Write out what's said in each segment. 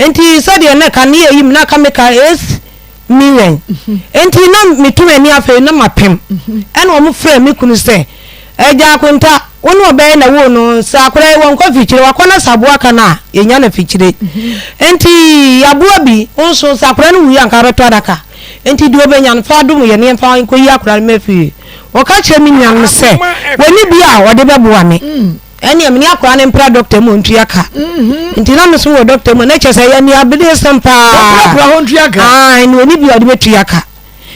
Enti sɛdeɛ na ɛka ne yɛyi me na aka me ka 8 million. Enti na meto m'ani afei na mapem. Ɛna wɔn frɛɛ me kunu sɛ, Agya Akonta, wo ne ɔbaa yi na woo no, sɛ akwadaa yi wɔnkɔ afikyire, wakɔ na sɛ aboa ka no a, yɛnya no afikyire. Enti yɛaboa bi, wo nso sɛ akwadaa no wuiɛ a anka wobɛtɔ adaka. Enti deɛ ɔbɛnya no, fa dom yɛn na yɛmfa nkɔyi akwadaa no mma fie. Wɔka kyerɛɛ me nuanom sɛ, wɔnni bi a wɔde bɛboa me. Ɛnneɛ me ne akwadaa no mpra dɔkta mu ɔntua ka. Nti na me nso wɔ dɔkta mu a, na kyerɛ sɛ ɛyɛ aniaberesɛm paa. Wɔprapra hɔ ntua ka? Aane, na ɔnni bi a ɔde bɛtua ka.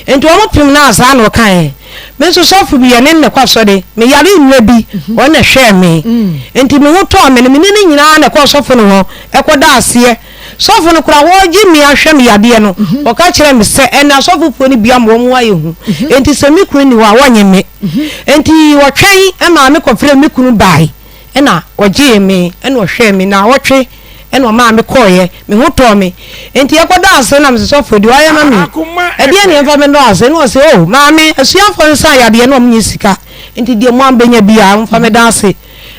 Nti wɔn pem no a saa na ɔkaeɛ. Me nso sɔfo bi, yɛne no na ɛkɔ asɔre. Meyaree mmerɛ bi, ɔno na ɛhwɛɛ me. Nti me ho tɔɔ me no, me ne no nyinaa na ɛkɔɔ sɔfo no hɔ kɔdaa aseɛ. Sɔfo no koraa, ɔregye me ahwɛ me yadeɛ no, ɔka kyerɛɛ me sɛ, ɛnnɛ asɔfofoɔ no bi ama wɔn ho ayɛ hu, enti sɛ me kunu nni hɔ a, wɔnnye me. Enti ɔtwɛn maa me kɔfrɛɛ me kunu bae, ɛnna ɔgyee me, ɛnna ɔhwɛɛ me nnawɔtwe, ɛnna ɔmaa me kɔeɛ. Me ho tɔɔ me. Enti yɛkɔdaa ase na mese, Sɔfo, deɛ woayɛ ama me yi, ɛdeɛn na yɛmfa mmɛdɔ ase? Ɛnna ɔse, O, maame, asuafoɔ no saa yadeɛ na wɔnnya sika, enti deɛ moabɛnya biara, momfa mmɛda ase.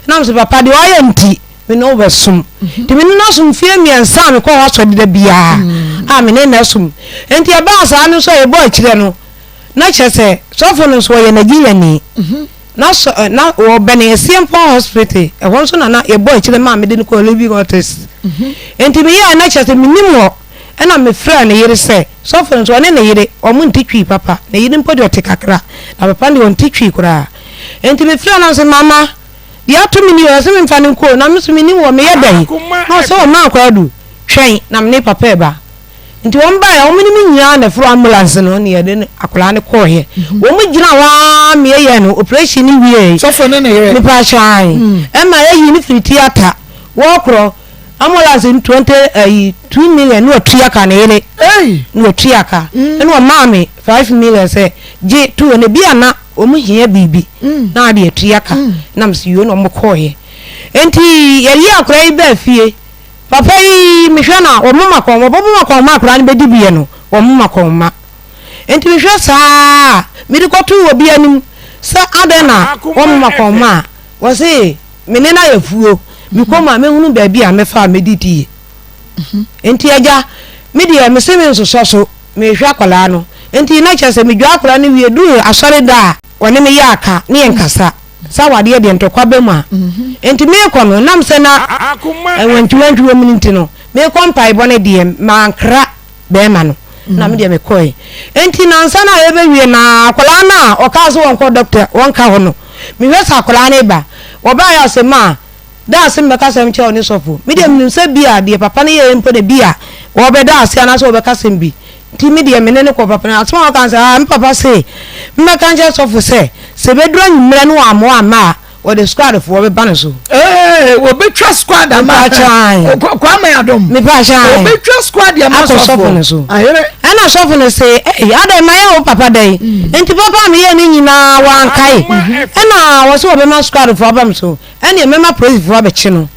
Ɛnna mese, Papa, deɛ woayɛ nti, me ne wo bɛsom. Nti me ne no asom mfeɛ mmiɛnsa a mekɔɔ hɔ asɔre da biara a me ne no asom. Nti ɛbaa saa no nso a yɛbɔɔ akyirɛ no, na kyerɛ sɛ sɔfo no nso ɔyɛ Nigeriani. Na sɔ na wɔbɛne Asiampɔn Hospital, ɛhɔ nso na na yɛbɔɔ akyirɛ maa mede no kɔɔ Living Waters. Nti meyɛɛ na kyerɛ sɛ menim hɔ. Ɛna mefrɛɛ ne yere sɛ, sɔfo no nso ɔne ne yere, wɔn nte Twi papa. Ne yere mpo deɛ ɔte kakra, na papa no deɛ ɔnte Twi koraa. Nti mefrɛɛ no na mese, Mama, Deɛ ato me nie, ɔse memfa no nkɔ o, na me nso mennim hɔ, meyɛ dɛn? Na ɔse ɔma Akwaadu, twɛn na me ne papa reba. Nti wɔn baeɛ, wɔn ne me nyinaa na ɛforo ambulance no na yɛde akwadaa no kɔeɛ. Wɔn gyina hɔ ara ma yɛyɛɛ no operation no wieeɛ. Sɔfo ne ne yere? Mepaakyɛw, ae. Ɛma yɛyii no firi theatre, wɔkorɔ ambulance no 20 ayi 2 million na watua ka ne yere. Na watua ka. Ɛna ɔmaa me 5 million sɛ gye to hɔ na ebi a na Wɔn hia biribi na ade atua ka na mese yoo na wɔn kɔɔeɛ. Nti yɛyi akwadaa yi baa fie. Papa yi mehwɛ na wɔn moma kɔn wɔn moma kɔn ma akwadaa no bɛdi biɛ no wɔn moma kɔn ma. Nti mehwɛ saa mede kɔtoo obi anim sɛ adɛn na wɔn moma kɔn ma a wɔse me ne no ayɛ fuo mekɔ mu a mɛhunu baabi a mɛfa a mɛdidie. Nti agya me deɛ mese me nsosɔ so. Merehwɛ akwadaa no. Enti na kyerɛ sɛ medwaa akwadaa no wie duru asɔre da a wɔne me yɛ aka ne yɛn kasa sɛ awadeɛ deɛ ntɔkwa ba mu a. Enti merekɔ no nam sɛ na wantwiwantwi wɔ mu no nti no merekɔ mpaebɔ no deɛ mankra bɛrima no na me deɛ mekɔe. Enti nansa no a yɛbɛwie na akwadaa no a ɔkaa sɛ wɔnkɔ dɔkta wɔnka hɔ no mehwɛ sɛ akwadaa no reba. Wɔbaeɛ a ɔsɛ maa Da ase mebɛka asɛm kyerɛ wo ne sɔfo. Me deɛ menim sɛ bi a deɛ papa no yɛeɛ mpo na bi a wɔbɛda ase anaasɛ wɔbɛka asɛm bi. Nti me deɛ me ne no kɔɔ papa no hɔ. Asɛm a ɔka ne sɛ, ah, me papa se memmɛka nkyerɛ sɔfo sɛ, sɛ ɛbɛduru anwummerɛ na wammoa amma a, wɔde squadfoɔ bɛba ne so. Ee, wɔbɛtwa squad ama. Mepaakyɛw ae. Kwame Adom. Mepaakyɛw ae. Wɔbɛtwa squad ama sɔfoɔ. Akɔ sɔfo no so. Ayere. Ɛna sɔfo no se, ei, adɛn mayɛ wo papa dɛn? Nti papa a meyɛɛ no nyinaa wankae. Ɛna wɔse wɔbɛma squadfoɔ aba me so. Ɛnneɛ mɛma polisfoɔ abɛkye no.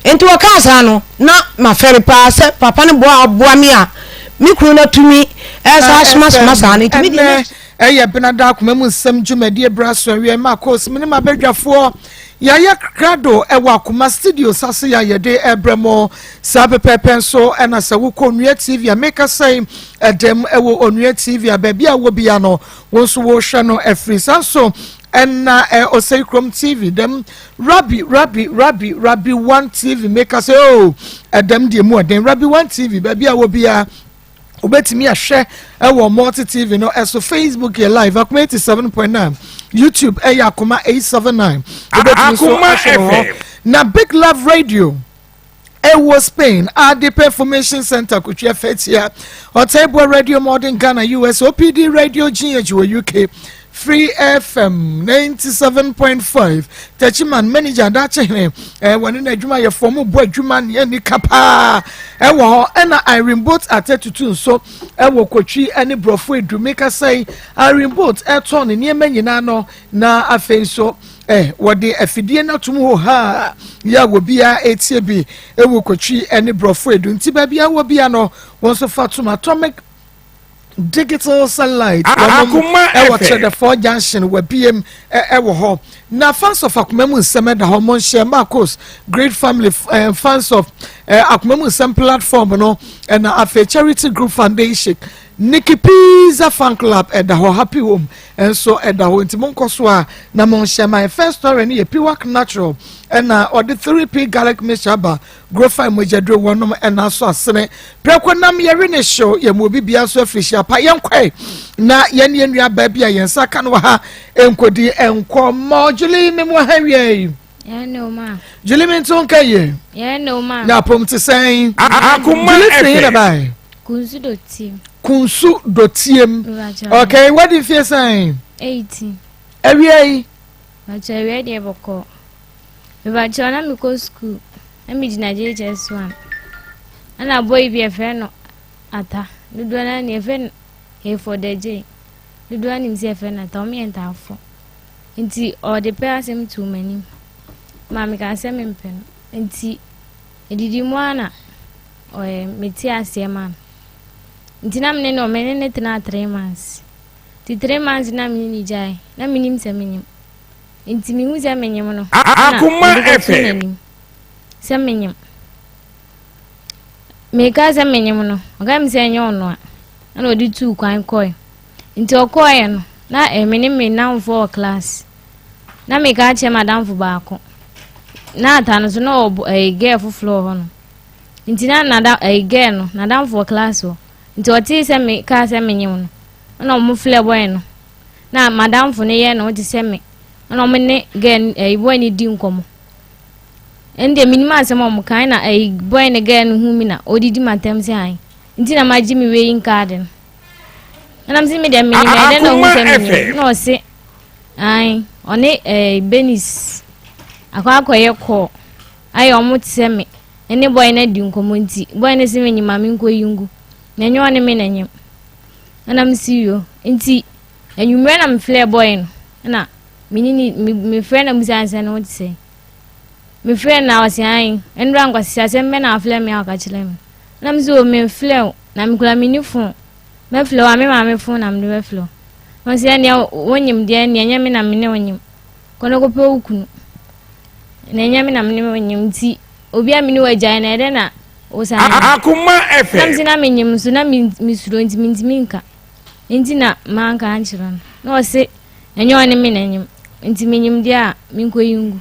Enti wɔkaa saa no, na mafɛre paa sɛ papa no boa a ɔboa me a me kunu no atumi resan asomasoma saa no. Enti me deɛ na. Ɛnnɛ ɛyɛ Benada Akoma mu Nsɛm dwumadie berɛ aso awiei ma Koos me ne m'abadwafoɔ yɛayɛ krado wɔ Akoma Studios ase a yɛde rebrɛ mo. Saa pɛpɛɛpɛ nso na sɛ wokɔ Onua TV a mekasa yi ɛdɛm wɔ Onua TV a baabi a wɔ bia no wo nso wohwɛ no afiri. Saa nso Ɛna ɛ Osei Krom TV dɛm Rabi Rabi Rabi Rabi One TV meka sɛ oo oh, ɛdɛm deɛ mu ɔden Rabi One TV baabi a wɔ biara wobɛtumi ahwɛ ɛwɔ multi tv no ɛso facebook yɛ live akoma 87.9 youtube ɛyɛ akoma 879 wobɛtumi nso ahwɛ wɔ hɔ na big love radio Ɛwɔ Spain, Adepa Information Center, Kotwia Fatia, Ɔtɛboa Radio Modern Ghana US, OPD Radio GH wɔ UK, Free FM 97.5, Techiman Manager Adakye Hene, eh, wɔne n'adwumayɛfoɔ mo bɔ adwuma ne anika paa ɛwɔ hɔ, ɛna Irene Boat Atɛtutu nso ɛwɔ Kotwi ne Borɔfo Edu mekasa yi, Irene Boat ɛtɔn ne nneɛma nyinaa no na afei nso Eh, wɔde afidie no atom hɔ haa yɛ a wɔbiara ɛretie bi ɛwɔ kotwi ne borɔfo edu nti baabi a wɔ bia no wɔn nso fa tom atomic Digital satellite wɔnom ɛwɔ Kyerɛdɛfoɔ junction wɔ BM ɛwɔ hɔ na fans of akoma mu nsɛm ɛda hɔ monhyɛ Marcos great family eh, fans of eh, akoma mu nsɛm platform no ɛna afei charity group foundation Nikki Pizza fan club ɛda hɔ happy home nso ɛda hɔ nti monkɔ so a na monhyɛ my first story no yɛ Piwak natural ɛna ɔde 3P garlic mixture aba Grofa mogyaduro wɔnom ɛna so asene prɛko nam yɛwe ne hyew yɛ mu obi bia so afirihyia pa yɛnkɔe na yɛne yɛn nua baa bi a yɛn nsa ka no wɔ ha nkɔdi nkɔmmɔ Julie me mu ha wie Julie me nto nka yie na apom te sɛn Julie firi yi na bae Kunsu dotiem Kunsu dotiem okay wadi mfie sɛn 18 awie yi Bàtchɛ awie deɛ bɔkɔɔ Mepakyɛw na mekɔ sukuu na megyina JHS 1 ɛna boy bi yɛfrɛ no Ata dodoɔ no ara yɛfrɛ no Hayford Adjei dodoɔ ara nim sɛ yɛfrɛ no Ata wɔn yɛ ntaafo nti ɔde pɛ asɛm too m'anim ma mekaa sɛ mempɛ no nti edidi mu ara na ɔyɛ mete aseɛ ma no nti na mene no mene ne tena 3 months nti 3 months na mene ne gyae na menim sɛ menyim Nti mehu sɛ menyem no, ɛna mede kɔto n'anim sɛ menyem. Meka sɛ menyem no, ɔka mi sɛ ɛnyɛ ɔno a, ɛna ɔde tuu kwan kɔe. Nti ɔkɔeɛ no, na eh, me ne me nnamfoɔ wɔ class. Na meka akyerɛ m'adamfo baako. Na ata no so na ɔwɔ eh, girl foforɔ wɔ hɔ no. Nti na nada eh, girl no, n'adamfo wɔ class hɔ. Nti ɔtee sɛ mekaa sɛ menyem no, ɛna ɔmo frɛ boy no. Na madamfo no yɛ ne ho te sɛ me ɛna ɔmo ne girl ɛyi boy no di nkɔmɔ ɛn deɛ menim asɛm a ɔmo kan na ɛyi boy ne girl no hu mi na ɔdidi m'atɛm sɛ an nti na magye me wei nkaade no ɛna me sɛ me deɛ menim ɛdɛ na ɔhu sɛ menim na ɔse an ɔne ɛyi Benis akɔ akɔyɛ kɔɔ ayɛ ɔmo te sɛ me ɛne boy no adi nkɔmɔ nti boy no se menyim ma menkɔ yi ngu na ɛnyɛ ɔne me na nyim Ɛna me si yo. Nti anwummerɛ na mefrɛɛ boy no. Ɛna me ne ne me mefrɛ na musa nsɛ ne ho te sɛ. Mefrɛ na ɔse ae. Ɛnura nkwasisi asɛm bɛ na afrɛ me a ɔka kyerɛ me. Ɛna me sɛ o memfrɛ wo na mekura me ni phone. Mɛfrɛ wo a me maame phone na mede bɛfrɛ wo. Na ɔse ɛneɛ wonyim deɛ ɛneɛ ɛnyɛ me na me ne wo nyim. Kɔ na kɔpɛ wo kunu. Na ɛnyɛ me na me ne wo nyim nti obi a me ne wo agyae na ɛdɛ na Wosan yɛ. Akoma FM. Na mese na menyim nso na mesuro nti mentumi nka. Nti na manka ankyerɛ no. Na ɔse ɛnyɛ ɔne me na nyim. Nti menyim deɛ a menkɔyi ngu.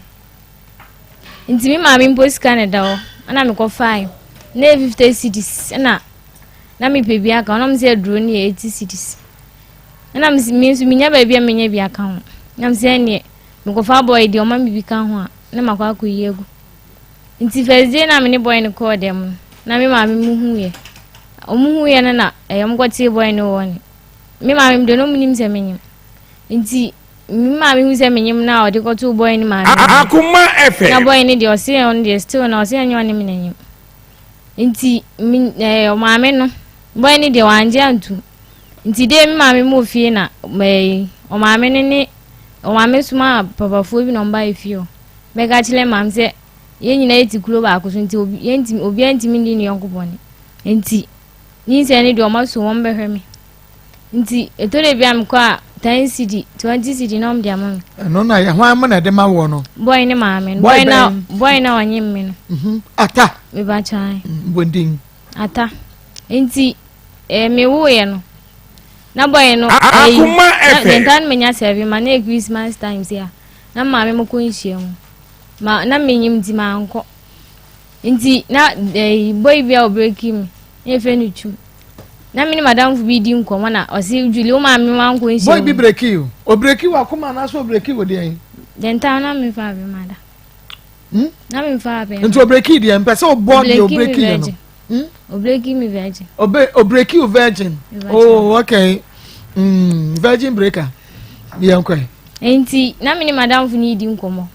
Nti me maame mpo sika na ɛda hɔ. Ɛna mekɔfae. Na ɛyɛ 50 cedis. Ɛna na mepɛ bi aka ho. Na ɔmo sɛ aduro no yɛ 80 cedis. Ɛna me nso menya baabi a menya bi aka ho. Na mese ɛneɛ mekɔfa bɔɔl deɛ ɔma me bi ka ho a na makɔ akɔyi agu. Nti first day na me ne boy no kɔɔ dɛm no, na me maame mu hu yɛ. Ɔmo hu yɛ no na ɛyɛ ɔmo kɔtee boy no wɔ ne. Me maame mu deɛ na ɔmo nim sɛ menyim. Nti me maame hu sɛ menyim na ɔde kɔtoo boy no maame. Akoma FM. Na boy no deɛ ɔse ɔno deɛ still na ɔse ɛnyɛ ɔne me na nyim. Nti me ɛɛ ɔmaame no boy no deɛ wangye antum. Nti dee me maame mu wɔ fie na ɛɛ ɔmaame no ne ɔmaame soma papafoɔ bi na ɔmo ba efie hɔ. Bɛka kyerɛ maame sɛ yɛn nyinaa yɛte kuro baako so nti obi yɛntumi obiara ntumi ndi ne yɔnko bɔne nti nyinsɛn no deɛ ɔma so wɔn bɛhwɛ me nti ɛtɔ da bi a mekɔ a 10 cedi 20 cedi na wɔn de ama me. Ɛno na yɛ hwan mo na ɛde ma wɔ no. Boy ne maame no boy na boy na ɔnye me no. Ata. Meba kyan. Bondin. Ata nti ɛɛ me wo yɛ no na boy no. Akoma FM. Na ntaa no menya sɛbi ma na yɛ Christmas time si a. Na maame mo kɔ nhyiamu. Ma na menyim nti mankɔ. Nti na ɛyi eh, boy bi a ɔbreki me na yɛfrɛ no Twum. Na me ne madamfo bi di nkɔmmɔ na ɔse Julie wo maame wankɔ nhyiamu. Boy bi breki o. Obreki wɔ akoma anaasɛ obreki wɔ deɛn? Dɛntaa na memfa abɛma da. Hmm? Na memfa abɛma. Nti obreki deɛ mpɛ sɛ ɔbɔ deɛ obreki yɛ no. Hmm? Obreki mi virgin. Obe obreki o virgin. Oh, okay. Virgin breaker. Yɛn kɔ. Nti na me ne madamfo no di nkɔmmɔ.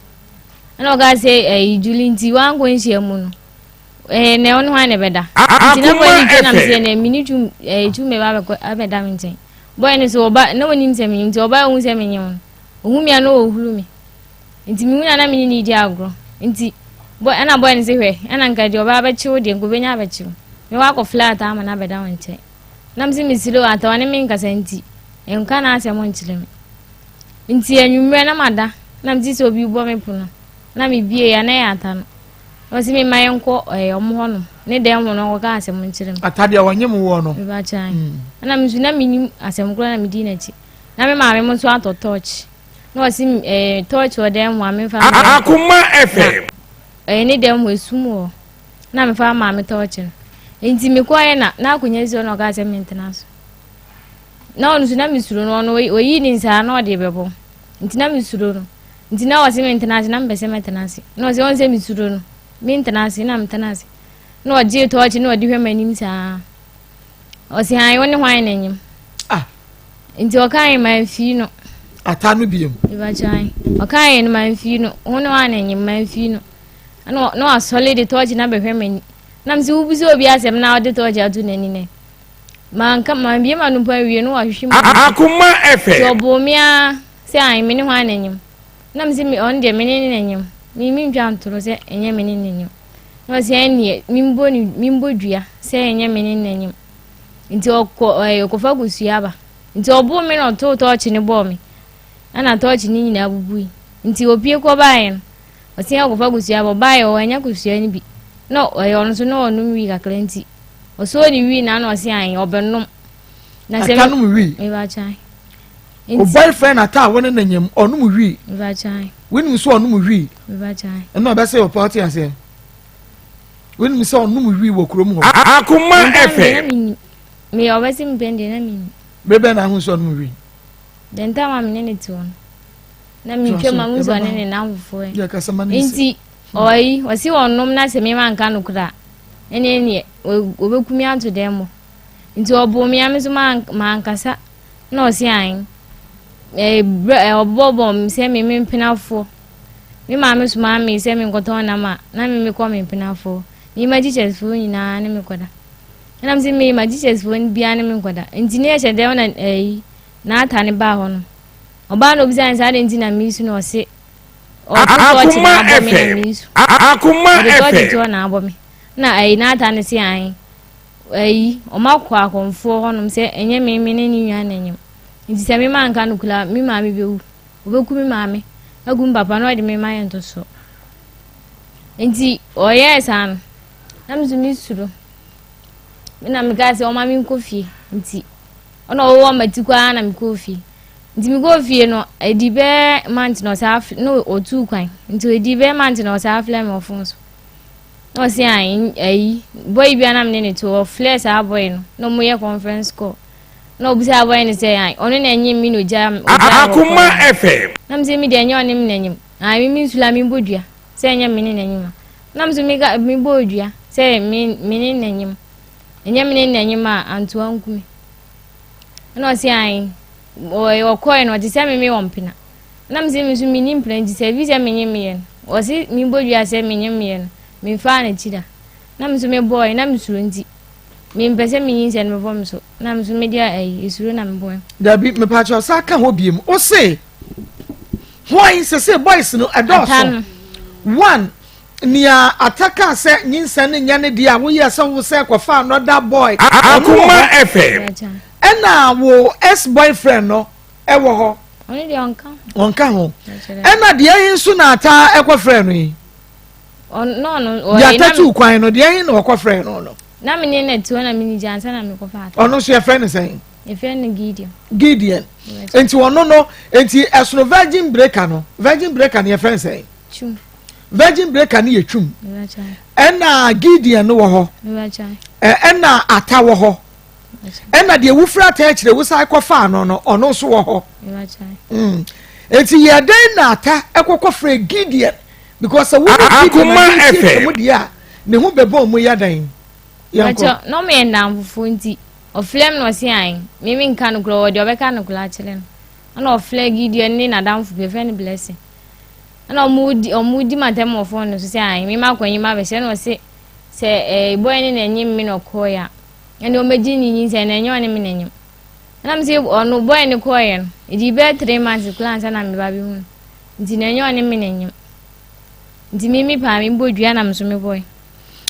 Ɛna ɔka sɛ ɛyi Julie nti wankɔ nhyia mu no. Ɛɛ na ɔno hwan na ɛbɛda. Nti na bɔyɛ ne twɛ nam sɛ na mene twum ɛɛ twum bɛba abɛkɔ abɛda me nkyɛn. Bɔyɛ no so ɔba na onim sɛ menyim nti ɔba ohun sɛ menyim no. Ohun mi a na ɔhuru me. Nti mehu na na me ne no redi agorɔ. Nti bɔ ɛna bɔyɛ no sɛ hwɛ ɛna nka deɛ ɔbaa bɛkye wo deɛ nka ɔbɛnya abɛkye wo. Mɛkɔ akɔ flat ama no abɛda wo nkyɛn. Na mese mesuro ata ɔne me nkasa nti nka n'asɛm nkyerɛ me. Nti anwummerɛ na mada na mete sɛ obi bɔ me pono na mebie ya na ɛyɛ ata no. Na ɔse me ma yɛnkɔ ɛɛ ɔmo hɔ nom ne dɛm hɔ no ɔnkɔka asɛm nkyerɛ me. Ata deɛ ɔnye mo wɔ no. Mebakyɛ mm. Ɛna me nso na menim asɛm koraa na medi n'akyi. Na me maame mo nso atɔ tɔɔkye. Na ɔse ɛɛ tɔɔkye wɔ dɛm hɔ a memfa. Akoma FM. Ɛyɛ ne dɛm hɔ esum wɔ. Na mefa maame tɔɔkye no. Nti mekɔɛ na na akonnwa si hɔ na ɔkaa sɛ mentena so. Na ɔno nso na mesuro no ɔno oyii ne nsa na ɔde bɛbɔ. Nti na mesuro no. Nti na ɔse mentena ase na mepɛ sɛ mɛtena ase. Na ɔse ɔn sɛ mesuro no. Mentena ase na metena ase. Na ɔgyee tɔɔkye na ɔde hwɛ m'anim saa. Ɔse han wo ne hwan na enyim. Ah. Nti ɔkae mamfii no. Ata no biem. Ìbàkyɛn. Ɔkae no mamfii no. Wo ne hwan na enyim mamfii no. Ɛna na wasɔle de tɔɔkye na bɛhwɛ m'ani. Na mese wobisa obi asɛm na ɔde tɔɔkye ato n'ani nɛ. Manka mambie m'ano mpo anwie no wahwehwe mu. Akoma FM. Nti ɔboo me ara sɛ ae me ne hwan na enyim. Na mese me ɔno deɛ me ne ne na enyim. Me mentwa ntoro sɛ ɛnyɛ me ne ne enyim. Na ɔse ɛnneɛ membɔ ne membɔ dua sɛ ɛnyɛ me ne ne na enyim. Nti ɔkɔ ɛɛ ɔkɔfa kosua aba. Nti ɔboo me na ɔtoo tɔɔkye no bɔɔ me. Ɛna tɔɔkye no nyinaa bubui. Nti opie kɔbaeɛ no ɔse ɔkɔfa kosua aba ɔbaeɛ ɔannya kosua no bi. Na ɔyɛ ɔno nso na ɔnom wii kakra nti ɔsɔɔ ne wii na na ɔse ae ɔbɛnom. Na sɛ Ata nom wii. Mebakyɛn. O boyfriend ata a wɔne no nyam ɔnom wii. Mebakyɛn. Wonim sɛ ɔnom wii. Mebakyɛn. Ɛna ɔbɛsɛ ɔpɛ ɔte aseɛ. Wonim sɛ ɔnom wii wɔ kurom hɔ. Akoma FM. Meyɛ ɔbɛsi mpɛn deɛ na menim. Bere bɛn na ahu sɛ ɔnom wii? The ntam a mene ne te hɔ no na metwa ma mu sɛ ɔne ne namfofoɔ nti ɔyi ɔsi ɔnom na sɛ mema nka no kora ɛne ɛneɛ ɔbɛku me ato dɛm mɔ nti ɔboo me a me nso mankasa na ɔsi an ɔbɔbɔ me sɛ me me mpenafoɔ me maame somaa me sɛ menkɔtɔn nam a na me mekɔ me mpenafoɔ me ma teachersfoɔ nyinaa ne mekɔda ɛnam sɛ me ma teachersfoɔ no biara ne menkɔda nti ne ɛhyɛ dɛm na ɛyi N'ata no baa hɔ no, ɔbaa na obisaa no sɛ adɛn nti na meresu na ɔse ɔde tɔɔkye na abɔ me na meresu. Ɔde tɔɔkye toɔ na abɔ me. Na ayi n'ata no se ae ayi ɔma kɔ akɔmfoɔ hɔnom sɛ ɛnyɛ me me ne ne nua na ɛnyem. Nti sɛ me manka no kura me maame bɛwu. Ɔbɛku me maame agu me papa na ɔde me ma yɛ ntosoɔ. Nti ɔyɛɛ saa no na me nso mesuro. Me na mekaa sɛ ɔma menkɔ fie nti Ɔna ɔwɔ m'ati kɔ ara na mekɔɔ fie. Nti mekɔɔ fie no, ɛdi bɛyɛ month na ɔsaa na ɔtuu kwan. Nti ɛdi bɛyɛ month na ɔsaa frɛ me wɔ phone so. Na ɔse ayi, boy bi a na mene ne te ɔfrɛ saa boy no na ɔmo yɛ conference call. Na ɔbisaa boy no sɛ ayi, ɔno na ɛnyem me na ɔgyaa ɔgyaa wɔ Akoma FM. Na me sɛ me deɛ ɛnyɛ ɔne me na ɛnyem. Ayi, me nsula me bɔ dua sɛ ɛnyɛ me ne na ɛnyem a. Na me nso meka me bɔ dua sɛ me me ne na ɛnyem. Ɛnyɛ me ne na ɛnyem a antoa nku me. Ɛna ɔse ae ɔkɔɛ no ɔte sɛ me me wɔ mpena. Ɛna me se me nso menni mpena nti sɛ ebi sɛ menye meyɛ no. Ɔse mebɔ dua sɛ menye meyɛ no memfaa n'akyi da. Na me nso mebɔe na mesuro nti mempɛ sɛ menyinsɛn no bɛbɔ me so. Na me nso mede ayi esuro na mebɔe. Dabi mepakyɛw saa ka hɔ biem ose hwan sese boys no ɛdɔɔso one Nea Atta kaa sɛ nyinsɛn no nyɛ ne dea a woyɛɛ sɛ wo sɛ kɔfa another boy. Ɔno wɔ Akoma hɔ. FM. Ɛna wo ex boyfriend no ɛwɔ hɔ. Ɔno deɛ ɔnka ho. Ɔnka ho. Ɛna deɛ ɛhe nso na Atta ɛkɔ frɛ no yi? Ɔno ɔno. Deɛ Atta tuu kwan no deɛ ɛhe na ɔkɔ frɛ no no? Na me ne na te hɔ na me ni gya ansa na me kɔ fa Atta. Ɔno nso yɛfrɛ no sɛn? Yɛfrɛ no Gideon. Gideon. Nti ɔno no nti ɛsono virgin breaker no virgin breaker no yɛfrɛ no sɛn? Twum. Virgin breaker no yɛ twum. Ɛna Gideon no wɔ hɔ. Ɛna Ata wɔ hɔ. Ɛna deɛ wofiri ata akyire wosan kɔfaa no no ɔno nso wɔ hɔ. Mm. Eti yɛ dɛn na Ata ɛkɔkɔ frɛ Gideon because sɛ wo ne Gideon adi nti mu deɛ a ne ho bɛbɔ mu yɛ dɛn. Yɛnkɔ. Na ɔmo yɛ nnamfofoɔ nti ɔfrɛ me na ɔse ae me menka no korɔ ɔwɔ deɛ ɔbɛka no korɔ akyerɛ no ɛna ɔfrɛ Gideon ne n'adamfo bi yɛfrɛ no Blessing. Ɛna ɔmo di ɔmo di m'atɛm wɔ fon no so sɛ ae me makɔ enyim abɛhyɛ ɛna ɔse sɛ ɛɛ bɔy ne na enyim me na ɔkɔɔɛ a ɛne ɔmɛgye ne nyinsɛn na ɛnyɛ ɔne me na enyim ɛna me se ɔno bɔy ne kɔɔɛ no ɛdi bɛyɛ 3 months koraa ansa na me ba bɛhu no nti na ɛnyɛ ɔne me na enyim nti me me paa me bɔ dua na me so me bɔe.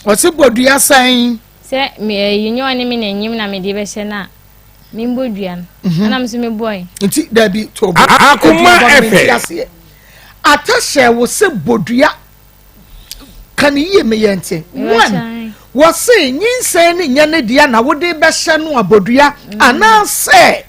Ɔse bɔ dua sɛn? Sɛ me ɛyi nyɛ ɔne me na enyim na mede bɛhyɛ no a, membɔ dua no. Mhm. Ɛna me nso mebɔe. Nti dabi to bo. Akoma FM. Ata hyɛ wo sɛ bɔ dua. Ka ne yie me yɛ nte. One, wɔse nyinsɛn ne nyɛ ne dea na wode bɛhyɛ no abɔdua mm. anaasɛ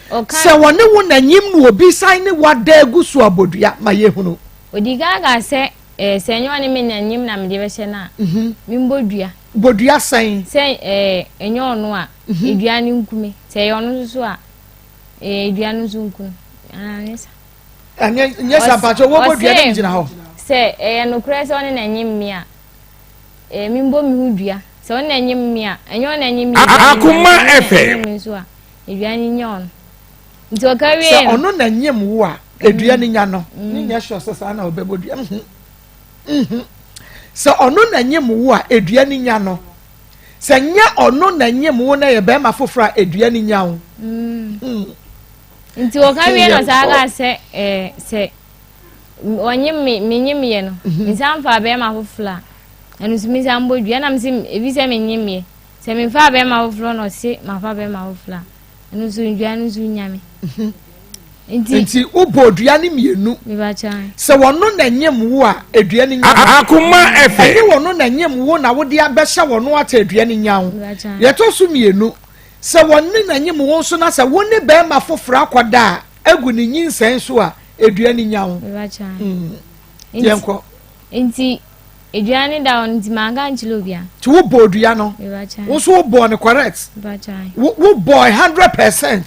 sɛ wɔne wo na nyim no obi san ne wada agu so abɔdua ma yɛhunu. Odi kan ka sɛ Eh, sɛ ɛnyɛ ɔne me na nyim na mede bɛhyɛ no a, mhm. membɔ dua. Bɔ dua sɛn? Sɛ eh, ɛnyɛ ɔno a, mhm. dua no nku me. Sɛ ɛyɛ ɔno nso so a, eh, dua no nso nku no. Anyɛ sa. Anyɛ nyɛ sa mpakyɛ wɔbɔ dua no gyina hɔ. Sɛ ɛyɛ nokorɛ sɛ ɔne na nyim me a, eh, membɔ me ho dua. Sɛ ɔne na nyim me a, ɛnyɛ ɔne na nyim me. Akoma FM. Nyim me nso a, dua no nyɛ ɔno. Nti ɔka wie no. Sɛ ɔno na nyim wo a, edua no nya no. Mm. Ne nyɛ sure sɛ saa na ɔbɛbɔ dua. Mhm. Mhm. Sɛ ɔno na nyim wo a, edua no nya no. Sɛ nyɛ ɔno na nyim wo na yɛ bɛrima foforɔ a, edua no nya wo. Mm. mm. Nti ɔka wie no saa ka sɛ ɛɛ sɛ ɔnyim me menyim yɛ no. Mhm. Nsa nfa bɛrima foforɔ a, ɛno nso mi nsa mbɔ dua na mi sɛ ebi sɛ menyim yɛ. Sɛ memfa bɛrima foforɔ na ɔse mafa bɛrima foforɔ a. Ɛno nso dua no nso nya me. Mhm. Nti nti wobɔ dua no mmienu. Sɛ wɔno na nyem wo a edua no nya wo. Akoma ɛfɛ. Ɛne wɔno na nyem wo na wode abɛhyɛ wɔno ata edua no nya wo. Yɛtɔ so mmienu sɛ wɔne na nyem wo nso na sɛ wo ne bɛrima foforɔ akɔda a egu ne nyinsɛn so a edua no nya wo. Mm. Yɛnkɔ. Nti Edua no da hɔ no nti manka ankyerɛ obia. Nti wo bɔɔ dua no? Wo nso wo bɔɔ no correct? Wo wo bɔɔ 100%?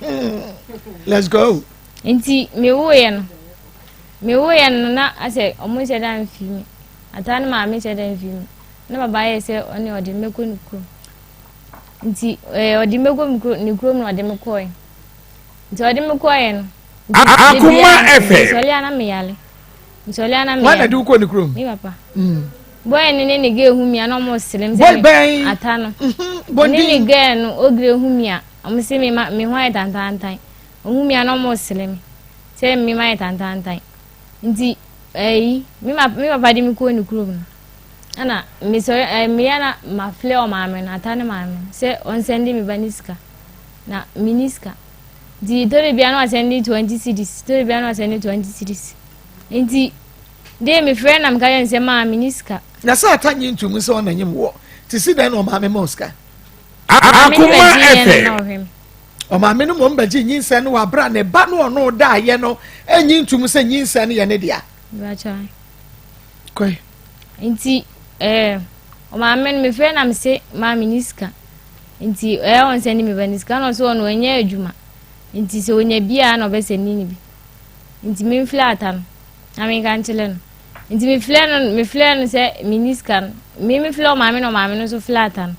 Hmm. Let's go. Nti me wo yɛ no, me wo yɛ no na asɛ ɔmo nhyɛ da nfi mi. Ataa ne maame nhyɛ da nfi mi. Na baba yɛ sɛ ɔne ɔde mɛkɔ ne kurom. Nti ɛɛ ɔde mɛkɔ me kuro ne kurom na ɔde me kɔɛ. Nti ɔde me kɔɛ no. Akoma FM. Nsɔle a na me yale. Nsɔle ana me. Wọn na de wokɔ ne kurom. Me papa. Mm. Boy ne ne ne girl hu mi a na ɔmo sere mi sɛ me ata no. Mhm, ne ne girl no ogire hu mi a ɔmo se me ma me ho ayɛ tantantan. Ɔhu mi a na ɔmo sere mi sɛ me ma ayɛ tantantan. Nti ɛyi me ma me papa de me kɔɔ ne kurom no. Ɛna me sɔre ɛɛ me ya na ma flɛ ɔmaame no ata ne maame no sɛ ɔnsɛnde me ba ne sika. Na me ni sika. Nti tore bia na wasɛnde 20 cedis tore bia na wasɛnde 20 cedis. Nti dee mefrɛ na meka kyerɛ no sɛ maa menni sika. Na sɛ ata nye ntomu sɛ ɔna nyim wɔ te si dɛn na ɔmaame ma wo sika? Maame no bɛgye yɛn no na ɔhwɛ me. Ɔmaame no mmom bɛgye nyinsɛn no wɔ abere a ne ba no ɔno daayɛ no enyi ntomu sɛ nyinsɛn no yɛ ne dea. Kɔe. Nti ɛɛ ɔmaame no mefrɛ na mese maa menni sika. Nti ɛɛ ɔnsɛnde me ba ne sika na ɔsɛ ɔno ɔnyɛ adwuma. Nti sɛ ɔnya bi a na ɔbɛsɛnde ne bi. Nti memfrɛ ata no na menka nkyerɛ no. Nti mefrɛ no mefrɛ no sɛ menni sika no. Me mefrɛ ɔmaame na ɔmaame no nso frɛ ata no.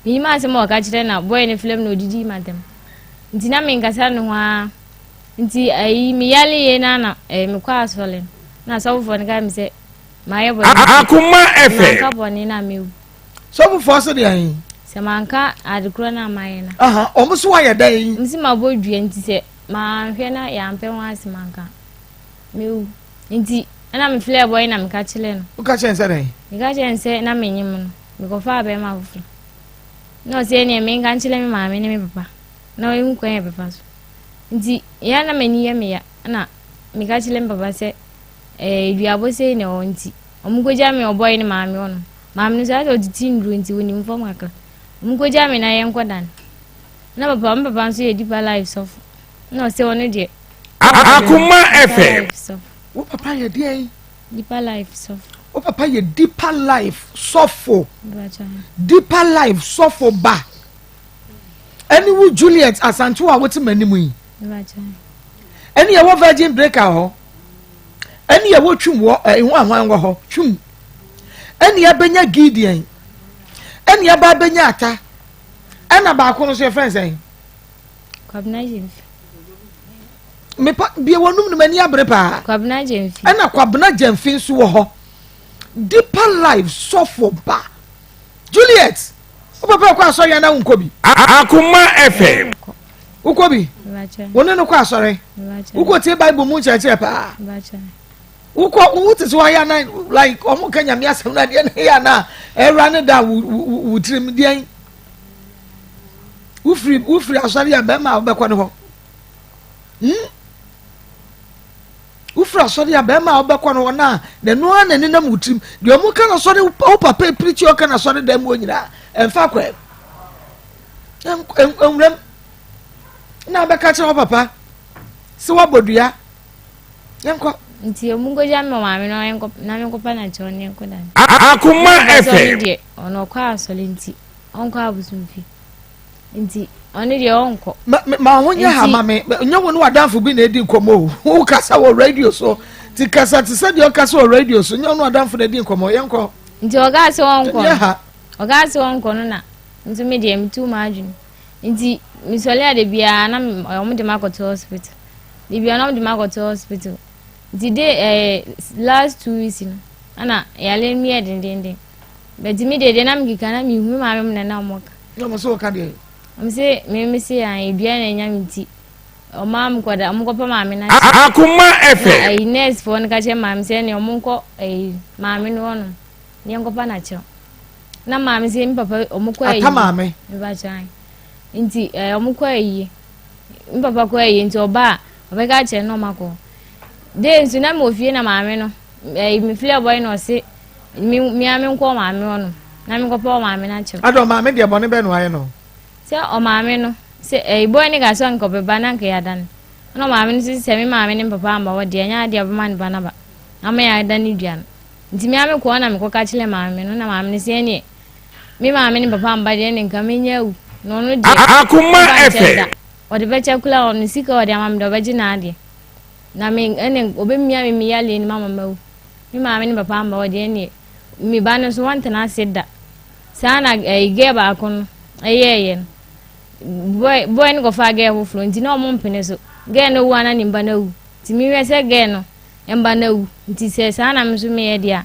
Menim asɛm a ɔka kyerɛ na bɔyɛ no frɛ me na ɔdidi m'atɛm. Nti na menkasa ne ho ara. Nti ayi meyale yie na na eh, mekɔ asɔre no. Na asɔfofoɔ no ka me sɛ mayɛ bɔne. Akoma FM. Manka bɔne na mewu. Sɔfofoɔ se deɛ he? Sɛ manka adekorɔ no a mayɛ no. Aha, wɔn so wayɛ dɛn? Wɔn se mabɔ dua nti sɛ Manhwɛ na yɛampɛ ho asɛm anka a, mewu. Nti, ɛna mefrɛɛ bɔe na meka kyerɛɛ no. Woka kyerɛɛ no sɛ dɛn? Meka kyerɛɛ no sɛ na menyem no, mekɔfaa bɛrima foforɔ. Na ɔsɛ ɛneɛ menka nkyerɛ me maame ne me papa na wɔahu kwan a ɛbɛfa so. Nti, yɛ na m'ani yɛ me ya na meka kyerɛ me papa sɛ ɛɛ duabɔ sei na ɛwɔ nti wɔnkɔgya me ɔbɔe ne maame hɔ nom. Maame no nso ayɛ sɛ ɔtete nnuro nti ɔnim fam kakra. Wɔnkɔgya me na yɛnkɔdane. Na papa me papa nso yɛ deeper life sɔfo na ɔsɛ ɔno deɛ. Akoma FM. Wo papa yɛ deɛn? Deeper life sɔfo. Wo papa yɛ deeper life sɔfo. Deeper life sɔfo ba. Ɛne wo Juliet Asantew a wote m'anim yi. Ɛne yɛwɔ Virgin Breaker hɔ. Ɛne yɛwɔ Twum wɔ ɛho ahwan wɔ hɔ Twum. Ɛne yɛabɛnya Gideon. Ɛne yɛaba abɛnya Ata. Ɛna baako no nso yɛfrɛ no sɛn? Kwabena Gyamfi. Mepa bie wɔnum no m'ani abere paa. Kwabena Gyamfi. Ɛna Kwabena Gyamfi nso wɔ hɔ. Deeper Life sɔfo ba. Juliet, wo papa kɔ asɔre anaa wonkɔ bi? Akoma FM. Wokɔ bi? Wo ne no kɔ asɔre? Wokɔ tie Bible mu nkyerɛkyerɛ paa? Wokɔ wo te sɛ wayɛ ana like ɔmo ka nyame asɛm no adeɛ no yɛ ana ɛwura ne da wo wo tirim deɛn wofiri wofiri asɔre a bɛrima a wobɛkɔ ne hɔ hmm wofiri asɔre a bɛrima a wobɛkɔ no hɔ no a n'ano ara na nenam wo tirim deɛ ɔmo ka n'asɔre wo papa pirikyi ɔka n'asɔre dan mu nyinaa ɛmfa kwan nwuram na abɛka kyerɛ wo papa sɛ woabɔ dua yɛnkɔ. Nti ɔmo nkɔgya me maame no yɛnkɔ na menkɔpa no akyɛw ne yɛnkɔ dan. Akoma FM. Deɛ ɔno ɔkɔ asɔre nti ɔnkɔ abosomfi nti ɔno deɛ ɔnkɔ. Ma ma ho nyɛ ha ma me nyɛ wo ne w'adamfo bi na edi nkɔmɔ o wo kasa wɔ radio so ti kasa te sɛ deɛ ɔkasa wɔ radio so nyɛ wo ne w'adamfo na edi nkɔmɔ yɛnkɔ. Nti ɔkaa sɛ ɔnkɔ no ɔkaa sɛ ɔnkɔ no na nso me deɛ metu m'adwene nti mesɔre a da biara na wɔn de m'akɔto hospital. Biribi a na wɔde me akɔto hospital nti de ɛɛ eh, last 2 weeks no ɛna yare no yɛ dendenden but me deɛ deɛ na mekeka na mehu me maame mu na na wɔn ka. Na wɔn sɛ wɔka deɛ. Wɔn sɛ me me se an edua na enya me ti ɔmaa me kɔda wɔn kɔpɛ maame na. Akoma FM. Na ɛyi nurse foɔ no ka kyerɛ maame sɛ ɛnna wɔn nkɔ ɛyi maame no hɔ nom yɛn kɔpa n'akyɛw na maame sɛ me papa wɔn kɔ ɛyi. Ata maame. Mepa kyɛn nti ɛɛ wɔn kɔ ɛyi. Me papa kɔ ayie nti ɔba a ɔbɛka akyerɛ no na ɔma kɔ. Dei nso na mewɔ fie na maame no ɛyi me fili ɔbɔyi na ɔse me mea me nkɔ ɔmaame hɔ nom na me nkɔpɛ ɔmaame no akyɛw. Ada ɔmaame deɛ bɔne bɛn na wayɛ no? Sɛ ɔmaame no sɛ ɛyi bɔyi no ka sɛ nka ɔbɛba na nka yɛada no ɛna ɔmaame no sɛ sɛ me maame ne me papa amba hɔ deɛ ɛnyɛ adeɛ a ɔbɛma ne ba no aba ama yɛada ne dua no nti mea me kɔ hɔ na mekɔka kyerɛ maame no na maame no sɛ ɛneɛ Me maame ne papa mba deɛ ne nka menya awu na ɔno deɛ Akoma ɔba nkyɛn da FM. ɔde bɛkyɛ koraa ɔno sika a ɔde ama me deɛ ɔbɛgye n'adeɛ na me ɛne ɔbɛmia me me yareɛ no mu ama mawu me maame ne papa mba hɔ deɛ ɛneɛ me ba no nso wɔntena ase da saa na ɛyi gɛɛ baako no ɛyɛɛyɛ no boy boy no kɔfaa gɛɛ foforɔ nti na ɔmo mpene so gɛɛ no wu ana ne mba no awu nti mehwɛ sɛ gɛɛ no mba no awu nti sɛ saa na me nso meyɛ deɛ a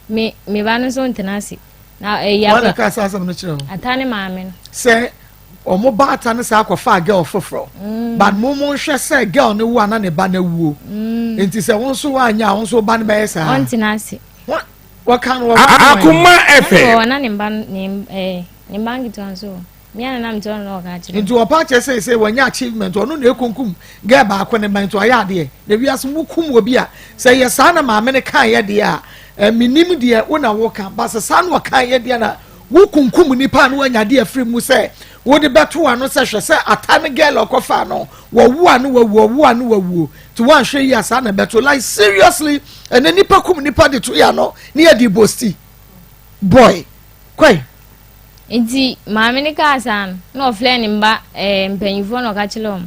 Me me ba no nso ntena ase. Na ɛyɛ Wɔn na kaa saa asɛm no kyerɛ wo. Ata ne maame no. Sɛ wɔn ba ata no saa akɔfa girl foforɔ. But mo mo nhwɛ sɛ girl no wu ana ne ba no awuo. Nti sɛ wɔn nso anyɛ a wɔn nso ba no bɛyɛ saa. Ɔntena ase. Wɔka no wɔ. Akoma FM. Wɔ na ne mba ne ɛɛ ne mba nketewa nso wɔ. Mia na nam kyerɛ no na ɔka kyerɛ. Nti ɔpa kyerɛ sɛ sɛ wɔnyɛ achievement ɔno na ekunkum girl baako ne ba nti ɔyɛ adeɛ na wiase mu kum obi a sɛ yɛ saa na maame no kan yɛ deɛ a ɛminim deɛ wo na woka ba sɛ saa na ɔkan yɛ deɛ na wokunkum nipa na wanya adeɛ afiri mu sɛ wode bɛto ano sɛ hwɛ sɛ ata ne girl ɔkɔfa no wɔwo a no wawu ɔwo a no wawuo nti woanhwɛ yi a saa na ɛbɛto like seriously ɛnɛ nipa kum nipa de to yɛ ano ne yɛ de bosti boy kɔe. Nti maame no kaa saa no, na ɔfrɛɛ ne mba ɛɛ mpanyinfoɔ na ɔka kyerɛ wɔn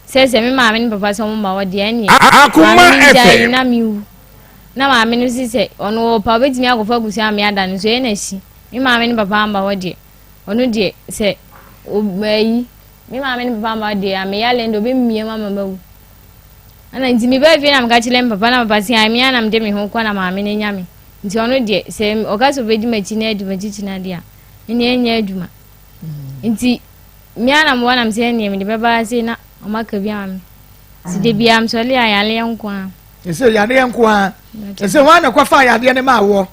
sɛ sɛ me maame ne papa sɛ wɔn mma hɔ deɛ ɛneɛ Akoma maame no ngyae FM. na mewu. Na maame no si sɛ ɔno ɔpa ɔbɛtumi akɔfa abusua a me ada no nso ɛyɛ n'akyi. Me maame ne papa amba hɔ deɛ ɔno deɛ sɛ ayi me maame ne papa amba hɔ deɛ a meyale no deɛ ɔbɛmia mu ama mawu. Ɛna nti mebaa fie na meka kyerɛ me papa na papa se ae me ara na mede me ho kɔ na maame no anya me. Nti ɔno deɛ sɛ ɔka sɛ ɔbɛdi m'akyi na adi m'akyi kyena deɛ a ɛnneɛ ɛnyɛ adwuma. Nti me ara na mewɔ nam sɛ ɛnneɛ mede bɛba ha sei na ɔmaka bi ama me. Nti da biara mesɔre a yareɛ nko ara. Ɛsɛ yareɛ nko ara. Ɛsɛ wɔn na kɔfa yadeɛ no ma awɔ.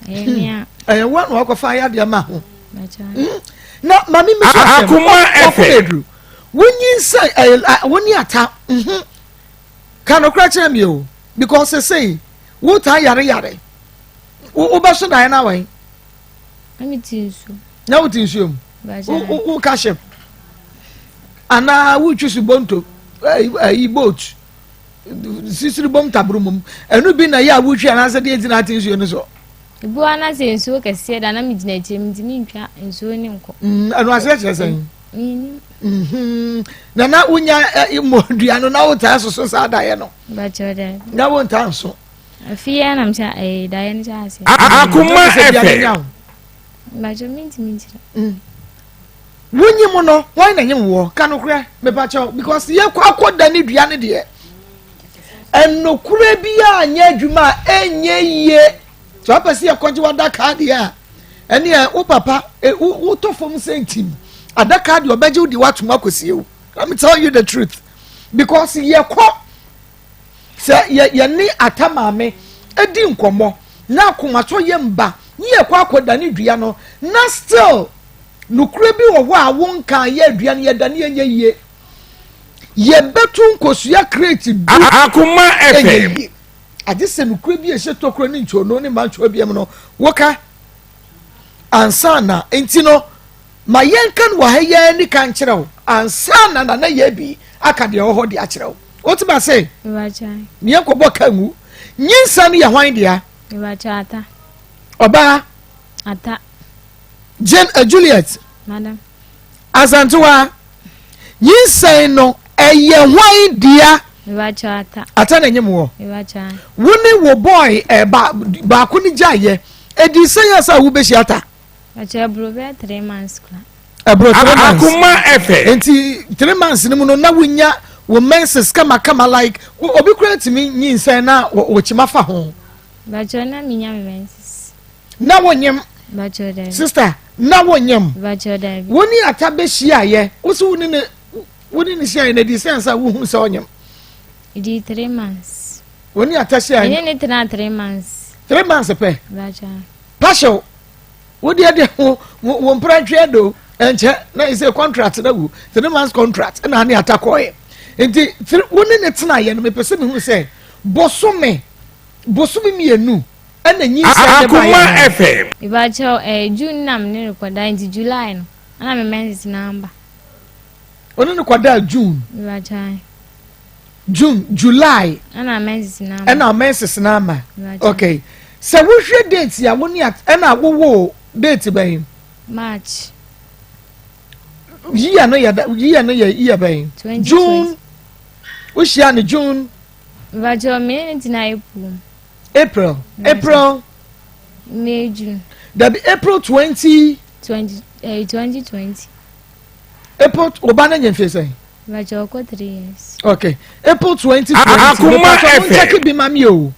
Ɛyɛ me a. Ɛyɛ wɔn na wɔkɔfa yadeɛ ma ho. Hmm. Na maame mi sɔ asɛm. Akoma Ɔkɔ FM. eduru. Wonyi nsɛ ɛyɛ woni ata. Mhm. Ka nokora kyerɛ mi o because sesei wotaa yare yare. Wo wobɛso daeɛ no awɛn. Na me ti nsuo. Na wo ti nsuo mu. Wo wo ka ship. Anaa wotwi so bonto ayi boat. Sisiri bom taburu mum. Ɛno bi na yɛ a wotwi anaasɛ deɛ nti na ate nsuo no so. Ebi wɔ na sɛ nsuo kɛseɛ da na megyina akyire mentumi ntwa nsuo ne nkɔ. Mm, ɛno aseɛ kyerɛ sɛn? Menim. Mhm. Na na wonya mmɔdua no na wotaa soso saa daeɛ no. Bakyɛ dɛ. Na wontaa nso. Afei yɛ nam sɛ ɛyɛ daeɛ no hyɛ ase. Akoma FM. Bakyɛ mentumi nkyerɛ. Mm. Wonyi mu no wɔn na nyim wɔ ka nokorɛ mepakyɛw because yɛkɔ akɔ da ne dua ne deɛ ɛnokorɛ biara nyɛ adwuma a ɛnyɛ yie sɛ wopɛ sɛ yɛkɔgye w'adaka deɛ a ɛneɛ wo papa wotɔ fam sɛ ntim adaka deɛ ɔbɛgye wo deɛ woatom akɔsie wo. Let me tell you the truth because yɛkɔ. Sɛ yɛ yɛne Ata maame di nkɔmmɔ na akomatɔ yam ba ne yɛkɔ akɔdane dua no na still nokorɛ bi wɔ hɔ a wonkaa yɛ dua no yɛdane ɛnyɛ yie. Yɛbɛto nkosua crate du Akoma ɛnyɛ FM. yie. Agye sɛ nokorɛ bi a ɛhyɛ tokuro ne ntwonoo ne mantwoa biam no woka ansa na nti no Ma yɛnka no wɔ ha yi ara ni ka nkyerɛ wo ansa na Nana Yabi aka deɛ ɛwɔ hɔ de akyerɛ wo. Wote ma se? Mebakyɛ. Yɛnkɔbɔ ka ngu. Nyinsa no yɛ hwan dea? Mebakyɛ Ata. Ɔbaa? Ata. Jane, uh, Juliet. Madam. Asantewa. Nyinsɛn no ɛyɛ hwan dea? Mebakyɛ Ata. Ata na ɛnyɛ mu wɔ. Mebakyɛ. Wo ne wo boy eh, ba, baako ne gyaeɛ. Ɛdi sɛ yɛ sɛ wobɛhyia Ata. Ɔkyɛ ɛboro bɛyɛ three months kora. Ɛboro three months. Akoma FM. Nti three months no mu no na wonya wo menses kamakama like obi kura tumi nyinsɛn na wɔkyima fa ho. Bàtchɛ na mi nya mi menses. Na wonyem. Bàtchɛ dɛbi. Sister na wonyem. Bàtchɛ dɛbi. Wo ne ata bɛhyia yɛ wosi wo ne ne wo ne ne hyia yɛ na di sɛn sɛ wohu sɛ ɔnyem. Di 3 months. Wo ne ata hyia yɛ. Ɛne ne tena 3 months. 3 months pɛ. Bàtchɛ. Pahyɛw wo deɛ deɛ wo wo mpra ntwea do ɛnkyɛ na ɛsɛ contract na wu 3 months contract ɛna ane ata kɔɛ nti three wo ne ne tena yɛ no mepɛ sɛ mehu sɛ bosome bosome mmienu ɛna nyinsɛn ne ba Akoma yɛ FM. Mebakyɛw ɛɛ June na me ne no kɔda nti July no ɛna me menses na aba. Wo ne no kɔda June. Mebakyɛw. June, July. Ɛna menses na ama. Ɛna menses na ama. Okay. Sɛ wohwɛ date a wo ne ɛna wowoo date bɛn? March. Year no yɛ year no yɛ year bɛn? June. Wohyia no June. Mebakyɛw me ne tena April. April. April. May June. Dabi April 20. 20 eh, 2020. April oba no nya mfie sɛn? Bàjẹ́ ọkọ 3 years. Okay, April 2020. Akoma FM. FM. Check bi ma mi o.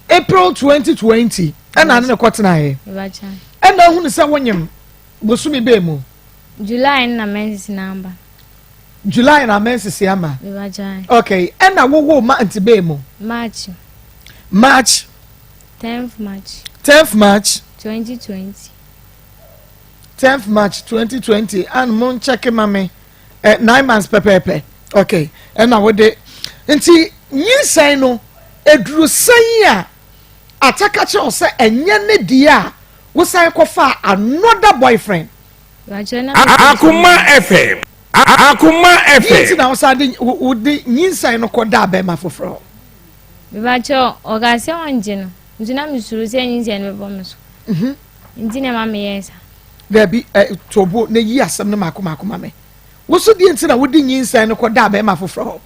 April 2020. Ɛna ne ne kɔ tena yɛ. Bàjẹ́. Ɛna ehunu sɛ wonyim bosomi bɛɛ mu. July na menses na aba. July na menses ama. Bàjẹ́. Okay, ɛna wowo ma nti bɛɛ mu. March. March. 10th March. 10th March. 2020. 10th March 2020 and mo nkyɛke ma me eh, 9 months pɛpɛɛpɛ. Okay, ɛna wode nti nyinsɛn no eduru sɛn a ataka kyerɛ wo sɛ ɛnyɛ ne deɛ a wosan kɔfa another boyfriend? Bàjẹ́ na. Akoma FM. Akoma Deɛ nti FM. na wosan de wode nyinsɛn no kɔ da bɛrima foforɔ? Bàjẹ́ ɔka sɛ ɔngye no nti na mesuro sɛ nyinsɛn no bɛbɔ me so. Nti na ɛma meyɛɛ saa. Dabi, ɛ tobo na yi asɛm no maako maako ma me. Woso deɛ nti na wode nyinsɛn no kɔ da bɛrima foforɔ hɔ?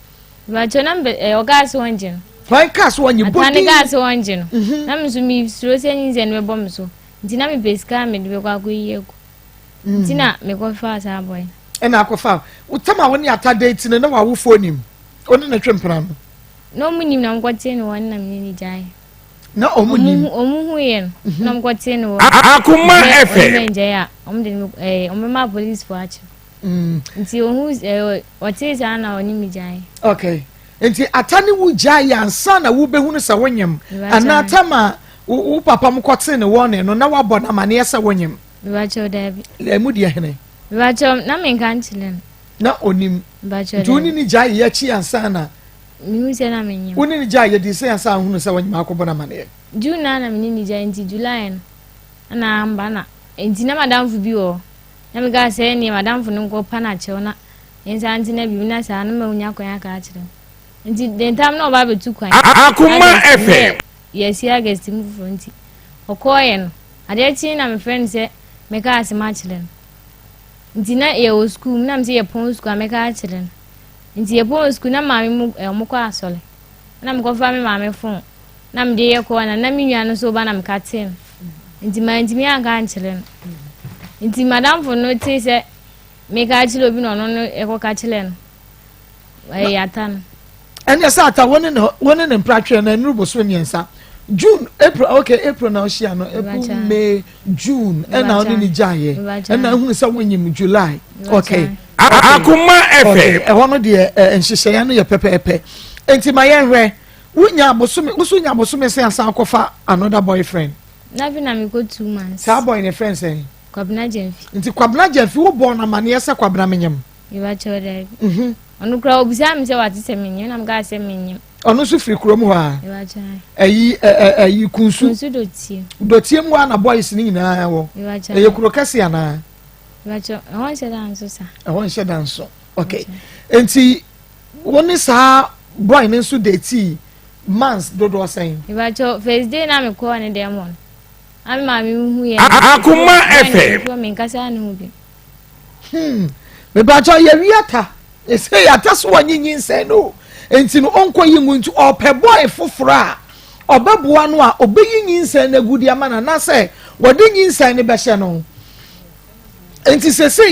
Bàjẹ́ na mbɛ ɛ ɔka sɛ ɔngye no. Hwan kaa so ɔnye? Ata ne bɔdin kaa sɛ ɔngye no. Na me nso mesuro sɛ nyinsɛn no bɛbɔ me so nti na mepɛ sika a mede bɛkɔ akɔyi agu. Nti na mekɔfaa saa bɔyɛ no. Ɛna akɔfa wo tam a wo ne ata date no na wawofoɔ nim wo ne ne twe mpena no? Na ɔmo nim na ɔmokɔtee no wɔ ne na mene ne gyae. Na ɔmo nim? Ɔmo hu yɛ no na ɔmokɔtee no wɔ. Akoma FM. Ɔmo bɛngyae a ɔmo de no ɛɛ ɔmo bɛma apolisifoɔ akye. Nti ohu ɛɛ ɔtee saa na ɔne me gyae. Okay, nti ata ne wo gyae yɛ ansa na wobɛhunu sɛ wonyem anaa tam a wo papa mo kɔtee ne wɔne no na wabɔ no amanneɛ sɛ wonyem? Mebakyɛw daabi. Ɛmu deɛ hene? Mebakyɛw na menka nkyerɛ no. Na onim? Mebakyɛw. Nti wo ne ne gyae yɛ akyi ansa na mehu sɛ na menyem? Wo ne ne gyae yɛ di sɛ ansa ahunu sɛ wonyem akɔbɔ no amanneɛ? June na mene ne gyae nti July no na amba na nti na madamfo bi wɔ hɔ na meka sɛ neɛ madamfo no nkɔ pa no akyɛw na yɛnsa ntena bi na saa no ma wonya kwan aka akyerɛ no nti de ntam na ɔba abɛtu kwan. Akoma August, FM. ne yɛasi August mu foforɔ nti ɔkɔɔyɛ no adeɛ kyee na mefrɛ no sɛ meka asɛm akyerɛ no nti na yɛwɔ sukuu mu na mesɛ yɛpɔn sukuu a meka akyerɛ no nti yɛpɔn sukuu na maame mu ɔmo kɔ asɔre na mekɔfa me maame phone na mede yɛ kɔɔ na na me nua no so ba na meka tee no nti mantumi anka ankyerɛ no nti madamfo no tee sɛ meka akyerɛ obi na ɔno no ɛkɔka kyerɛ no ɛyɛ ata no. Ɛnna sɛ ata wo ne mpratwe na ɛnuru bosome 3 June, April, okay, April na ɔhyia no, April, May, June ɛna ɔne ne gyaeɛ ɛna ehunu sɛ wonyim July, okay. Akoma Okay. FM. Ɛhɔ no deɛ nhyehyɛeɛ no yɛ pɛpɛɛpɛ nti ma yɛnhwɛ. Wonya abosome, woso nya abosome sɛn asan akɔfa another boyfriend? Na fi na mekɔ 2 months. Saa boy ne friend sɛn? Kwabena Gyamfi. Nti Kwabena Gyamfi, wobɔɔ no amanneɛ sɛ Kwabena menyam? Mebakyɛw, daabi. Ɔno koraa obisaa me sɛ wate sɛ menyam, na mekaa sɛ menyam. Ɔno nso firi kurom hɔ a? Mebakyɛw. Ɛyi ɛ ɛyi Kunsu. Kunsu Dɔtie. Dɔtie mu a na boys ne nyinaa wɔ. Mebakyɛw. Ɛyɛ kuro kɛse anaa? Mebakyɛw, ɛhɔ nhyɛ da nso sa. Ɛhɔ nhyɛ da nso. Okay. Nti wo ne saa boy ne nso date months dodoɔ sɛn? Mebakyɛw, first day na mekɔɔ ne dɛm hɔ no, na me maame hu yɛ. Akoma FM. Menkasa ne ho bi. Mebakyɛw, yɛwi ata ɛsɛ yɛata so wɔnye nyinsɛn no, nti no ɔnkɔ yi ngu, nti ɔpɛ boy foforɔ a ɔbɛboa no a ɔbɛyi nyinsɛn no agu de ama no, anaasɛ wɔde nyinsɛn no bɛhyɛ no. Nti sɛsɛ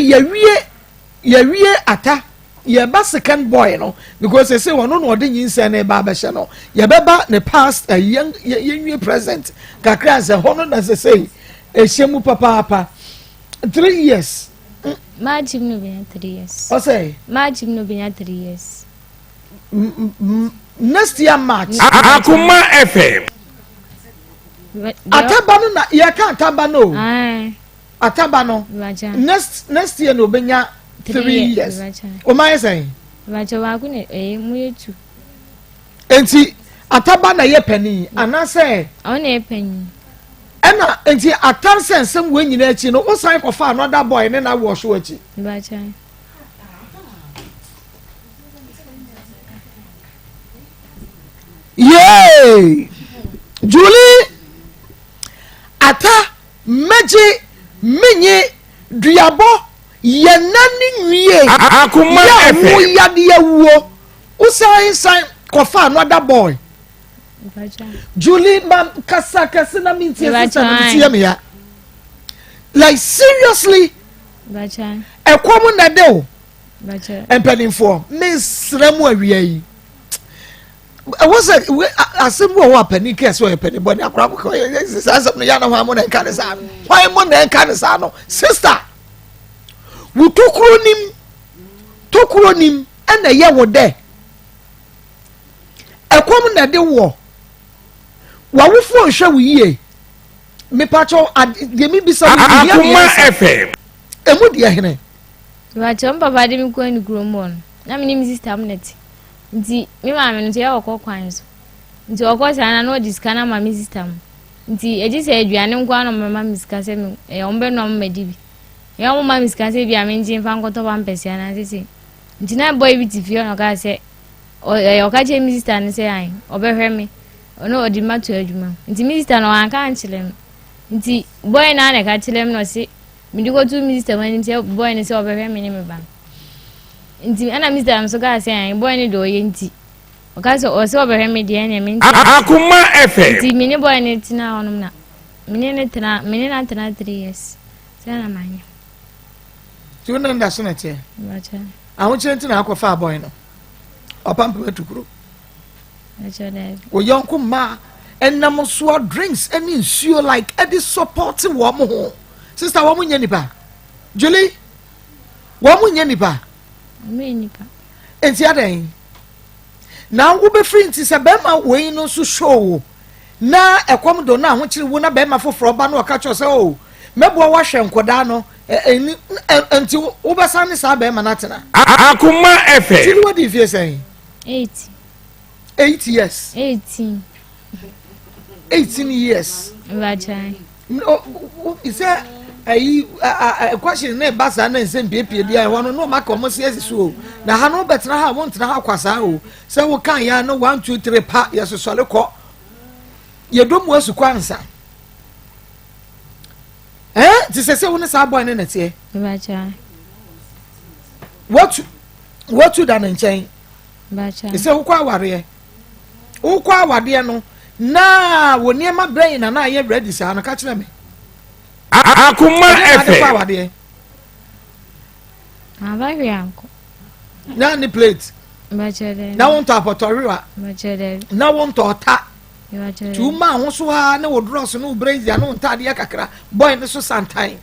yɛwie ata, yɛba second boy no, because sɛsɛ ɔno na ɔde nyinsɛn no ba abɛhyɛ no. Yɛbɛba ne past, yɛn yɛnwie present kakra sɛ hɔ no na sɛsɛ ɛhyɛ mu papaapa. 3 years. March mu no bɛnya 3 years. Ɔsɛ? March mu no bɛnya 3 years. Next year March. Akoma FM. Ataba no na yɛka ataba no o. Ataba no next year na obenya 3 years. O ma yɛ sɛn? Ìbàkyɛ, baako na ɛyɛ mu yɛ two. Nti ataba na yɛ panin anaasɛ? Ɔno na yɛ panin. Ɛna nti atar sɛ nsɛm wɔ nyinaa akyi no, wosan kɔfa another boy ne na wɔ so akyi? Ìbàkyɛ. Yee! Julie ata mɛgye menye duabɔ yɛna ne nwie. Akoma yɛ FM. wo yadeɛ wuo, wosan san kɔfa another boy. Ìbàkyɛ. Julie, ma kasa kɛse na mi ntie. Sister na mi tie mi ya, like seriously. Ìbàkyɛ. Ɛkɔm na de o. Ìbàkyɛ. Mpanimfoɔ, mesrɛ mu, awia yi ɛwɔ sɛ we asɛm bi wɔ hɔ a panin kɛse ɔyɛ panin bɔ ne akora akɔkɔ yɛ saa asɛm no yɛ ana hwan mo na ɛnka ne saa no, hwan mo na ɛnka ne saa no? Sister, wo tokuro nim, tokuro nim ɛna ɛyɛ wo dɛ ɛkɔm na ɛde wɔ w'awofoɔ nhwɛ wo yie. Mepakyɛw, deɛ mi bisa wo hia Akoma mmiɛnsa FM. Emu deɛ hene? Ìbàkyɛ, mpapa de mi kɔ ne kurom hɔ no, na mi ne mi sister mu na te. Nti me maame no nso yɛ ɔkɔ kwan so. Nti ɔkɔ saa na ɔde sika no ama me sister mu. Nti egye sɛ aduane nko ara na ɔmo ma me sika sɛ me ɛyɛ ɔmo bɛnoa mo ma di bi. Ɛyɛ ɔmo ma me sika sɛ ebi a me ngye nfa nkɔtɔ pampers anaa sese. Nti na boy bi te fie hɔ na ɔkaa sɛ ɛyɛ ɔka kyerɛ me sister no sɛ ayi ɔbɛhwɛ me, ɔno ɔde ma to adwuma mu. Nti me sister no wanka ankyerɛ me. Nti boy no ara na ɛka kyerɛ me na ɔse mede kɔto me sister mu anim sɛ boy no sɛ ɔbɛhwɛ me ne me ba no. Nti ɛna me sister no nso kaa sɛ ayi boy no deɛ ɔyɛ, nti ɔka sɛ ɔsɛ ɔbɛhwɛ me deɛ, ɛnea me nti. Akoma FM. Nti me ne boy no tena hɔnom na me ne no tena, me ne no atena 3 years sɛ na manyɛ. Nti wo ne nda so na teɛ? Ìbàkyɛ. Ahokyerɛ nti na akɔfa abɔe no ɔpampam atukuro? Ìbàkyɛ, daabi. Wo yɔnko mmaa ɛnam soa drinks ɛne nsuo like ɛde support wɔn ho. Sister, wɔn nyɛ nipa? Julie, wɔn nyɛ nipa? Ɔmo yɛ nipa. Nti adɛn na wobɛfiri? Nti sɛ bɛrima wei no nso show wo na ɛkɔm do na ahokyere wo na bɛrima foforɔ ba na ɔka kyerɛ sɛ o mɛboa woahwɛ nkɔdaa no ɛni, nti wobɛsan ne saa bɛrima no atena? Akoma FM. Julie, wadi mfie sɛn? 8. 8 years? 18. 18 years? Ìbàkyɛ. Sɛ ayi question ne ba saa na nsɛm piepie bi a ɛhɔ no na ɔma ka ɔmo se asi so o, na ha no wobɛtena ha a wontena ha kwa saa o, sɛ woka ya no 1 2 3 pa yɛsosɔre kɔ yɛdɔ mu asu kɔ ansa ɛɛ. Nti sɛ wo ne saa boy ne nɛteɛ? Ìbàkyɛ. Watu da ne nkyɛn? Ìbàkyɛ. Sɛ wokɔ awareɛ, wokɔ awadeɛ no na wɔ nneɛma bɛn na na ayɛ ready saa no? Ka kyerɛ me. Akoma Ɛdeɛn na ade kɔ FM. awadeɛ? Aba hwee ankɔ. Na ne plate? Ìbàkyɛ, daabi. Na wontɔ apɔtɔrewa? Ìbàkyɛ, daabi. Na wontɔ ɔta? Ìbàkyɛ, nti woma ho so a ne wo drɔs ne wo brazier ne wo ntaadeɛ kakra, boy ne so santan,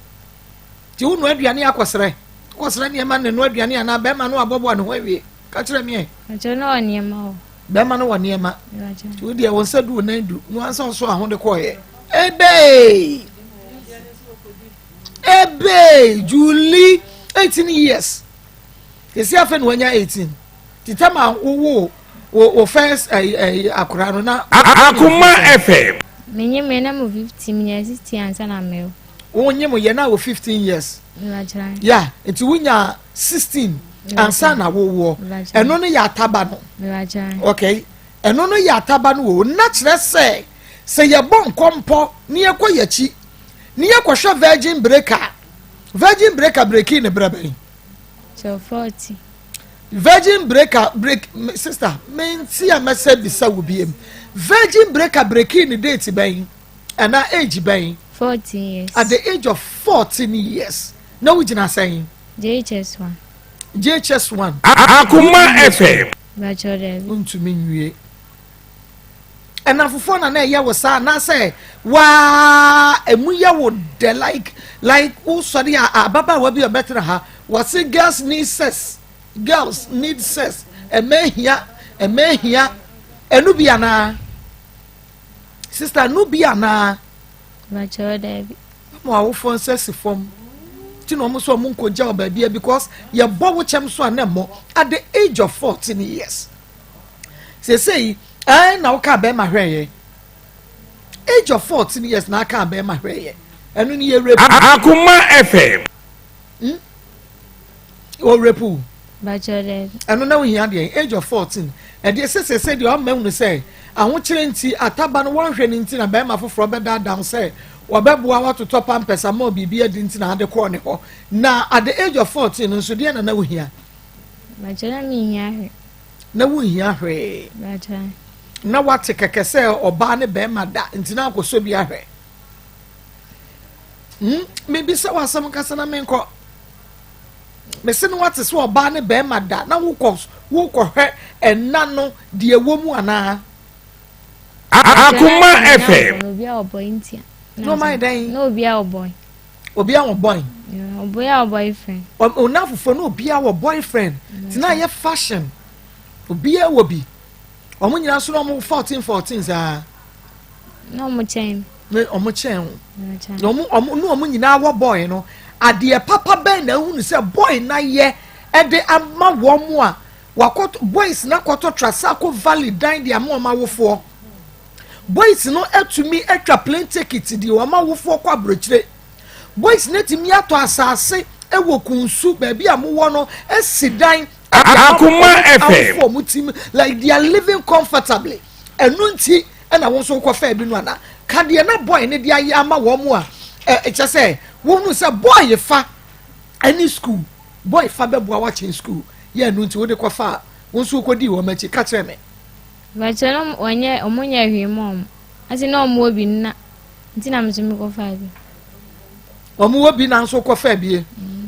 nti wo noa aduane akɔsrɛ kɔsrɛ nneɛma ne noa aduane anaa bɛrima no abɔboa ne ho awie? Ka kyerɛ me ɛ. Ìbàkyɛ, na ɔwɔ nneɛma wɔ. Bɛrima no wɔ nneɛma. Nti wo deɛ wo nsa du wo nan du. No ansa ɔso ahode kɔɔyɛ. Ebee! Ebee! Julie, 18 years. Kesi afei na wanya 18. Ti tɛm a wowo wo wo first ɛyi ɛyi akora no na. Akoma FM. Menye me na mo 15 menya 16 ansa na mewo. Wonye mo yɛ na wɔ 15 years. Ya nti wonya 16 ansa na wowoɔ. Ɛno no yɛ ataba no. Okay. Ɛno no yɛ ataba no o. Na kyerɛ sɛ sɛ yɛbɔ nkɔmpɔ ne yɛkɔ yɛkyi ne yɛkɔhwɛ virgin breaker virgin breaker breki ne berɛ bɛn? Kyɛw 40. Virgin breaker break sister menti a mɛsɛ bisa wo biem. Virgin breaker breki ne date bɛn? Ɛna age bɛn? 14 years. At the age of 14 years. Na wogyina sɛn? JHS 1. JHS 1. Akoma FM. Bàtchɔ dɛbi. Ntumi nwie. Ɛnafofoɔ na na ɛyɛ wo saa anaasɛ waa emu yɛ wo dɛ like like wosɔre a ababaawa bi a ɔbɛtena ha wɔse girls need sex girls need sex ɛmɛ hia ɛmɛ hia ɛnu bi anaa sister ɛnu bi anaa. Bàtchɔ dɛbi. Ama awofoɔ nsa si fam ti na wɔn nso wɔn nkɔgya wɔ baabi because yɛbɔ wo kyɛm so a na ɛmmɔ at the age of 14 years. Seesei ɛn na woka bɛrima hwɛeɛ age of 14 years na aka bɛrima hwɛeɛ ɛno ne yɛ rape. Akoma FM. Hmm? Wɔ rape wo. Bàtchɛ dɛ. Ɛno na wohia deɛ age of 14 ɛdeɛ sɛ sɛsɛ deɛ ɔma hunu sɛ ahokyerɛ nti ataba no wɔnhwɛ no nti na bɛrima foforɔ bɛdaadaa wo sɛ wɔbɛboa watotɔ pampers ama biribi adi nti na ade kɔɔ ne hɔ na at the age of 14 nso deɛ na na wohia. Bàtchɛ na mehia hwɛ. Na wonhia hwee. Na wate kɛkɛ sɛ ɔbaa ne bɛrima da nti na akɔsɔ bi ahwɛ. Hmm? Mebisa w'asɛm kasa na menkɔ. Mese no wate sɛ ɔbaa ne bɛrima da na wokɔ wokɔhwɛ ɛna no deɛ ɛwɔ mu anaa? Akoma FM. Obi a ɔbɔ ntia. Na ɔma yɛ dɛn? Na obi a ɔbɔ. Obi a wɔ boy. Obi a wɔ boyfriend. Ɔna foforɔ na obi a wɔ boyfriend. Ti na yɛ fashion. Obi a wɔ bi. Wɔn nyinaa nso na wɔn 14 14 saa. Na wɔn kyɛn. Ne wɔn kyɛn o. Na wɔn wɔn ne wɔn nyinaa wɔ boy no. Adeɛ papa bɛn na ehunu sɛ boy na yɛ ɛde ama wɔn a wakɔtɔ boys na kɔtɔ Trasaco Valley dan de ama wɔn awofoɔ. Boys no atumi atwa plane ticket de wɔn awofoɔ kɔ aburokyire. Boys no atumi atɔ asase wɔ Kunsu baabi a mowɔ no asi dan. Akoma FM. Awofoɔ wɔn tim like they are living comfortably. Ɛno nti ɛna wɔn nso kɔ fɛ bi no ana. Ka deɛ na boy no de ayɛ ama wɔn a ɛkyɛ sɛ wɔn hu sɛ boy fa ɛne school boy fa bɛboa wakyɛn school yɛ ɛno nti wode kɔ fa a wɔn nso kɔ di wɔn akyi ka kyerɛ me. Bàtchɛ no wɔnyɛ ɔmo nyɛ hwee ma ɔmo ase na ɔmo wɔ bi nna nti na nso mekɔ faa bi. Ɔmo wɔ bi na nso kɔ faa bie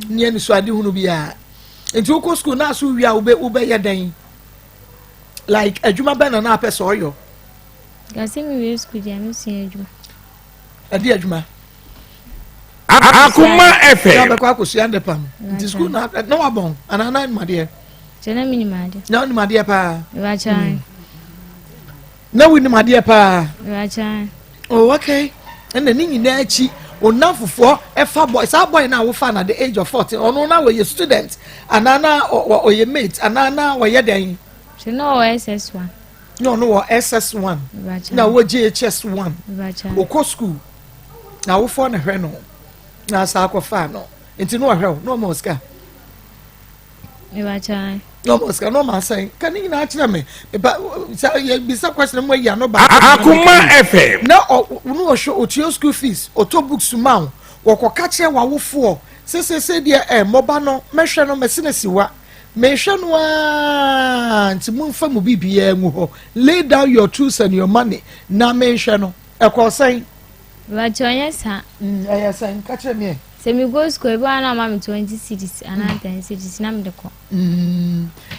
ne anisoade hunu biara nti wokɔ sukuu na aso wie a wobɛ wobɛyɛ dɛn like adwuma bɛn na na apɛ sɛ ɔyɔ. Gase mi wie sukuu deɛ mi sua adwuma. Ɛde adwuma. Akoma FM. Na bɛkɔ akɔsua ndepa no nti sukuu na na wabɔn anaa na anim adeɛ. Kyɛ na menim adeɛ. Na wonim adeɛ paa. Mebakyɛ. Na wonim adeɛ paa. Mebakyɛ. Oh okay. Ɛna ne nyinaa akyi onam fofoɔ ɛfa boy saa boy na awofa na the age of 14 ɔno na wɔyɛ student anaa na ɔyɛ mate anaa na ɔyɛ dɛn. Kyɛ na ɔwɔ SS1. Na ɔno wɔ SS1. Na ɔwɔ JHS1. Ɔkɔ school na awofoɔ na hwɛ no na asa akɔfa no nti na ɔhwɛ wo na ɔma ɔsika. Na ɔma sika na ɔma asɛn ka ne nyinaa kyerɛ me ba sɛ yɛbisa question mu ayi ano ba. Akoma FM. Na ɔ na ɔhwɛ otua school fees ɔtɔ books ma wo wɔkɔka kyerɛ w'awofoɔ sesese deɛ ɛ mmɔba no mɛhwɛ no mɛsi no siwa mehwɛ no aa nti momfa mu biribiara ngu hɔ lay down your tools and your money na menhwɛ no ɛkɔɔ sɛn. Bàtchɛ ɔnyɛ saa. Ɛyɛ sɛn ka kyerɛ me ɛ. Sɛ mi go school ebi wa na ɔma mi 20 cedis anaa 10 cedis na mi de kɔ.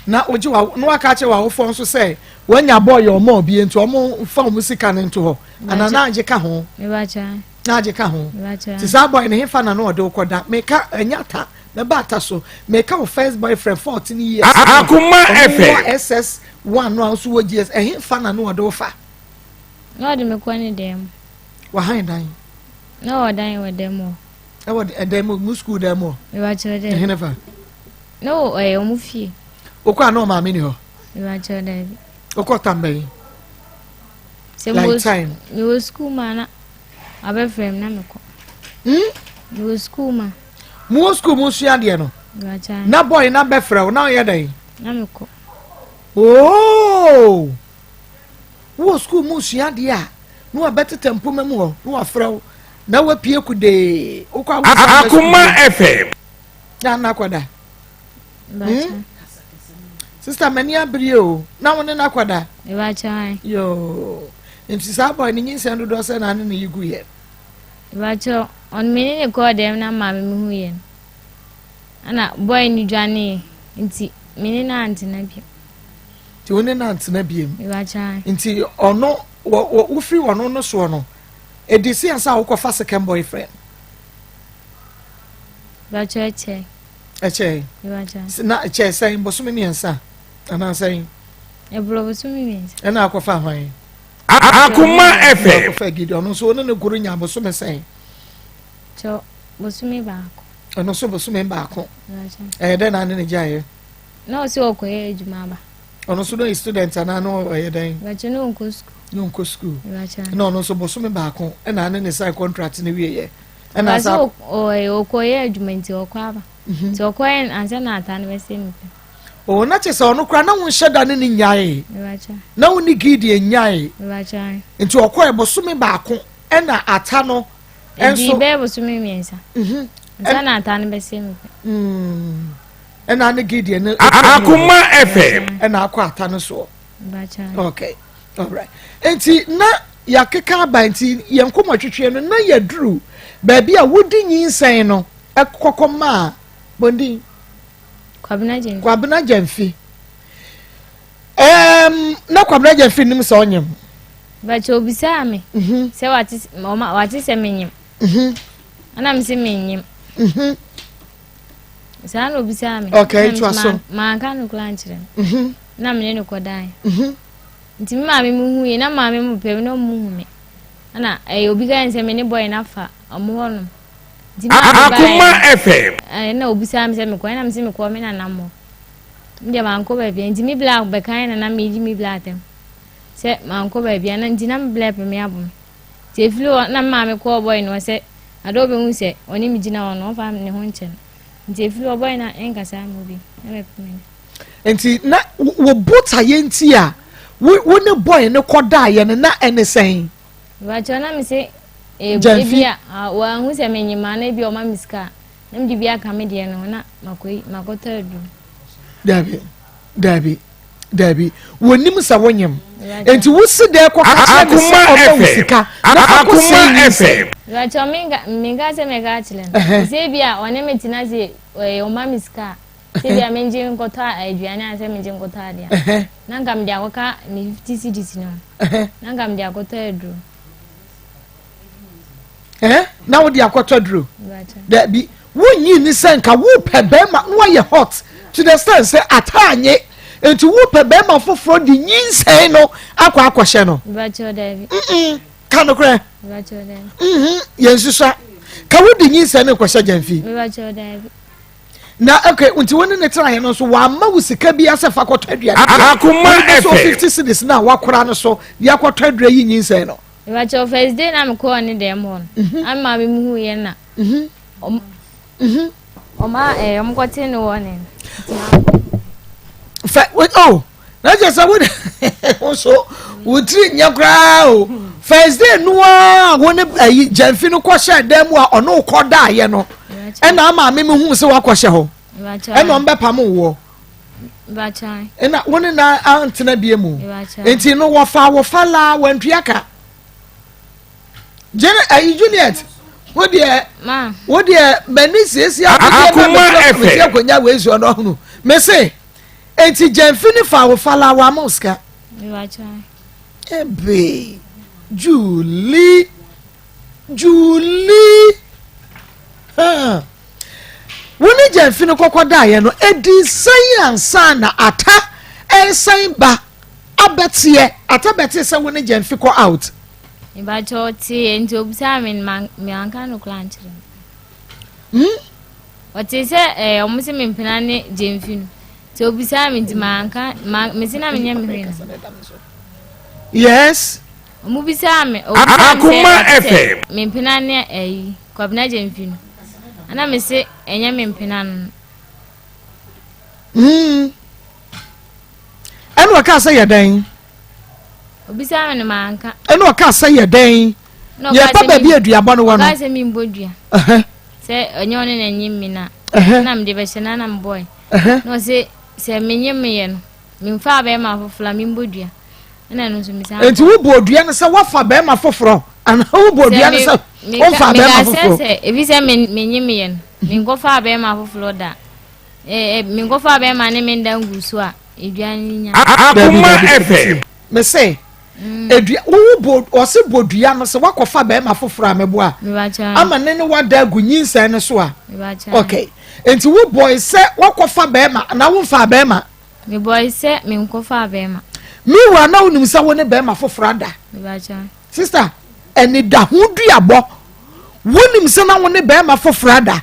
Na ogye wa na waka akyerɛ w'awofoɔ nso sɛ wanya bɔɔl yɛ ɔma obi nti ɔmo fa ɔmo sika no nto hɔ anaa na agye ka ho. Mebakyɛ. Na agye ka ho. Ti saa bɔɔl no hefa na na ɔde wokɔ da meka ɛnyɛ ata. Mɛba ata so. Meka wo first boyfriend 14 years. Akoma FM. Ɔno wɔ SS 1 no a nso wɔ GS. Ɛhe fa na no ɔde wo fa? Na ɔde me kɔ ne dan mu. Wahan dan? Na ɔwɔ dan wɔ dan mu. Ɛwɔ ɛdan mu, mu sukuu dan mu. Mebakyerɛ dɛ. Ɛhe ne fa? Na wɔ ɛyɛ ɔmo fie. Wokɔ a na ɔmaame ni hɔ? Mebakyerɛ dɛ. Wokɔ tam bɛyi? Sɛ Like time. Mewɔ sukuu mu a na wabɛfrɛ me na mekɔ. Hmm? Mewɔ sukuu mu a. Mowɔ sukuu mu sua adeɛ no? Mebakyerɛ. Na boy na bɛfrɛ wo na ɔyɛ dɛn? Na mekɔ. Oh! Wowɔ sukuu mu sua adeɛ a na wabɛtetɛ mpoma mu hɔ na wafrɛ wo na wapue kudee wokɔ a Akoma FM. Na na akɔda. Hmm? Sister m'ani abere o na wo ne no akɔda. Yoo nti saa boy ne nyinsɛn dodoɔ sɛ na ne ne yi gu yɛ. Ìbàkyɛ ɔno me ne ne kɔɔ dɛm na maame mi hu yɛ no ɛna boy no dwanee nti me ne no antena bio. Nti wo ne no antena biem. Nti ɔno wofiri ɔno no soɔ no ɛdi si ansa a wokɔfa second boyfriend. Ìbàkyɛ ɛkyɛ. Ɛkyɛ. Na ɛkyɛ sɛn bosome mmiɛnsa anaa sɛn. Ɛborɔ bosome mmiɛnsa. Ɛna akɔfa hwan. Akoma FM. Akɔfa gidi ɔno nso ɔne ne goro nya bosome sɛn. Kyɛ bosome baako. Ɔno nso bosome baako. Ɛyɛ dɛ na ne ne gyaeɛ. Na ɔsɛ ɔkɔyɛ adwuma aba. Ɔno nso no yɛ student anaa na ɔyɛ dɛn? Bàtchɛ na ɔnkɔ sukuu. Na ɔnkɔ sukuu. Na ɔno nso bosome baako ɛna ne ne sign contract no wieɛ. Ɛna sa ɔyɛ ɔkɔyɛ adwuma nti ɔkɔ aba. Mhm. Nti ɔkɔyɛ ansa na ata no bɛsɛ mi pɛ. O na kyerɛ sɛ ɔno koraa na wonhyɛ da ne ne nyae. Na wo ne Gideon nyae. Nti ɔkɔɛ bosome baako ɛna ata no ɛnso. Ɛdi bɛyɛ bosome mmiɛnsa. Mhm. Ansa na ata no bɛsɛ mi pɛ. Mm. Ɛna ne Gideon no. Akoma FM. Ɛna akɔ ata no soɔ. Okay. Alright. Nti na yɛakeka aba nti yɛn nkɔmɔ twetwe no na yɛduru baabi a wodi nyinsɛn no ɛkɔkɔ maa bɔndin. Kwabena Gyamfi. Kwabena Gyamfi. Um, na Kwabena Gyamfi nim sɛ ɔnyem. Bàtɛ obisaa mi. Mhm. Sɛ wate ɔma wate sɛ menyem. Mhm. Ɛna mi sɛ menyem. Mhm. Saa na obisaa mi. Okay, to aso. Manka no koraa nkyerɛ no. Mhm. Na me ne no kɔdae. Mhm. Nti me maame mu hu yɛ na maame mu pɛ na ɔmo hu me. Ɛna ɛyɛ obi ka yɛn sɛ me ne bɔyɛ na fa ɔmo hɔ nom. Nti maame ba Akoma FM. Ɛna obisaa mi sɛ mekɔ ɛna mi sɛ mekɔ me nana mo. Me deɛ mankɔ baabi nti me bla bɛka yɛn nana me yi me bla atɛm. Sɛ mankɔ baabi ana nti na me bla pɛ me abo me. Nti efiri hɔ na me maame kɔɔ bɔyɛ no sɛ ade ɔbɛhu sɛ ɔne me gyina hɔ no ɔmfa ne ho nkyɛ no. Nti efiri hɔ bɔyɛ no ɛnkasa ama obi na mɛpɛ me. Nti na wo botaeɛ nti a wo ne bɔyɛ no kɔdaeɛ no na ɛne sɛn? Mepakyɛw na mese ebi a wɔanhu sɛ menye maa na ebi a ɔma me sika a na mede bi aka me deɛ no ho na makɔ makɔtɔ aduro. Dabi dabi dabi wɔnim sɛ wonyem nti wosi dɛ kɔ ka kyerɛ ne sɛ ɔma wo sika na akɔ sɛ yi sɛ. Mepakyɛw menka menka sɛ mɛka akyerɛ no sɛ ebi a ɔne me tena se ɔma me sika a. Sɛ bia mengye nkɔtɔ aduane anaa sɛ mengye nkɔtɔ adeɛ a, na nka mede akɔka me 50 cedis no ho. Na nka mede akɔtɔ aduro. Na wode akɔtɔ aduro? Dabi, wonyi ni sɛ nka wopɛ bɛrima na wayɛ hot to the extent sɛ ataanye nti wopɛ bɛrima foforɔ de nyinsɛn no akɔ akɔhyɛ no. Ka nokorɛ. Yɛn susua ka wode nyinsɛn no kɔhyɛ gyamfi. Na okay, nti wo ne ne tenaeɛ no nso wamma wo sika bi asɛ fa kɔtɔ aduane. Akoma FM. So 50 cedis na wakora no so de akɔtɔ aduro yi nyinsɛn no. Ìbàkyɛ first day na mekɔɔ ne dɛm hɔ no. Mhm. Ama me muhu yɛ na. Mhm. Mhm. Ɔma ɛɛ ɔmo kɔte ne wɔ ne. Fɛ oh na kyerɛ sɛ wo wo so wo tiri nyɛ koraa o first day no a wo ne ayi gyamfi no kɔhyɛ dan mu a ɔno kɔ daayɛ no ɛna ama ame me hu sɛ wakɔhyɛ hɔ ɛna ɔmo bɛpam woɔ ɛna wo ne na antena bie mu nti no wɔfa wɔfa laa wɔntua ka gyene ayi Juliet wo deɛ wo deɛ m'ani siesie akodeɛ na mɛtena akonnwa wei so ɔno ɔhono mese Enti Gyamfi ne fa wo fala wama wo sika. Ebe Julie Julie huh. Wo ne Gyamfi no kɔkɔ daeɛ no, ɛdii sɛn ansa na Ata resan ba abɛteɛ? Ata bɛtee sɛ wo ne Gyamfi kɔ out. Mebakyɛ ɔteeɛ nti obisaa me no manka nokorɛ ankyerɛ no. Hmm? Ɔtee sɛ ɛɛ eh, ɔmo se me mpena ne Gyamfi no nti obisaa me nti manka ma mese na menyɛ me hwee no. Yes. Ɔmo bisaa me obisaa me sɛ ɔte sɛ me mpena ne ɛyi Kwabena Gyamfi no. Ɛna me se ɛnyɛ me mpena no. Mm. Ɛna ɔkaa sɛ yɛ dɛn? Obisa me no manka. Ɛna ɔkaa sɛ yɛ dɛn? Yɛba baabi aduabɔ no wɔ no. Ɔkaa sɛ membɔ dua. Sɛ ɛnyɛ ɔne na ɛnyem me na. Na mede bɛhyɛ na na mebɔe. Na ɔse sɛ menye meyɛ no memfaa bɛrima foforɔ a membɔ dua. Enti wobɔ dua no sɛ woafa bɛrima foforɔ anaa wobɔ dua no sɛ womfa bɛrima foforɔ? Sɛ ebi sɛ menye meyɛ no menkɔfaa bɛrima foforɔ da menkɔfaa bɛrima ne menda ngu so a edua no nya. Akoma FM. Mese edua wowo bɔ ɔse bɔ dua no sɛ woakɔfa bɛrima foforɔ a mɛboa ama ne ne wada agu nyinsɛn no so a. Okay. Enti wobɔe sɛ woakɔfa bɛrima anaa womfaa bɛrima? Mebɔe sɛ menkɔfaa bɛɛma. Meanwhile na wonim sɛ wo ne bɛɛma foforɔ ada. Sister, anidaho duabɔ. Wonim sɛ na wo ne bɛɛma foforɔ ada.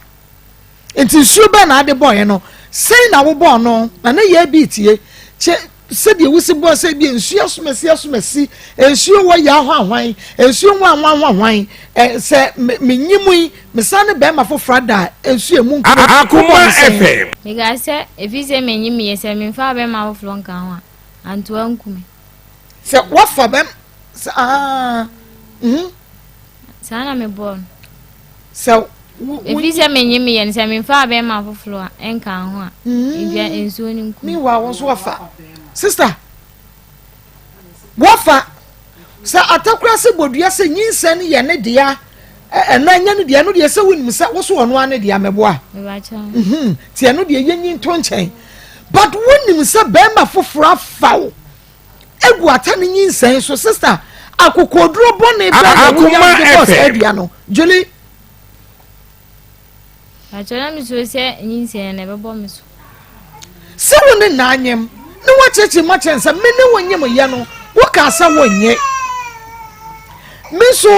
Nti nsuo bɛn na ade bɔeɛ no? Sɛn na wobɔɔ no? Na ne yɛ bi tie. Kyɛ sɛdeɛ wosi bɔɔ sɛ bi nsuo asomasi asomasi, nsuo wɔ yɛ ahwanhwan, nsuo nwanwa hwanhwan. Ɛ sɛ menyi mu yi, Mesan ne bɛrima foforɔ ada a nso emu nkuro. Akoma FM. Mekaa sɛ, Ɛfiri sɛ menye meyɛ, sɛ memfaa bɛrima foforɔ nka ho a, antoa nku me. Sɛ woafa bɛrima sɛ aa mhm. Saa na mebɔɔ no. Sɛ wo. Ɛfiri sɛ menye meyɛ no, sɛ memfaa bɛrima foforɔ a nka ho a, edwa nsuo no nku me. Meanwhile, wo nso wafa. Sister. Wɔfa sɛ atakorase bɔ dua sɛ nyinsɛn no yɛ ne dea ɛna ɛnyɛ ne dea ɛno deɛ sɛ wonim sɛ wo so ɔno ara ne dea mɛboa mhm. nti ɛno deɛ yɛnyi nto nkyɛn but wonim sɛ bɛrima foforɔ afa wo egu ata ne nyinsɛn so sister akokoduro bɔne bɛn na wonya wode bɔɔ saa dua no Julie. Pakyɛ na mesuro sɛ nyinsɛn no ɛbɛbɔ me so. Sɛ wo ne naa nyem ne woakyerɛkyerɛ mu akyerɛ sɛ me ne wo nyem yɛ no wokaa sɛ wonyɛ me nso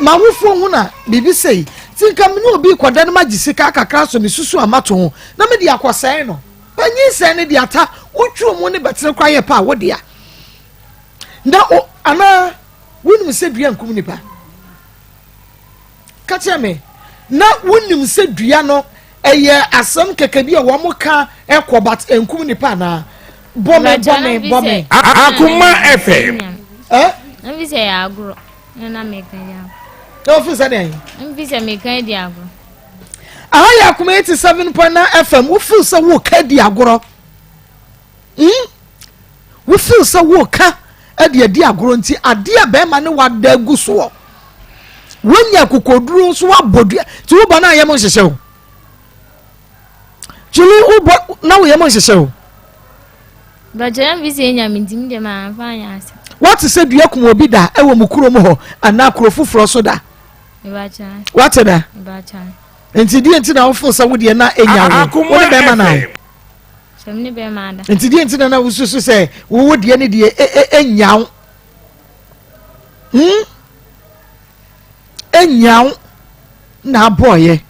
m'awofoɔ hu na biribi sei nti nka me ne obi kɔda no magye sika kakra so mesusu a mato ho na mede akɔsɛe no pa nyinsɛn no de ata wotwuo mu ne bɛtene koraa yɛ pa a wodea na o anaa wonim sɛ dua nkum nipa Ka kyerɛ me, na wonim sɛ dua no ɛyɛ asɛm kɛkɛ bi a wɔn ka ɛkɔ but ɛnkum nipa anaa? Bɔ me bɔ me bɔ me. Akoma FM. Ɛ? Mfi sɛ yɛ agorɔ na na meka di agorɔ. Na ofi sɛ deɛn? Mfi sɛ meka di agorɔ. Aha yɛ Akoma 87.9 FM wo feel sɛ wo ka di agorɔ. Hmm? Wo feel sɛ woka de adi agorɔ nti adeɛ a bɛrima ne wada agu soɔ wonya akokoduro nso woabɔ dua nti wobɔ no ayɛ mo nhyehyɛ o kyili wobɔ na woyɛ mo nhyehyɛ o woate sɛ dua kum obi da ɛwɔ mu kurom hɔ anaa kuro foforɔ so da woate da nti deɛ nti na wofo sɛ wodeɛ na ɛnya wo wo ne bɛrima na Sɛ me ne bɛrima ada. Nti deɛ nti na na wosusu sɛ wowo deɛ ne deɛ ɛnyaw hmm ɛnyaw na abɔɔyɛ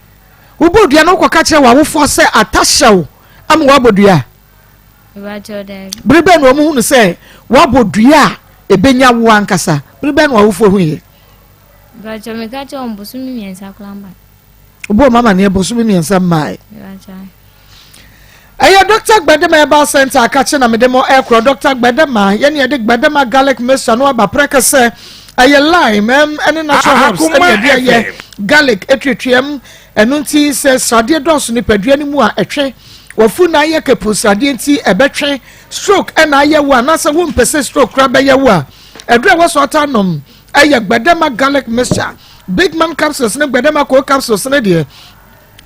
wobɔ dua no wokɔka kyerɛ w'awofoɔ sɛ ata hyɛw ama woabɔ dua bere bɛn na wɔn hunu sɛ woabɔ dua a ɛbɛnya wo ankasa bere bɛn na w'awofoɔ hu yɛ wobɔɔ mama neɛ bosome mmiɛnsa mmae Ɛyɛ Dɔkta Gbedema Herbal Center akakye na mede mo ɛkorɔ. Dɔkta Gbedema, yɛne yɛde Gbedema Garlic Mixture no aba prɛkɛsɛ. Ɛyɛ lime ɛm ɛne natural herbs ɛne yɛde ayɛ garlic etuatuam. Ɛno nti sɛ sradeɛ dɔɔso nipadua no mu a ɛtwe. Wafu na ayɛ kepu sradeɛ nti ɛbɛtwe. Stroke ɛna ayɛ wo anaasɛ wompɛ sɛ stroke koraa bɛyɛ wo a, ɛduro a ɛwɔ so ata nom ɛyɛ Gbedema Garlic Mixture. Big Man capsules ne Gbedema Cold capsules ne deɛ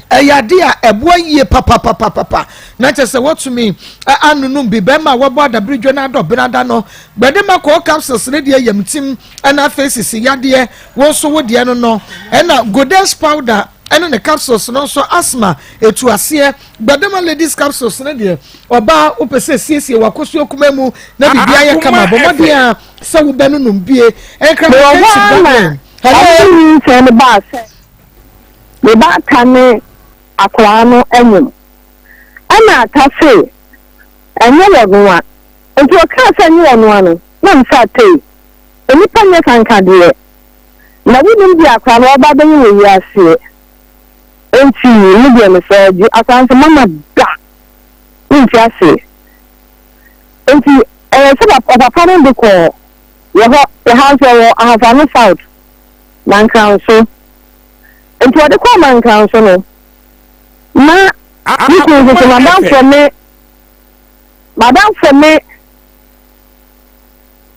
Ɛyɛ ade a ɛboa yie papapapapa na kyerɛ sɛ wɔtumi anonom bi. Bɛrima a wɔbɔ adabiridwo na adɔ benada no, gbɛdema kɔɔ capsules ne deɛ yam tim ɛna afei sisi yadeɛ wo nso wo deɛ no no ɛna godes powder. ɛne ne capsules no nso asthma etu aseɛ. Gbadama ladies capsules no deɛ ɔbaa wopɛ sɛ siesie w'akosuo kuma mu na biribi ayɛ kama bɔ mmɔden a sɛ wobɛnonom bie. Ɛnkra Mewɔ hɔ ara na Hello. ɔmo nyinsɛn no baa sɛ me ba ata ne akwaraa no anyem. Ɛna ata se ɛnyɛ wɔnoa. Nti ɔkaa sɛ ɛnyɛ wɔnoa no na me sɛ atei onipa nyɛ kankadeɛ na wonim deɛ akwaraa no ɔba abɛyɛ wɔ wiaseɛ. Enti me deɛ mesɛ gye akwaraa no sɛ mama da wonte aseɛ. Enti ɛyɛ sɛ ɔpapa no de kɔɔ Yɛ hɔ, yɛ ha nso ɛwɔ Ahafo-Ano South, Mankranso. Nti ɔde kɔɔ Mankranso no, na me kunu nso so m'adamfo ne m'adamfo ne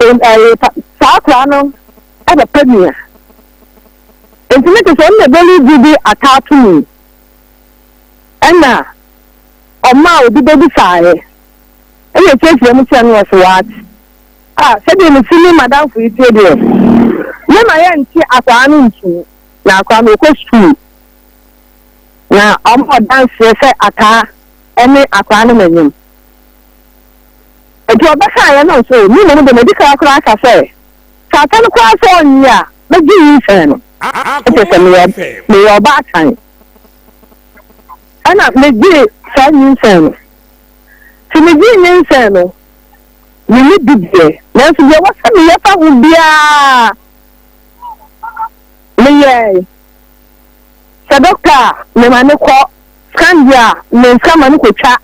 ɛɛ saa akwaraa no ɛbɛpɛ nua. Nti ne te sɛ ɔno na ɛbɛli gye de ataato mu. Ɛna ɔmaa obi bɛbisaeɛ. Ɛna ɛkyerɛkyerɛ mu kyerɛ no ɔso what? Ah, sɛdeɛ mesi ne m'adamfo yi teɛ deɛ, me ma yɛnte akwaa no ntu, na akwaa no ɔkɔ sukuu, na ɔma ɔdanseɛ sɛ ataa ne akwaa no n'anim. Nti ɔbɛkaeɛ no nso, me mmom deɛ madi kan koraa aka sɛ, sɛ ata no koraa sɛ ɔnnye a, mɛgye nyinsɛn no. Ɛkyerɛ sɛ meyɛ meyɛ ɔbaatan. Ɛna megyee saa nyinsɛn no. Nti megyee nyinsɛn no, Minni bi deɛ, nanso deɛ ɛwɔ sɛ meyɛ fa ho biara, meyɛe. Sɛ dɔkta a, mema no kɔ, scan deɛ a, me nsa ma no kɔtwa.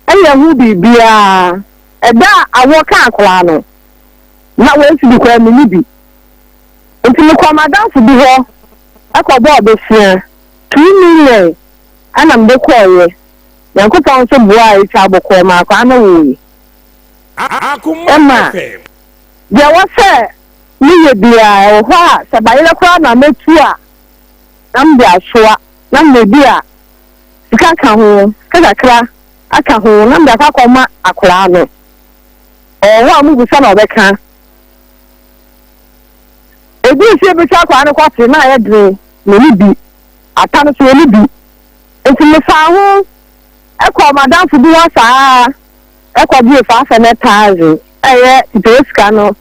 Ɛyɛ ho biribiara. Ɛda a awoɔ kaa akwadaa no, na wɔasi bi koraa menni bi. Nti mekɔɔ m'adamfo bi hɔ kɔbɔɔ bosea, 2 million ɛna mede kɔeɛ. Nyankopɔn nso boaa etwaa bɔkɔɔ maa akwaa no woe. Ɛma deɛ ɛwɔ sɛ meyɛ biara, ɛwɔ hɔ a, sɛ bayerɛ koraa na mɛtu a, na mede asoa, na mede a sika ka ho, sika kakra aka ho, na mede akɔ akɔma akwadaa no. Ɔwɔ hɔ a mobisa na ɔbɛka. Ɛduru sɛ yɛbɛtwa akwadaa no kɔte na ayɛ dene, menni bi. Ata no so ɔnni bi. Enti mefaa ho kɔɔ m'adamfo bi hɔ saa ara kɔgyee 500,000 a ɛyɛ titire sika no,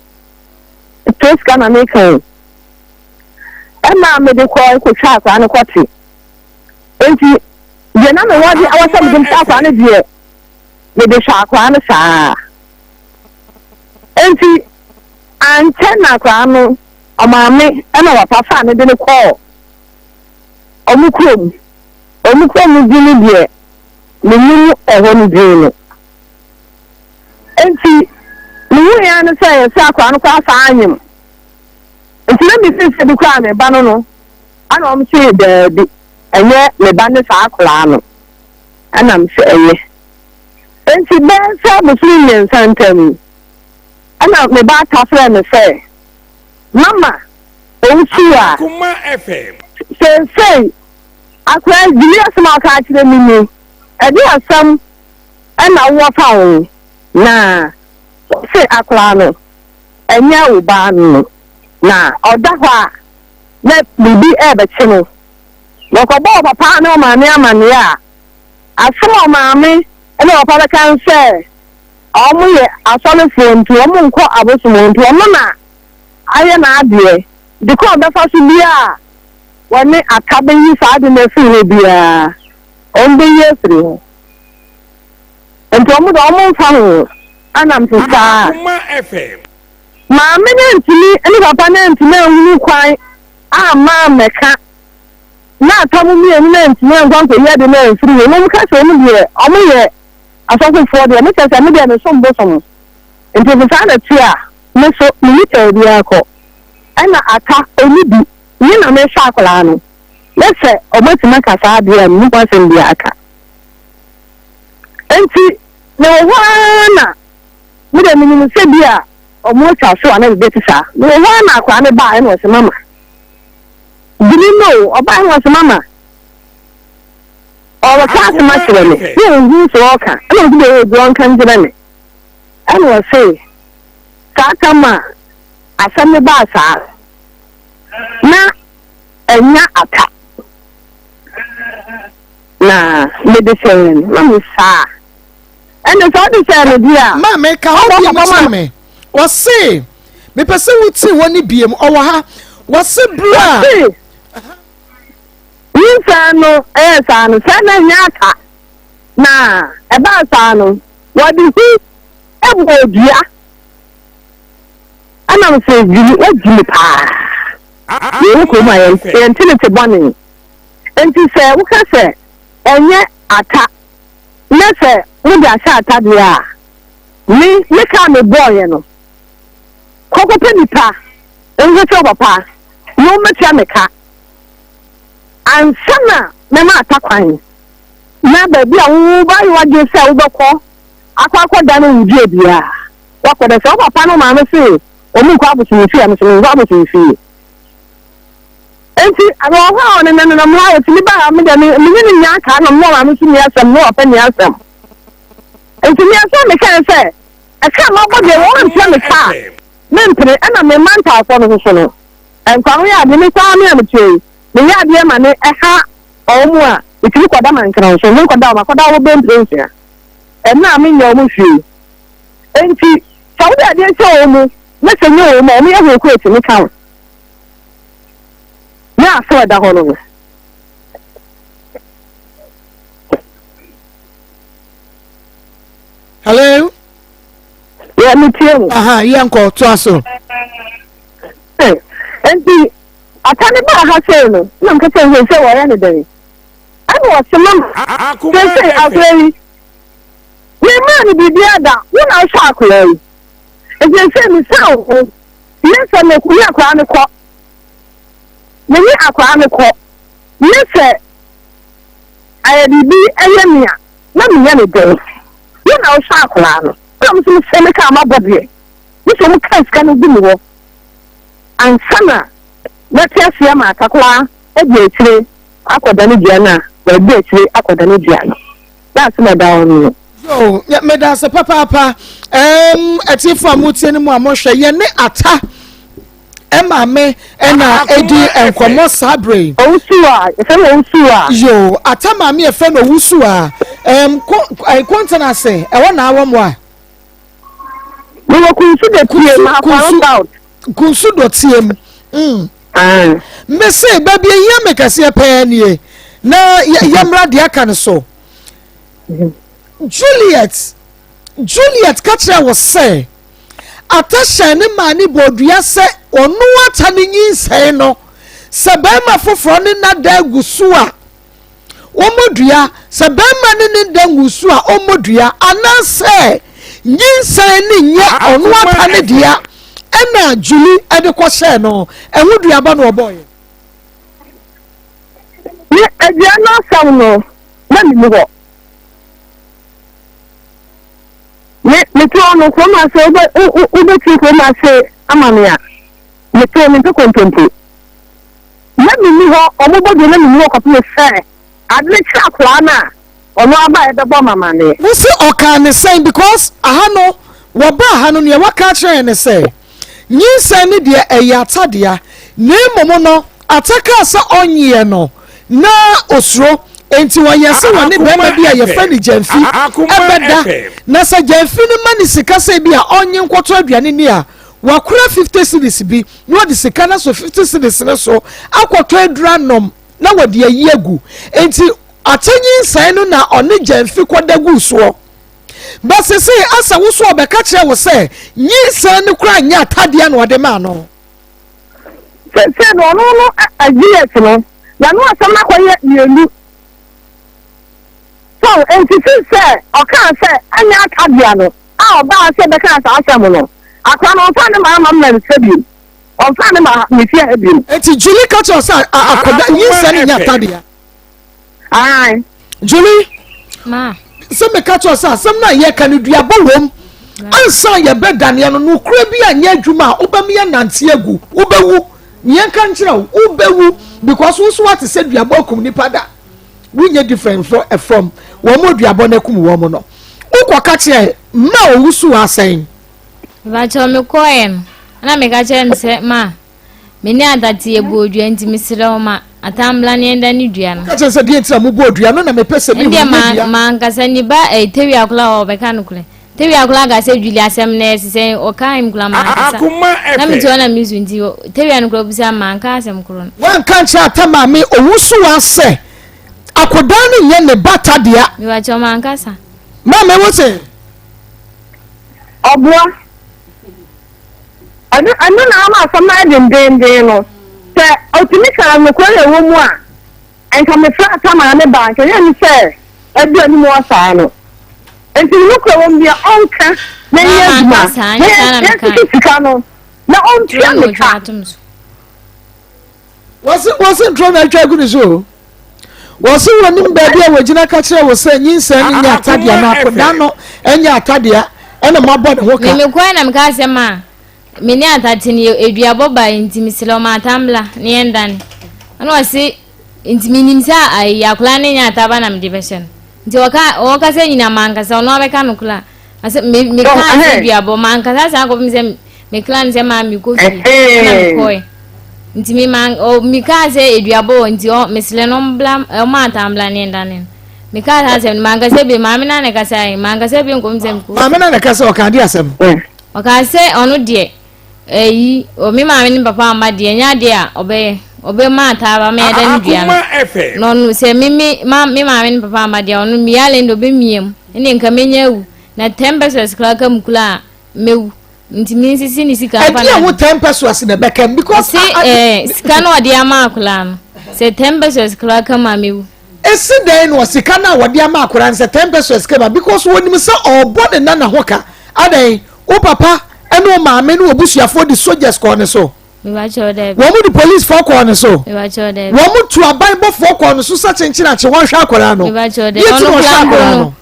titire sika na meka yi. Ɛma mede kɔe kɔtwaa akwadaa no kɔte. Enti deɛ na mewɔ de ɛwɔ sɛ mede hwɛ akwadaa no deɛ, mede hwɛ akwadaa no saa. Enti ankyɛ na akwadaa no, ɔmaame ɛna papa faa no de no kɔɔ Wɔn kurom. Wɔn kurom din no deɛ, mennim ɛhɔ no din no. Enti, mehuiɛ ara ne sɛ yɛsɛ akwadaa no koraa saa anyem. Nti na mefiri sɛ bi koraa me ba no no, ɛna wɔn se daabi, ɛnyɛ me ba ne saa akwadaa no. Ɛna me sɛ ɛyɛ. Enti bɛyɛ sɛ bosome mmiɛnsa ntam yi, ɛna me ba ata frɛɛ me sɛ, Mama, Owusu a, seesei akora yi, Gyimi asɛm a ɔka akyerɛ me ni, ɛde asɛm na wowɔ fa ho? Na ɔse akora no, ɛnyɛ wo ba no, na ɔda hɔ a na biribi rebɛkye no. Na ɔkɔbɔɔ ɔpapa ne ɔmaame amanneɛ a, asɛm a ɔmaame ne ɔpapa bɛka ne sɛ, wɔyɛ asɔrefoɔ nti wɔnkɔ abosom hɔ nti ɔno na ayɛ n'adeɛ. De kwan a ɔbɛfa so biara a wɔne Aka bɛyi saa ade no afiri hɔ biara, wɔbɛyi afiri hɔ. Nti wɔn deɛ wɔmfa ho. Ɛna mete saa. Maame no antumi ne papa no antumi anhunu kwan amma ammɛka. Na ata mo mmienu no antumi ankɔ ankɔyi ade no amfiri hɔ. Mmom ka sɛ wɔn deɛ wɔyɛ asɔfofoɔ deɛ, mekyerɛ sɛ me deɛ mesom bosom. Nti sɛ saa na ɛte a, Me nso, menni baabiara kɔ. Ɛna Ata, ɔnni bi. Me na mehwɛ akwadaa no. Na sɛ ɔbɛtumi aka saa deɛ a, menni ho asɛm biara ka. Enti, mewɔ hɔ ara na, me deɛ menim sɛ bi a wɔatwa so anaa biribi te saa. Mewɔ hɔ ara na akwadaa no baeɛ na ɔse, Mama. Gyimi no o, ɔbaeɛ na ɔse, Mama. Ɔreka asɛm akyerɛ me. Na ɔnhu sɛ ɔreka. Ɛna ɔse deɛ ɔgu ɔnka nkyerɛ me. Ɛna ɔse, Saa tam a asɛm no baa saa na ɛnya aka. Na mede hyɛɛ no, na me saa. Ɛnna sɛ ɔde hyɛɛ no deɛ a. Maame, ka hɔ biem kyerɛ me. Ɔse, mepɛ sɛ wotie hɔ ne biem, ɔwɔ ha. Wɔse berɛ a. Ɔse, nyinsɛn no ɛyɛ saa no, sɛ na ɛnyɛ aka. Na ɛbaa saa no, wɔde hu bɔɔ dua. Ɛna mesɛ, gyimi, woagyimi paa. Yɛwɔ kurom a yɛnte ne te bɔne. Enti sɛ woka sɛ ɛnyɛ ata na sɛ mode ahyɛ ata deɛ a, me, me ka a mebɔeɛ no, kɔ kɔpɛ nipa nkɔkyerɛ wo papa na ɔmmɛtua me ka ansa na mɛma ata kwan na baabi a wobayɛ w'adwene sɛ wobɛkɔ akɔ akɔda no wo dua biara woakɔda. Sɛ wo papa ne wo maame se wɔn nkɔ abosomfie a, me nso menkɔ abosomfie. Enti wɔ hɔ a ɔnenanenam hɔ a otumi ba ha, me deɛ me me ne no nnya aka na me maame nso nni asɛm, me papa nni asɛm. Enti me asɛm a mekae ne sɛ, ɛka a mabɔ deɛ wɔn antua me ka a, mempene, ɛna me mma ntaafoɔ no nso so no, nkwa ho yɛ adeɛ, me nko ara me a metua yi, meyɛ adeɛ ma ne ɛha wɔn a, metumi kɔda mankena nso, menkɔda hɔ, makɔda hɔ bɛyɛ mprɛnsia, ɛnna a menyɛ wɔn hwee. Enti sɛ wode adeɛ hyɛ wɔn mu na sɛ nyɛ wɔn mu a, wɔyɛ hwee koraa ɛtumi ka wo. Ne aso a ɛda hɔ no no. Hello. Yɛ mi tie o. Aha yɛ nkɔ to aso. Nti ata ne baa ha sei no na mka sɛ sɛ wɔyɛ ne dɛn ɛna ɔse mama sɛsɛ akora yi memmaa no biribiara da wo na wohwɛ akora yi nti sɛ mesa wo ho Ne sɛ me ne akwadaa no kɔ, me ne akwadaa no kɔ, ne sɛ ayɛ biribi yɛ me a, na meyɛ no dɛn? Wo na wohwɛ akwadaa no. Ɛna mo nso mesɛ me kaa mabɔ deɛ, ne sɛ wɔn kaa sika no gu me hɔ ansa na mɛte aseɛ ma atakoraa adi akyire akɔdane dua no a, wadi akyire akɔdane dua no. Na asɛm a ɛda hɔ no no. Yo, meda ase papaapa. Um, atiefo a motie no mu a mohwɛ, yɛne Ata maame ɛna edi nkɔmmɔ saa bere yi. Owusu a, yɛfrɛ no Owusu a. Yo, Ata maame yɛfrɛ no Owusu a. Um, kɔntena ase, ɛhɔ na awɔ mo a. Mewɔ Kunsu dɔtie mu, Akwaro South. Kunsu dɔtie mu. Mm. Mese, baabi ehia me kɛseɛ pɛɛ nie, na yɛmmra deɛ aka no so. Juliet, Juliet ka kyerɛɛ wo sɛ Ata hyɛɛ ne maa ne bɔɔ dua sɛ ɔno Ata ne nyinsɛn no, sɛ barima foforɔ ne nna da agu so a, ɔmmɔ dua, sɛ barima ne ne da ngu so a, ɔmmɔ dua, anaasɛ nyinsɛn no nyɛ ɔno Ata ne dea, ɛna Julie de kɔhyɛɛ no, ɛho duaba na ɔbɔeɛ. Ne adua no asɛm no, na menni hɔ. Me mete hɔ no, kurom ase, wobɛ wo wobɛtiri kurom ase ama me a, mete hɔ, mempɛ kontompo. Na menni hɔ, wɔbɔ dua na menni hɔ kɔpem sɛ ade no kye akwadaa no a, ɔno aba a ɛbɛbɔ me amaneɛ. Wo se ɔkaa ne sɛn because aha no wɔbaa ha no nea waka akyerɛ yɛn ne sɛ nyinsɛn no deɛ ɛyɛ Ata dea na mmom no Ata kaa sɛ ɔnyeɛ no na osuro enti ɔyɛɛ sɛ wɔne barima bi a yɛfrɛ no Gyamfi bɛda na sɛ Gyamfi no ma no sika sɛ bi a ɔnye nkɔtɔ aduane ni a wakora 50 cedis bi na ɔde sika no asɔ 50 cedis no so akɔtɔ aduru anom na wɔde ayi agu enti Ata nyinsɛn no na ɔne Gyamfi kɔda guu soɔ. But sesei asa wo so ɔbɛka kyerɛ wo sɛ nyinsɛn no koraa nyɛ Ata dea na ɔde maa no. Seesei no, ɔno no GS no, n'ano asɛm no akɔyɛ mmienu. So, enti since sɛ ɔkaa sɛ ɛnyɛ akadea no a ɔbaa sɛ bɛkaa saa asɛm no, akora no ɔmfaa ne maa ma mmɛnsa bio. Ɔmfaa ne maa ne fie ha bio. Enti Julie ka kyerɛ sɛ akɔda nyinsɛn no nyɛ atadea. Ae. Julie, Ma. sɛ meka kyerɛ sɛ asɛm no a yɛka no duabɔ wom ansa yɛbɛdaneɛ no nokorɛ bi anyɛ adwuma a wobɛma yɛnante agu wobɛwu yɛnka nkyerɛ wo wobɛwu because wo so wate sɛ duabɔ akum nipa da wonyɛ different from wɔn mu duabɔ no akum wɔn no wokɔka kyerɛ ma owu so asɛn. Mepakyɛw mekɔɛ no na meka kyerɛ no sɛ ma me ne Adate yɛ bɔɔ dua nti mesrɛ wo ma. Atambla ne ɛnda ne dua no. Ka kyerɛ sɛ deɛ nti na mobɔɔ dua no na mepɛ sɛ mehu ne dua. Mankasa ne ba eh, Tewi akola ɔbɛka no korɛ. Tewi akola ka sɛ Julie asɛm na ɛsɛ sɛ ɔka im kola mankasa. Na mete hɔ na mesu nti Tewi ano kola bisa manka asɛm koro no. Wanka nkyerɛ Ata maame owusuwa sɛ akodaa no nyɛ ne ba tadea. Mebakyɛ mankasa. Maame wo se. Ɔboa. Ɛno ɛno na ama asɛm no ayɛ dendeenden no. Sɛ ɔtumi kaa nokorɛ a ɛwɔ mu a, nka mefrɛ ata maame ba a, nka ɛnyɛ ne sɛ adu anim hɔ saa no. Nti ne nokorɛ wɔ mu deɛ ɔnka na ɛnyɛ adwuma na yɛnsese sika no na ɔntua me ka. Wɔse wɔse ntorɔ na atwa agu ne so o. Wɔse wɔnim baabi a wɔgyina ka kyerɛ wo sɛ nyinsɛn no nyɛ atadea na akoda no nyɛ atadea ɛna moabɔ ne ho ka. Me mekɔɛ na mekaa sɛ ma me ne atate no yɛ aduabɔ bae nti mesrɛ wo ma ata mmra na yɛndane. Ɛna ɔse nti menim sɛ ayi akwadaa no nyɛ ata ba na mede bɛhyɛ no. Nti ɔka ɔkasa nyina mankasa ɔno abɛka no koraa. Asɛ me mekaa sɛ duabɔ mankasa saa kɔpem sɛ me kla no sɛ maa mekɔ fie ɛna mekɔe nti me ma ɔ mekaa sɛ eduabɔ wɔ nti ɔ mesrɛ no ɔmbla ɔma atambla ne ɛndane no mekaa saa asɛm no mankasa bi maame na ne kasa yi mankasa bi nkɔm sɛ mekɔ maame na ne kasa ɔka de asɛm ɔkaa sɛ ɔno deɛ ɛyi me maame ne papa amma deɛ ɛnyɛ adeɛ a ɔbɛyɛ ɔbɛma ataaba ma yɛda no dua no na ɔno sɛ me me ma me maame ne papa amma deɛ ɔno mia lɛn de ɔbɛmia mu ɛne nka mɛnya awu na 10 pesos koraa ka mu koraa a mɛwu nti mi nsisi ne sika nfa na. Ɛdi ɛho 10 pesos na ɛbɛka mu because. Ɔsi ɛɛ sika na ɔde ama akwadaa no sɛ 10 pesos koraa ka mu a mɛwu. Esi dɛn na ɔsika no a wɔde ama akwadaa no sɛ 10 pesos ka mu a because wɔnim sɛ ɔrebɔ ne nana ho ka adɛn wo papa ne wo maame ne w'abusuafoɔ de soldiers kɔɔ ne so. Wɔn de policefoɔ kɔɔ ne so. Wɔn tu aban bɔfoɔ kɔɔ ne so sɛ kyenkyen akye wɔn hwɛ akwadaa no. Deɛ ti na ɔhwɛ akwadaa no.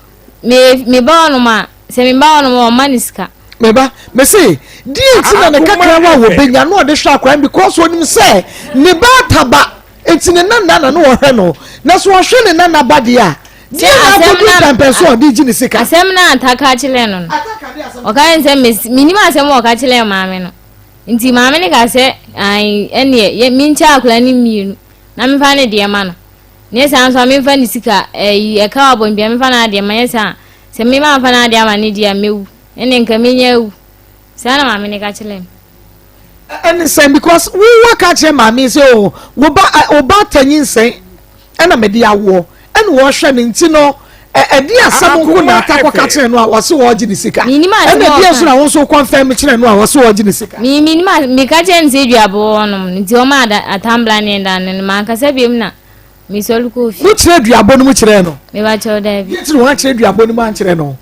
Me me ba hɔnom a sɛ me ba hɔnom a ɔma ne sika. Me ba me se deɛ ti na ne kakra wa wɔ benya no ɔde hwɛ akwadaa no because onim sɛ ne ba ataba eti ne nana na no ɔhwɛ no na so ɔhwɛ ne nana ba deɛ a. Deɛ na akɔdu pɛmpɛn so a ɔde gye ne sika. Asɛm no a Ata ka kyerɛɛ no no, ɔka kyerɛ no sɛ menim asɛm a ɔka kyerɛɛ maame no. Nti maame no ka sɛ, ae, ɛneɛ menkyɛ akwadaa no mmienu na memfa ne deɛ ma no. Nyɛ saa nso a memfa ne sika, ɛyi, ɛka wɔ abɔnten memfa n'adeɛ ma. Nyɛ saa a, sɛ me mamfa n'adeɛ ama ne deɛ a mɛwu. Ɛneɛ nka mɛnya awu. Saa na maame no ka kyerɛɛ me. Ɛne sɛn because wo waka kyerɛ maame sɛ o oh, wo ba wo ba ata nyinsɛn ɛna mede awoɔ ɛna wɔhwɛ no nti no ɛde asɛm nko na ata kɔka kyerɛ no a wɔse wɔgye ne sika ɛna ɛdeɛ nso na wo nso kɔnfɛm kyerɛ no a wɔse wɔgye ne sika. Menim meka kyerɛ no sɛ aduabɔ wɔnom nti ɔma atambla ne ɛda no no mankasa biom na mesɔre kɔɔ fie. Wokyerɛ aduabɔ no mu kyerɛ no? Mebakyɛw daabi. Yɛkyerɛ wɔn akyerɛ aduabɔ no mu ankyerɛ no?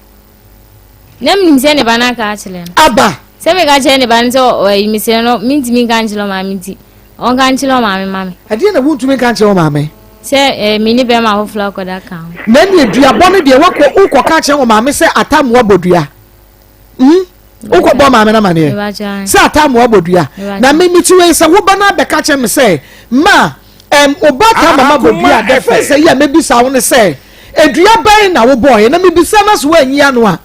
Na menim sɛ ne ba no aka akyerɛ no. Aba. Sɛ meka kyerɛ ne ba no sɛ ɔyi mesrɛ no mentumi nka nkyerɛ ɔmaame nti ɔnka nkyerɛ ɔmaame ma me. Ɛdeɛ na wontumi nka nkyerɛ ɔmaame? Sɛ eh, me ne bɛrima foforɔ akɔda ka ho. Na ɛne aduabɔ no deɛ wakɔ wokɔka kyerɛ ɔmaame sɛ atamoa bɔ dua. Hmm? Wokɔbɔ maame no amaneɛ sɛ atamoa bɔ dua. Na me meti wei sɛ woba no abɛka kyerɛ me sɛ ma um, woba ta mama bɔ dua the first yi a mɛbisa wo ne sɛ Dua bɛn na wobɔeɛ? Na mebisa na so woanyi ano a,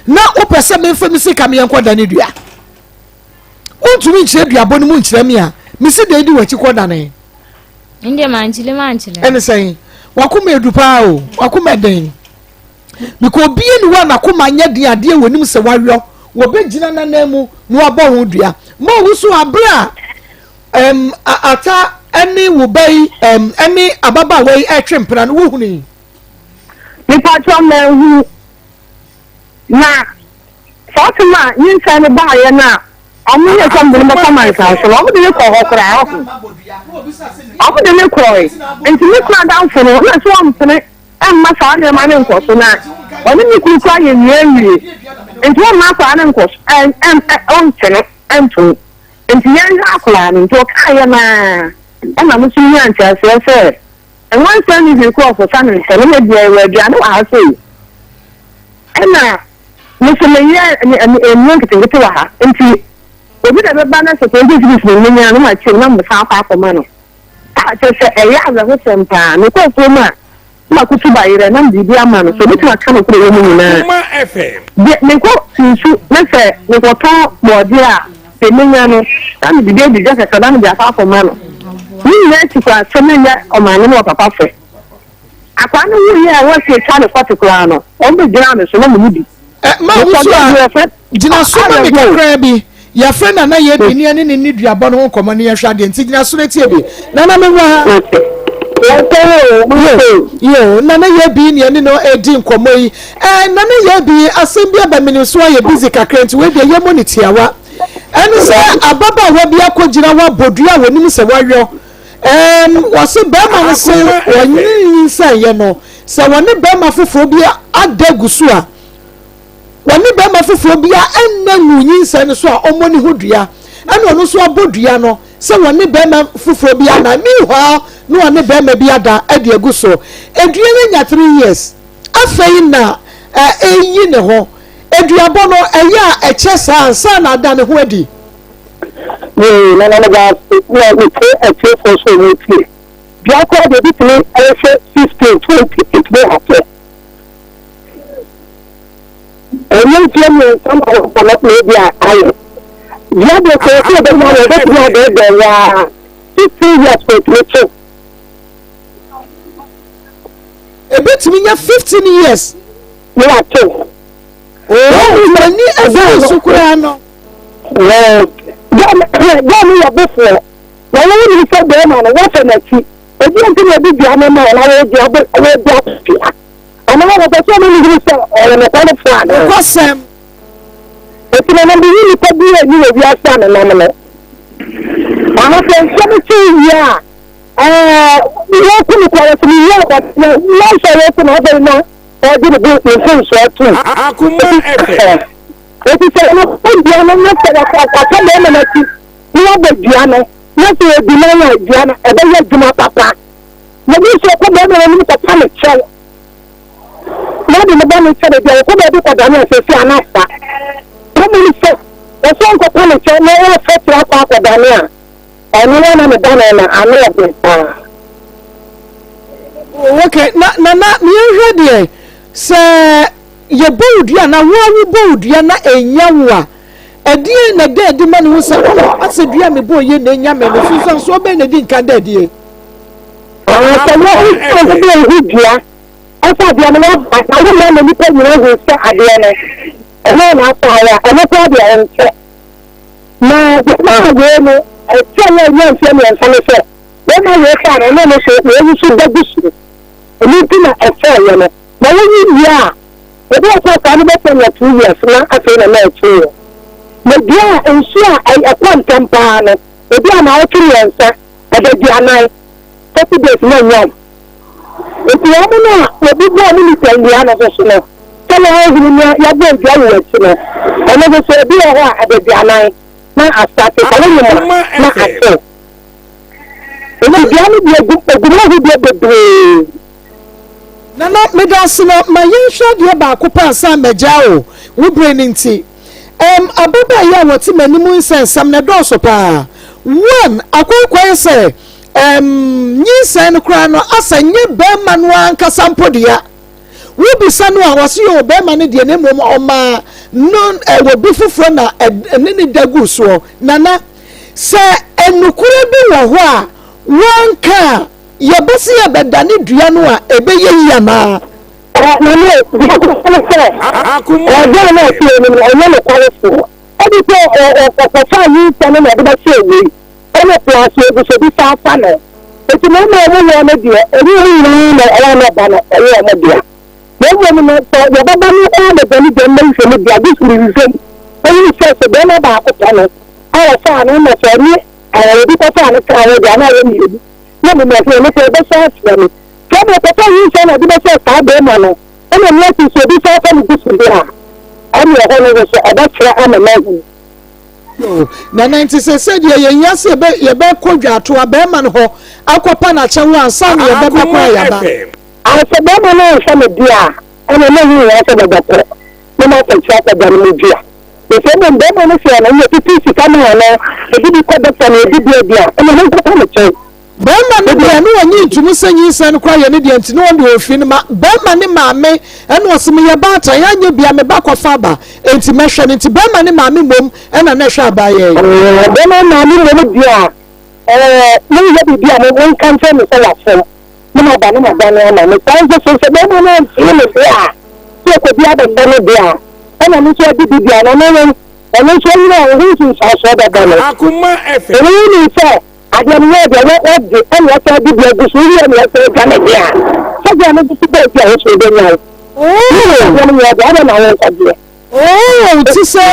na wopɛ sɛ memfa me sika meɛnkɔ dane dua? Wontumi nkyerɛ duabɔ no mu nkyerɛ me a, mesi dɛn di w'akyi kɔ dane? Ndeɛ mankyerɛ mankyerɛ. Ɛne sɛn? Wakoma edu paa o, wakoma den. Bika obie ni hɔ a n'akoma nyɛ den adeɛ wɔ nim sɛ wayɔ, wɔbɛgyina n'anan mu na wabɔ ho dua. Ma owu so abere a Ɛm, Ata ne wo ba yi, ɛm, ne ababaawa yi retwe mpena no, wohunui? Mepakyɛw, manhu. Na saa asɛm a nyinsɛn no baeɛ no a wɔyɛɛ sɛ wɔde no bɛkɔ amansan so no, wɔde no kɔɔ hɔ koraa. Ɔho. Wɔde no kɔe. Nti me kunu adamfo no, na sɛ ɔmpene mma saa nneɛma no nkɔ so, na ɔne me kunu koraa yɛ nua awie. Nti ɔmma akwadaa no nkɔ so, ɛ, ɛ, ɛ, ɔnte no ntom. Enti yɛnhwɛ akwadaa no. Nti ɔkaeɛ no ara ɛna me nso menyaa nteaseɛ sɛ nwansa nni hwee kɔ ɔfosa ne nsam ɛna deɛ ɛwɔ aduane wɔ ha sei. Ɛna me nso meyɛ nnuro nketenkete wɔ ha nti obi na ɛbɛba na sɛ 20 cedis na menya no makyɛ mu na mesan akɔ akɔma no. A kyerɛ sɛ ɛyɛ awerɛhosɛm paa. Mekɔ afuom a na makotu bayerɛ na mede bi ama no sɛ obetumi aka nokorɛ wɔ mu nyinaa. Deɛ mekɔ nsu na sɛ mekɔtɔn bɔɔdeɛ a, deɛ menya no, na mede bi adi dwa kakra na mede akɔ akɔma no. Ne nyinaa si kwan sɛ menyɛ ɔmaame ne ɔpapa fɛ. Akwaa no wuiɛ a wɔasi atwa ne kɔte koraa no, wɔn bɛgyinaa me so na menni bi. Ɛ ma wo nso a, gyina so ma me kakraa bi. Yɛafrɛ Nana Yebi ne yɛne ne nni duabɔ no ho nkɔmmɔ ne yɛhwɛ adeɛ nti gyina so na tie bi. Nana me wɔ ha. Yo, Nana Yebi ne yɛne no redi nkɔmmɔ yi. Ɛ Nana Yebi, asɛm bi aba menim so ayɛ busy kakra nti wei deɛ yɛmmɔ ne tiawa. Ɛne sɛ ababaawa bi akɔgyina hɔ abɔ dua a wɔnim sɛ wayɔ. Ɛɛm, wɔse bɛrima no se wɔnyene nyinsɛnyɛ no, sɛ wɔne bɛrima foforɔ bi ada agu so a, wɔne bɛrima foforɔ bi a ɛnna ngu nyinsɛn no so a ɔmmɔ ne ho dua. Ɛna ɔno nso abɔ dua no sɛ wɔne bɛrima foforɔ bi ana. Meanwhile, na wɔne bɛrima bi ada de agu so. Edua no anya 3 years. Afei na ɛreyi ne ho. Aduabɔ no, ɛyɛ a ɛkyɛ saa ansa na ada ne ho adi. Yee, na na meda ase na metie atiefoɔ nso a wɔretie. Dua koraa deɛ ebitumi ɛhwɛ 15, 20, ɛtumi akyɛ. Ɛnyɛ mfeɛ 3 na wɔbɔ no na ebi a ayɛ. Dua deɛ sɛ ɛsɛ ɛbɛnya no ɛbɛtumi adɛɛdɛɛ waa 15 years kɔ ɛtumi kyew. Ebetumi nya 15 years. Ne watew. Oh, w'ani afiri so koraa no. Gɛɛ no yɛ bofoɔ. Na wɔn nim sɛ bɛrima no wɔfɛ n'akyi. Ebi nti na ebi dua ne ma na wɔdi abɛ wɔdi abɛfia. Ɔno wɔn wɔpɛ sɛ ɔmo hunu sɛ ɔyɛ nokwarefoɔ anaa. Nokwasɛm. Eti na nam yi nipa bi a ni wɔ wiase a nenam no. Ahosɛ nsɛm kyi wie a ɛɛ wɔku no kora wɔsɛ meyɛ ɔbɔne nanso wɔku no afei na ɔde ne bo ne mfomsoɔ atom. Akoma FM. Eti sɛ wɔbɔ dua no na sɛ wɔkɔka bɛrima no akyi na wɔbɔ dua no na sɛ wɔdi nan a dua no ɛbɛyɛ adwuma papa. Na bi nso ɔkɔ bɛrima no anim kɔpa ne kyɛw na ɔde ne bɔne kyɛ no deɛ ɔkɔ baabi kɔdane a sɛsi a na asa. Bɛrima no sɛ ɔsɛ ɔnkɔpa ne kyɛw na ɔfa tiri akɔ akɔdane a ɛno ara na ne ba no na ano ɔden paa. Okay, na na na yɛnhwɛ deɛ sɛ yɛbɔ wo dua na wo a wobɔ wo dua na ɛnya wo a, ɛdeɛn na ɛda adi ma ne ho sɛ oh asɛ dua a mebɔɔ yei na ɛnya me no, nsunsuansoɔ bɛn na ɛdi nkan da adie? Sɛ wo wobɔ wo ho dua ɛsɛ adeɛ no waba na woma ma nnipa nyinaa hu sɛ adeɛ no ɛno na afa a ɛno koraa deɛ ɛnkyɛ. Na deɛ maa wei no ɛkyɛ yɛ nya mfeɛ 3 ne sɛ bɛrima wei faa no ɛno no so wei nso da gu so. Ɛno nti na ɛfɛeɛ no. Na woyi wie a, ebi wɔ hɔ a saa no bɛtumi anya 2 years na afei na na ɛkyeeɛ. Na dua a nsuo a ɛkɔ ntɛm paa no, ebi a naawɔtwe 3, adaduanan, 40 days na anya wo. Nti wɔn no a wɔbubu wɔn nipa nnua no nso so no, sɛ wɔahunu nea yɛabɔ dua wɔ akyi no, ɛno nso so ebi wɔ hɔ a adaduanan na asate, sɛ wonim a na atew. Nti dua no deɛ egu egu mu ahodoɔ bebree. Nana medase na ma yɛnhwɛ adeɛ baako pɛ ansa magyaa o, wo bere no nti. Ɛm, ababaa yi a wɔte m'anim yi sɛ nsɛm no ɛdɔɔso paa. One, akwankwae sɛ ɛm, nyinsɛn no koraa no asɛ nyɛ bɛrima no ankasa mpo dea. Wobisa no a, wɔse yɛ bɛrima no deɛ na mmom ɔmaa no ɛwɔ bi foforɔ na ɛne ne da gu soɔ. Nana, sɛ ɛnokorɛ bi wɔ hɔ a wɔnka a, yɛbɛse yɛbɛdane dua no a ɛbɛyɛ yi anaa? Na ne deɛ ne sɛ ɔdɔn no a ɔte anim no ɔnyɛ nokwarefoɔ. Ɛde sɛ ɔkɔfa nyinsɛn no na ɔde bɛhyɛ wei ɛna plus ogusobi san fa no. Eti na ɛma ɔmo wɔ no deɛ ɛnyɛ ɔmo nyinaa na ɛyɛ na ɔba no ɛyɛ ɔmo dea. Na mmom no sɛ yɛbɛba no ara na dane dane na nhwɛ mu dea gye sɛ mehwehwɛ mu ɛhunu sɛ sɛ bɛrima baako pɛ no a ɔfaa no na sɛ ɔne obi kɔfaa no kaa ho deɛ na ayɛ mmienu na mmom ɛsɛ ɛno sɛ ɛbɛsɔ afrɛ no. Sɛ ɔmo kɔfa nyinsɛn na ɔde bɛhyɛ saa bɛrima no ɛna nea akyi sɛ obi san fa no gu so deɛ a, ɛne ɛhɔ no nso ɛbɛkyerɛ ama mahunu. Yo, Nana nti sɛsɛ deɛ yɛhia sɛ yɛbɛ yɛbɛkɔ dwaatoa bɛrima no hɔ akɔpa no akyɛw ansa na yɛbɛba koraa yɛaba. Sɛ bɛrima no anhwɛ me deɛ a, ɛne na ɛho nhia sɛ mɛbɛkɔ na makɔtua akɔda no mu dua. Na sɛ mmom bɛrima no sɛ ɔno yɛtutu sika ma anaa yɛde bi kɔ dɔkta na yɛde bi adi a, ɛne menkɔpa no kyɛw. Bɛrima no deɛ ne ɔnye ntomu sɛ nyinsɛn no koraa yɛ ne deɛ nti ne ɔno deɛ ɔfiri no ma bɛrima ne maame ɛna ɔse meyɛ baatan anyɛ bia me ba kɔfa aba enti mɛhwɛ no nti bɛrima ne maame mmom ɛna na ɛhwɛ abaayɛ yi. Bɛrima ne maame mmom deɛ a. Ɛɛ, moreyɛ biribi a, monka nkyerɛ me sɛ wafom, na maba na madane ama no. Saa nso so, sɛ barima no amfiri me deɛ a, sɛ ɔkɔdi abɛbɔ no deɛ a, ɛna me nso adi bi deɛ a, na ɔno no, ɔno nso ɔnyina a, ho nsunsuansoɔ bɛba no. Akoma FM. Ɛno wonim sɛ adeɛ no yɛ deɛ wagye ɛna wasan adi bi agu so, wowie ɛna wasan adwa ne deɛ a, sɛdeɛ no de si baabi a wo nso wobɛnya wo. Adeɛ no yɛ deɛ, adɛn na wonkɔgyeɛ? Oh, ti sɛ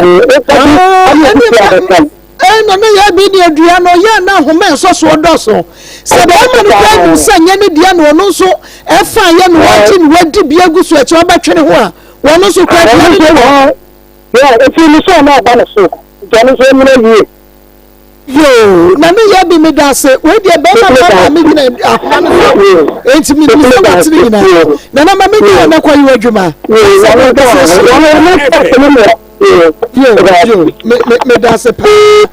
ɛna ne yɛ bi ne adua no yɛ na ahoma ɛsɔ soɔ dɔso sɛ bɛrima no kura nim sɛ nyɛ ne deɛ na ɔno nso ɛfa yɛ na wagye na wadi bi agu so akyi ɔbɛtwe ne ho a wɔn nso kura dua ne deɛ. Yɛ efi ne so na ɔba ne so nti ɔno nso ɛnyina yie. Yoo, na ne yɛ bi meda ase. Wei deɛ bɛrima no ama me gyina ahoma no so. Enti menim sɛ wate ne nyinaa. Nana ma me gyina na kɔ yɛ w'adwuma. Yoo, yoo, meda ase paa.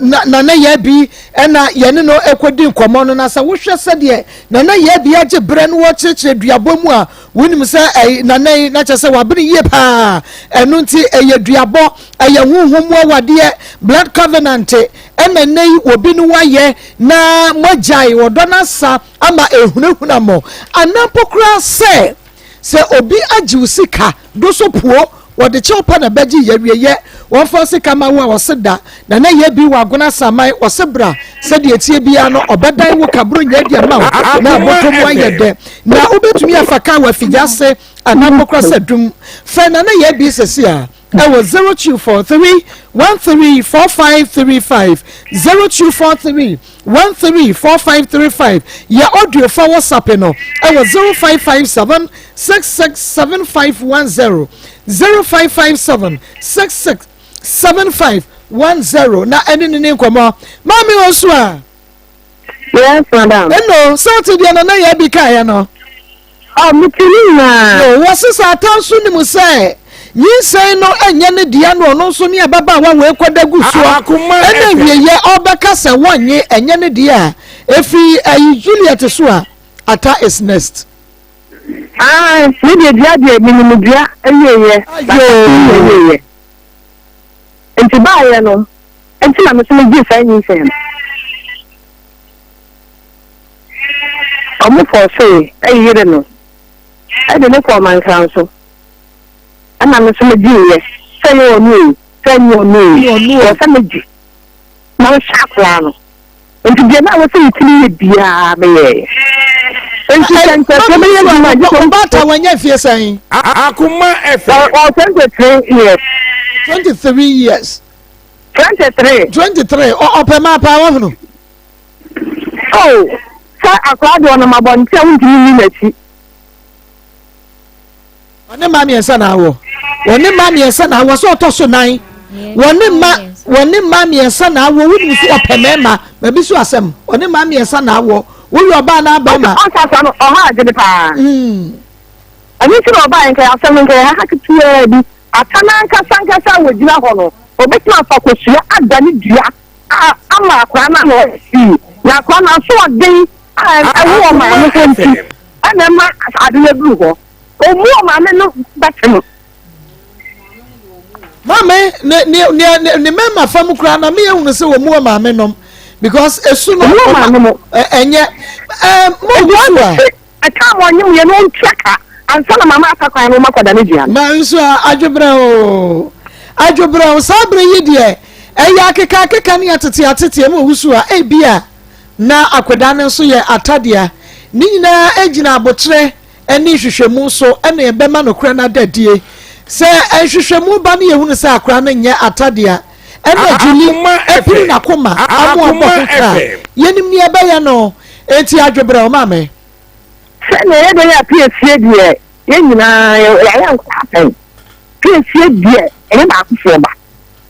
Na nana yɛ bi ɛna yɛne no ɛkɔdi nkɔmmɔ no na sɛ wohwɛ sɛdeɛ nana yɛ bi agye berɛ no wɔkyerɛkyerɛ duabɔ mu a wonim sɛ ɛyi nana yi na kyerɛ sɛ wabene yie paa ɛno nti ɛyɛ duabɔ Ɛyɛ honhom mu awadeɛ, blood covenant, ɛna nnɛ yi obi ne wo ayɛ na moagyae ɔdɔ no asa ama ɛhunahuna mo. Anaa mpo koraa sɛ, sɛ obi agye wo sika do so puo, wɔde kyɛw pa na bɛgye yɛ awieyɛ, wɔmfa wo sika ma wo a ɔse da, na na yɛ bi wɔ agona asaman, ɔse bra, sɛdeɛ ɛteɛ biara no ɔbɛdan wo kabro nyɛ de ama wo na abɔtɔ mu ayɛ dɛ. Na wobɛtumi afa kaa wɔ afigya ase anaa mpo koraa sɛ dum. Frɛ Nana Yaa Bi sɛsi a. Ɛwɔ 0243 134535 0243 134535 yɛ audio fa WhatsApp no ɛwɔ 0557 667510 0557 667510 na ɛne ne ne nkɔmmɔ. Maame Osu a. Yes, madam. Eno, sɛ ɔte deɛ Nana Yaa bi kaeɛ no. Oh, mete ne nyinaa. Yo, wɔse sɛ ata nso nim sɛ nyinsɛn no nyɛ ne dea no ɔno nso ne ababaawa wei kɔda gu soɔ ɛna awieyɛ ɔbɛka sɛ wɔnye ɛnyɛ ne dea a ɛfiri ayi Juliet so a ata is next. Ah, me deɛ dua deɛ menim dua awieɛ, awieɛ. Nti baayɛ no, nti na me so megyee saa nyinsɛn no. Ɔmo fɔɔsee yere no de no kɔɔ Mankranso. Ɛna me nso megyeeɛ, sɛ ɛyɛ ɔno oo, sɛ ɛnyɛ ɔno oo, ɛwɔ sɛ megye na mehwɛ akwadaa no. Nti deɛ na ɛwɔ sɛ metumi yɛ biara meyɛeɛ. Nti sɛ nkyerɛkyerɛ bɛyɛ adwuma a, gye sɛ Ɔbaatan wanya mfie sɛn? Akoma FM. Ɔwɔ 23 years. 23 years. 23. 23. Ɔpɛ maa paa wahunu. Oh, sɛ akwadaa deɛ ɔnam abɔnten a wontumi nni n'akyi. Ɔne mma mmiɛnsa na awɔ. Wɔne mma mmiɛnsa na awɔ sɛ ɔtɔ so nan. Wɔne mma wɔne mma mmiɛnsa na awɔ wonim so ɔpɛ mmarima baabi so asɛm ɔne mma mmiɛnsa na awɔ woyɛ ɔbaa na abɛrima. Ɔsasa no ɔha adwene paa. Ɛno nti na ɔbaa nka asɛm no nka yɛ haha ketewaa bi ata n'ankasa ankasa a wɔgyina hɔ no obetumi afa kosua ada ne dua a ama akwadaa no ano asi, na akwadaa no asoɔden a ɛwɔ ɔmaame hɔ nti ɛna ɛma ade no aduru hɔ. Ɔmmu ɔmaame no bɛte no. Maame ne ne ne ne mmarima fam koraa na meyɛ hunu sɛ wɔn mu ɔmaame nom because esu no ɔmaame mo ɛnyɛ ɛɛ mo gu so a. Ɛka a wɔnyem yɛ no ɔntua ka ansa na mama asa kwan no ma kɔda ne dua no. Ma nso a adwobrɛ o adwobrɛ o saa bere yi deɛ ɛyɛ akeka akeka ne atete ateteɛ mu owusu a ebi a na akwadaa no nso yɛ atadea ne nyinaa gyina abotrɛ ne nhwehwɛmu so ɛna ɛbɛma nokorɛ no ada adie sɛ nhwehwɛmu ba ne yɛhunu sɛ akwadaa no nyɛ atadea ɛna Julie apiri n'akoma amoa bɔ ho ka yɛnim nea ɛbɛyɛ no Enti adwebrɛ o maame. Sɛnea ɛyɛ dɛn a piesie deɛ yɛn nyinaa yɛayɛ nkwadaa pɛn. Piesie deɛ ɛnyɛ baakofoɔ ba.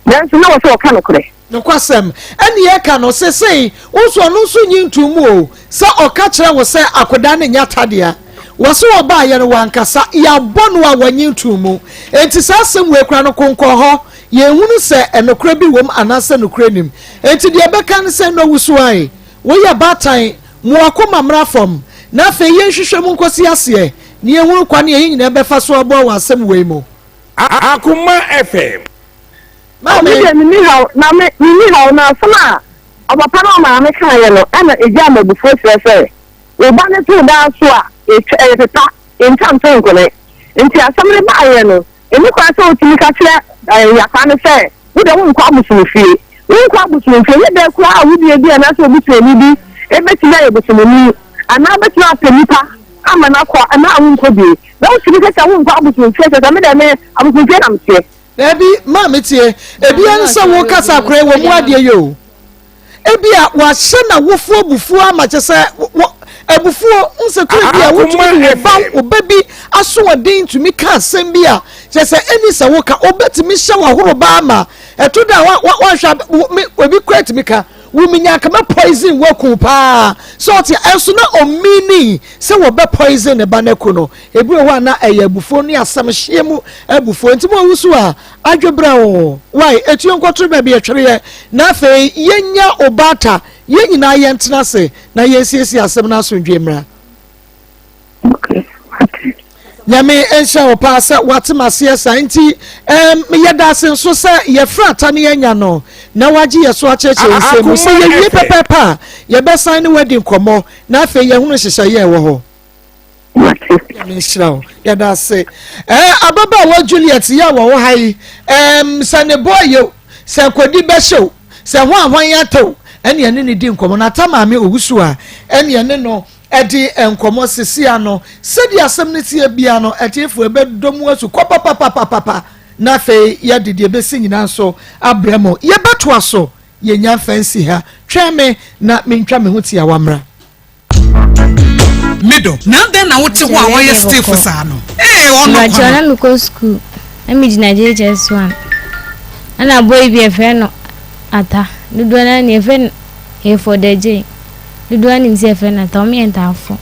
Nanso na wɔ sɛ wɔka nokorɛ. Nokwasɛm ɛne yɛka no sesei wo nso ɔno nso nyi ntom mu o sɛ ɔka kyerɛ wo sɛ akodaa no nyɛ atadea wɔ se ɔbaayɛ no wankasa yɛabɔ no a wanyi ntom mu enti saa asɛm wei koraa no konkɔn hɔ yɛnhunu sɛ ɛnokorɛ bi wom anaasɛ nokorɛ nim enti deɛ ɛbɛka ne sɛ nowusu ae Woyɛ baatan, mo akoma mmra fam, na afei yɛnhwehwɛ mu nkɔsi aseɛ, na yɛnhunu kwan a yɛn nyinaa bɛfa so aboa wɔ asɛm wei mu. Akoma FM. Maame. Me deɛ menni haw na me menni haw na asɛm a. Ɔpapa no ɔmaame kaeɛ no ɛna ɛgyaa me abufuo kyerɛ sɛ wo ba no too daa so a ɛtwa ɛyɛ pepa ɛntwa nto nkone. Nti asɛm no baeɛ no ɛni kwan sɛ wotumi ka kyerɛ ɛɛ akwaa no sɛ wo deɛ wonkɔ abosomfie. Wonkɔ abosomfie ɛnyɛ dɛn koraa a wo nua bi anaasɛ obusuani bi ɛbɛtumi ayɛ bosomni anaa wobɛtumi apɛ nipa ama no akɔ anaa wonkɔ bie na wotumi ka sɛ wonkɔ abosomfie kyerɛ sɛ me deɛ me abosomfie na meteɛ. Daabi, maame tie. Ebia ne sɛ wokasa koraa wɔ mu adeɛ yɛ o. Ebia wahyɛ n'awofo abufuo ama kyɛ sɛ wɔ abufuo nsɛ toro bi a wotumi de wo ba wo ba bi asoɔden tumi ka asɛm bi a kyɛ sɛ ɛni sɛ woka obetumi hyɛ w'ahoro ba ama ɛto da wa wa wahwɛ me obi kura tumi ka wo minya kama poison waku paa sɛ ɔte ɛnso na ɔmini sɛ wɔbɛ poison ne ba no aku no. Ebi wɔ hɔ a na ɛyɛ abufuo ne asɛm hyeɛ mu abufuo. Nti mo awusu a, adwo brɛ o. Wai, etuo nkɔtoro baabi ɛtwereɛ. Na afei yɛnya obaata, yɛn nyinaa yɛntena ase na yɛnsiesie asɛm no asomdwoeɛ mmra. Okay, mate. Nyame nhyira wo paa sɛ wate maseɛ saa nti um, yɛda ase nso sɛ yɛfrɛ ata ne yɛanya no na wagye yɛ so akyerɛkyerɛ nsɛm mu sɛ yɛwie pɛpɛɛpɛ a yɛbɛsan ne wadi nkɔmmɔ na afei yɛhunu nhyehyɛeɛ ɛwɔ hɔ. Nyame nhyira wo. Yɛda ase. Eh, ababaawa Juliet yɛ a wɔwɔ ha yi, um, sɛ ne bɔɔ yɛ o, sɛ kɔdi bɛhyɛ o, sɛ ho ahwan atɛ o, ɛne ɛne ne di nkɔmmɔ. Na ata maame owusu a, ɛne ɛne no ɛde nkɔmmɔ sisi ano. Sɛdeɛ asɛm no teɛ bia no, atiefoɔ ɛbɛdɔ mu asu kɔ papapapapa. Na afei yɛde deɛ ɛbɛsi nyinaa nso abrɛ mo. Yɛbɛtoa so. Yɛnya mfa nsi ha. Twɛn me na mentwa me ho tiawa mmra. Me dɔ, na adɛn na wote hɔ a woayɛ stiff saa no? Ee, ɔno kwa no. na mekɔ sukuu na megyina JHS 1 ɛna boy bi yɛfrɛ no Ata dodoɔ no ne yɛfrɛ no Hayford Adjei dodoɔ nim sɛ yɛfrɛ no Ata wɔn yɛ ntaafo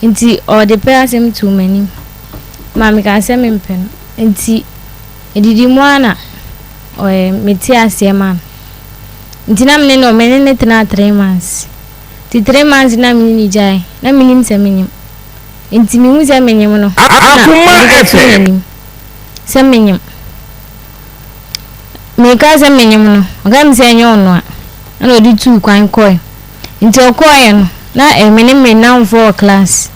nti ɔde pɛ asɛm too m'anim ma mekaa sɛ mempɛ no nti ɛdidi mu ara na ɔyɛ mete aseɛ ma no nti na mene no mene ne tenaa 3 months. Nti 3 months na me ne no gyae, na menim sɛ menyem. Nti mehu sɛ menyem no, na mede kɔtoo n'anim sɛ menyem. Mekaa sɛ menyem no, ɔka me sɛ ɛnyɛ ɔno a, ɛna ɔde tuu kwan kɔe. Nti ɔkɔeɛ no, na eh, me ne me nnamfoɔ wɔ class.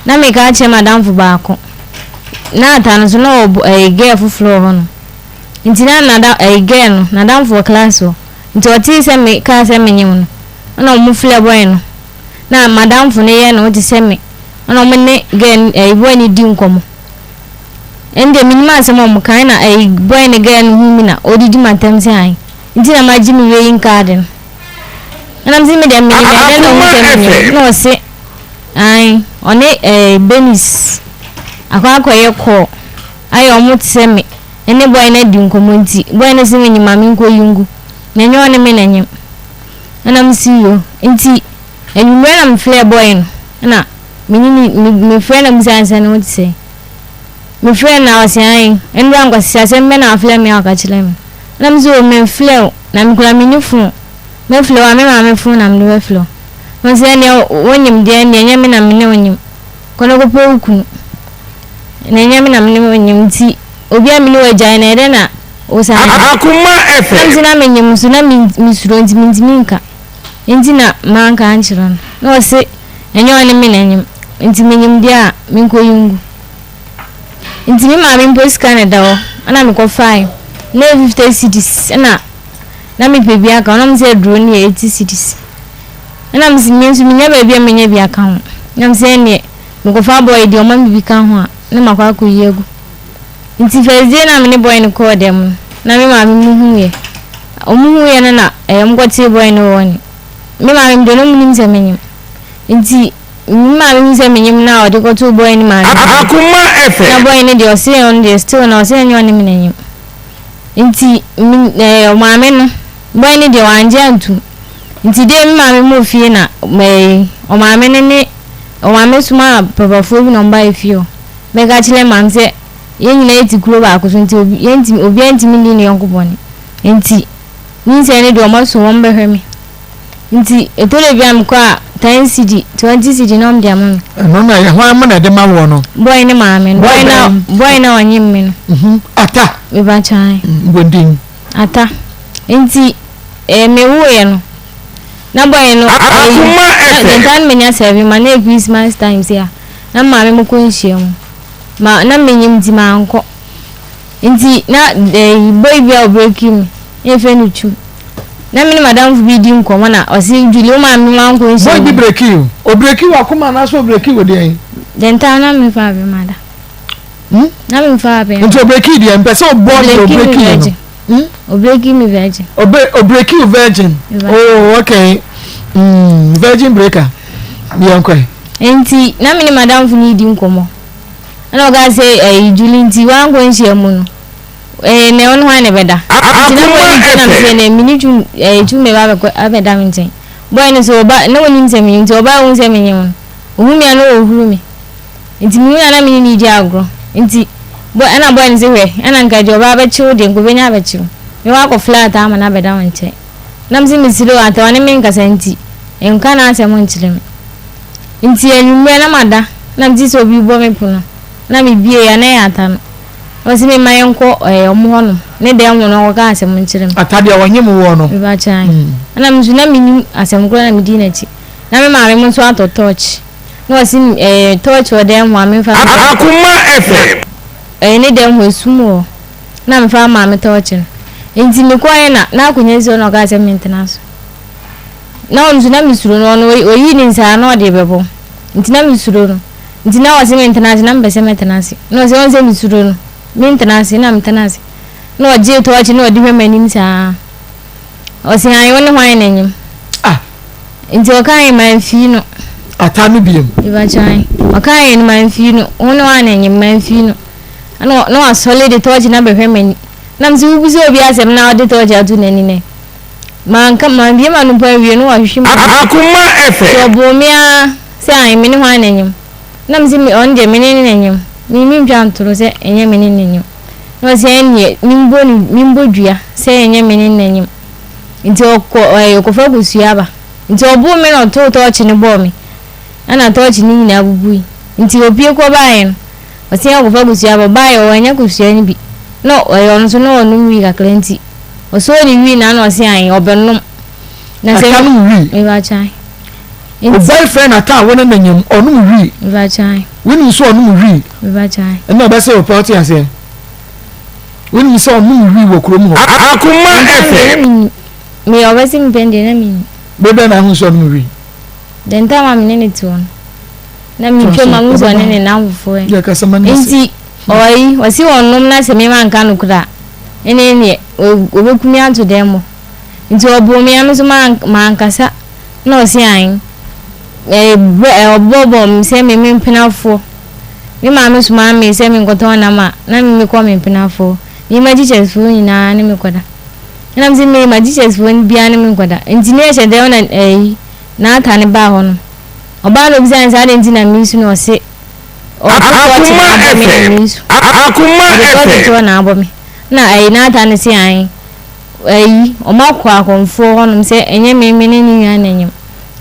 Na meka akyerɛ m'adamfo baako. Na ata no so na ɔwɔ eh, girl foforɔ wɔ hɔ no. Nti na nada eh, girl no, n'adamfo wɔ class hɔ. Ntsi ɔtsee sɛ me kaa sɛ menyem no, nna ɔmo frɛ boy no, na m'adamfo no yɛ no tse sɛ me, nna ɔmo ne girl no ɛyi boy no di nkɔmbɔ. Ɛnde minyim asɛm a ɔmo kae na ɛyi boy ne girl no hun me na odidi m'atam sɛ ae ntsi na magye me weighing card no. Nna mese me deɛ menyem ɛdɛn na ohun sɛ menyem na ɔse ae ɔne ɛɛ Bernice akɔ akɔyɛ call ayɛ ɔmo tse sɛ me. ne boy no adi nkɔmmɔ nti boy no se menyem ma menkɔyi ngu na ɛnyɛ ɔne me na nyem ɛna mese yo nti anwummerɛ na mefrɛɛ boy no ɛna menye ne mefrɛ na bisa sɛ ne ho te sɛ mefrɛ na ɔse ae ɛnora nkwasisi asɛm bɛ na afrɛ me a ɔka kyerɛ me ɛna mese o memfrɛ o na mekura menni fon mɛfrɛ o a me maame fon na mede bɛfrɛ o na ɔse ɛneɛ wonyem deɛ ɛneɛ ɛnyɛ me na mene wonyem Kɔ na kɔpɛ wo kunu. Na ɛnyɛ me na me ne wo nyem nti obi a me ne wo agyae no ɛyɛ dɛn na wo san ne me? Akoma FM. Na mese na menyem nso na mesuro nti mentumi nka nti na manka ankyerɛ no. Na ɔse ɛnyɛ ɔne me na ɛnyem nti menyem deɛ a menkɔyi ngu. Nti me maame mpo sika na ɛda hɔ ɛna mekɔfae na ɛyɛ 50 cedis ɛna na mepɛ bi aka ho na ɔmo sɛ aduro no yɛ 80 cedis. Ɛna mese me nso menya baabi a menya bi aka ho. Na mese ɛneɛ mekɔfa boy deɛ ɔma me bi ka ho a na makɔ akɔyi agu. Nti first day na me ne boy no kɔɔ dɛm no na me maame mu huiɛ. Ɔmo huiɛ no na ɛɛ ɔmo kɔtee boy no wɔ ne. Me maame mu deɛ na ɔmo nim sɛ menyem. Nti me maame hu sɛ menyem na ɔde kɔtoo boy no maame. Akoma FM. Na boy no deɛ ɔse ɔno deɛ still na ɔse ɛnyɛ ɔne me na nyem. Nti me ɛɛ ɔmaame no boy no deɛ wangye antum. Nti dei me maame mo fie na ɛɛ ɔmaame no ne ɔmaame somaa papafoɔ bi na ɔmo baeɛ fie hɔ bɛka kyerɛ maame sɛ yɛn nyinaa yɛte kuro baako so nti obi yɛntumi obiara ntumi nni ne yɔnko bɔne nti nyinsɛn no deɛ ɔmo aso wɔn bɛhwɛ me nti ɛtɔ da bi a mekɔ a 10 cedi 20 cedi na ɔmo de ama me. Ɛno na yɛ hwan mo na ɛde ma woɔ no? Boy ne maame no boy na boy na ɔnyem me no. Mhm ata. Mepa kyan. Mbɔndin. Ata nti eh, me woeɛ no. Na boy no ɛyi na the time menya seven ma na yɛ Christmas time sei a na maame mo kɔ nhyia mu ma na menyim nti mankɔ nti na ɛyi boy bi a ɔbreki me na yɛfrɛ no Twum na me ne madamfo bi di nkɔmmɔ na ɔse Julie wo maame mo ankɔ nhyia Boy mu bi breki wo obreki wɔ akoma anaasɛ obreki wɔ deɛn? The time na memfa abɛma da Hmm? na memfa abɛma Nti obreki deɛ mpɛ sɛ ɔbɔ deɛ Obreki me obreki no. virgin. Hmm? Obreki me virgin. Obe obreki you virgin. Oh, okay. Virgin breaker. Yɛn kɔ. Nti na me ne madamfo no di nkɔmmɔ. Ɛna ɔka sɛ ɛyi Julie nti wankɔ nhyia mu no. Ɛɛ na ɔno hwan na ɛbɛda. Nti na bɔyɛ nti na mesɛ na mene tu ɛɛ tu mɛba abɛkɔ abɛda me nkyɛn. Bɔyɛ no sɛ ɔba na onim sɛ menyim nti ɔba ohun sɛ menyim no. Ohun me a na ɔhuru me. Nti mehu no a na me ne no redi agorɔ. Nti bɔ ɛna boy no se hwɛ ɛna nka deɛ ɔbaa bɛkye wo deɛ nka ɔbɛnya abɛkye wo. Me wakɔ flat ama no abɛda wo nkyɛn. Na me se mesrɛ o ata ɔne me nkasa nti nka n'asɛm nkyerɛ me. Nti anwummerɛ na mada na mete sɛ obi rebɔ me pono na mebieeɛ a na ɛyɛ ata no. Na ɔse me mma yɛnkɔ ɛɛ ɔmo hɔ nom ne dɛm hɔ no ɔnkɔka asɛm nkyerɛ me. Ata deɛ ɔnye mo woɔ no. Mepakyɛ ae. Ɛna me nso na mennim asɛm korɔ na medii n'akyi. Na me maame mo nso atɔ torch. Na ɔse ɛɛ torch wɔ dɛm hɔ a memfa me torch. Akoma FM. Ɛyɛ ne dɛm hɔ esum wɔ hɔ na mefa maa me torch no. Nti mekɔɛ na n'akonwa si hɔ na ɔkaa sɛ mentena so. Na ɔno nso na mesuro no ɔno oyii ne nsa na ɔde rebɛbɔ. Nti na mesuro no. Nti na ɔse mentena ase na mepɛ sɛ mɛtena ase. Na ɔse ɔhu sɛ mesuro no mentena ase na metena ase. Na ɔgyee torch na ɔde hwɛ m'anim saa. Ɔse ae wo ne hwan na enyim? Ah. Nti ɔkae mamfii no. Ata no biom. Mebakyɛ ae. Ɔkae no mamfii no. Wo ne hwan na enyim? Mamfii no. Ɛna na wasɔle de tɔɔkye no abɛhwɛ m'ani. Na mese wobisa obi asɛm na ɔde tɔɔkye ato n'ani nɛ. Manka mambie m'ano mpo anwie no wahwehwe mu. Akoma Nti FM. ɔboo me ara sɛ ae me ne hwan na enyim? Na mese me ɔno deɛ me ne no na enyim. Me mentwa ntoro sɛ ɛnyɛ me ne no na enyim. Na ɔse ɛnneɛ membɔ no membɔ dua sɛ ɛnyɛ me ne no na enyim. Nti ɔkɔ ɛɛ ɔkɔfa kosua aba. Nti ɔboo me na ɔtoo tɔɔkye no bɔɔ me. Ɛna tɔɔkye no nyinaa bubui. Nti opue kɔbaeɛ no, ɔse ɔkɔfa kosua aba. Ɔbaeɛ wannya kosua no bi. Na ɔyɛ ɔno nso na ɔnom wii kakra nti, ɔsɔɔ ne wii no ano ɔse ae ɔbɛnom. Na sɛ Ata nom wii? Mebakyɛ ae. Wo Nti. boyfriend ata a wo ne no nyem, ɔnom wii? Mebakyɛ ae. Wonim sɛ ɔnom wii? Mebakyɛ ae. Ɛnna ɔbɛsɛ wo pɛ, wote aseɛ? Wonim sɛ ɔnom wii wɔ kurom hɔ? Akoma Ntam deɛ na FM. mennim. Meyɛ ɔbɛse me pɛn deɛ na mennim. Bere bɛn na ahu sɛ ɔnom wii? The ntam a me ne no te hɔ no, na metwa mu a mehu sɛ ɔne ne nnamfofoɔ Yɛ kasa ma no nsi. Nti ɔyi, ɔse ɔnom na sɛ me manka nokorɛ a, ɛne neɛ ɔbɛku me ato dɛm hɔ. Nti ɔboo me a me nso mankasa na ɔse ae. Ɔbɔbɔ me sɛ me me mpenafoɔ. Me maame somaa me sɛ menkɔtɔn nam a, na me mekɔ me mpenafoɔ. Me ma teachersfoɔ nyinaa ne me kɔda. Ɛna me sɛ me ma teachersfoɔ no biara ne me nkɔda. Nti ne ɛhyɛ dɛm na ɛyi n'ata ne baa hɔ no. Ɔbaa na obisaa ne sɛ adɛn nti na mesu na ɔse ɔde tɔɔkye na abɔ me na mesu. Ɔde tɔɔkye toɔ na abɔ me. Na ɛyi n'ata ne se ae ɛyi ɔmo akɔ akɔmfoɔ hɔnom sɛ ɛnyɛ me me ne ne nua na ɛnyem.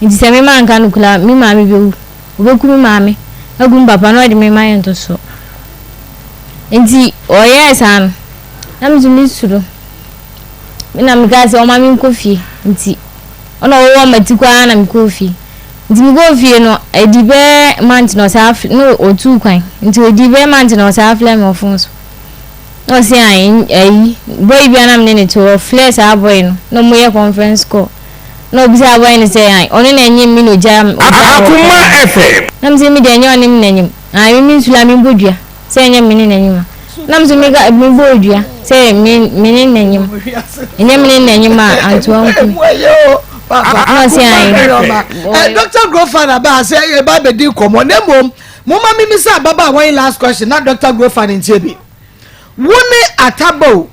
Nti sɛ me manka no kura me maame bɛwu. Ɔbɛku me maame agu me papa na ɔde me ma yɛ ntosoɔ. Nti ɔyɛɛ saa no, na me nso mesuro. Me na mekaa sɛ ɔma menkɔ fie. Nti ɔna ɔwɔ m'ati koraa na mekɔɔ fie. Nti mekɔɔ fie no, ɛdi bɛyɛ month na ɔsan frɛ, na ɔtuu kwan. Nti ɔdi bɛyɛ month na ɔsan frɛ me wɔ phone so. Na ɔse ayi, ayi, boy bi a na me ne no te hɔ, ɔfrɛɛ saa boy no, na wɔyɛ conference call. Na obisaa boy no sɛ, Ae, ɔno na ɛnyem me na ogyaa me, ogyaa wɔ Akoma kwan mu. FM. Na me sɛ, me deɛ ɛnyɛ ɔne me na ɛnyem. Ae, me me nsula me bɔ dua sɛ ɛnyɛ me ne na ɛnyem a. Na me nso me ka, me bɔɔ dua sɛ me, me ne na ɛnyem. Ɛnyɛ me ne na ɛnyem a, antoa nku me. Na ɔse, ae. Dr. Grofan aba ha sɛ yɛba abɛdi nkɔmmɔ na mmom momma memmisa ababaawa yi last question na Dr. Grofan ntie bi. Wo ne Atabo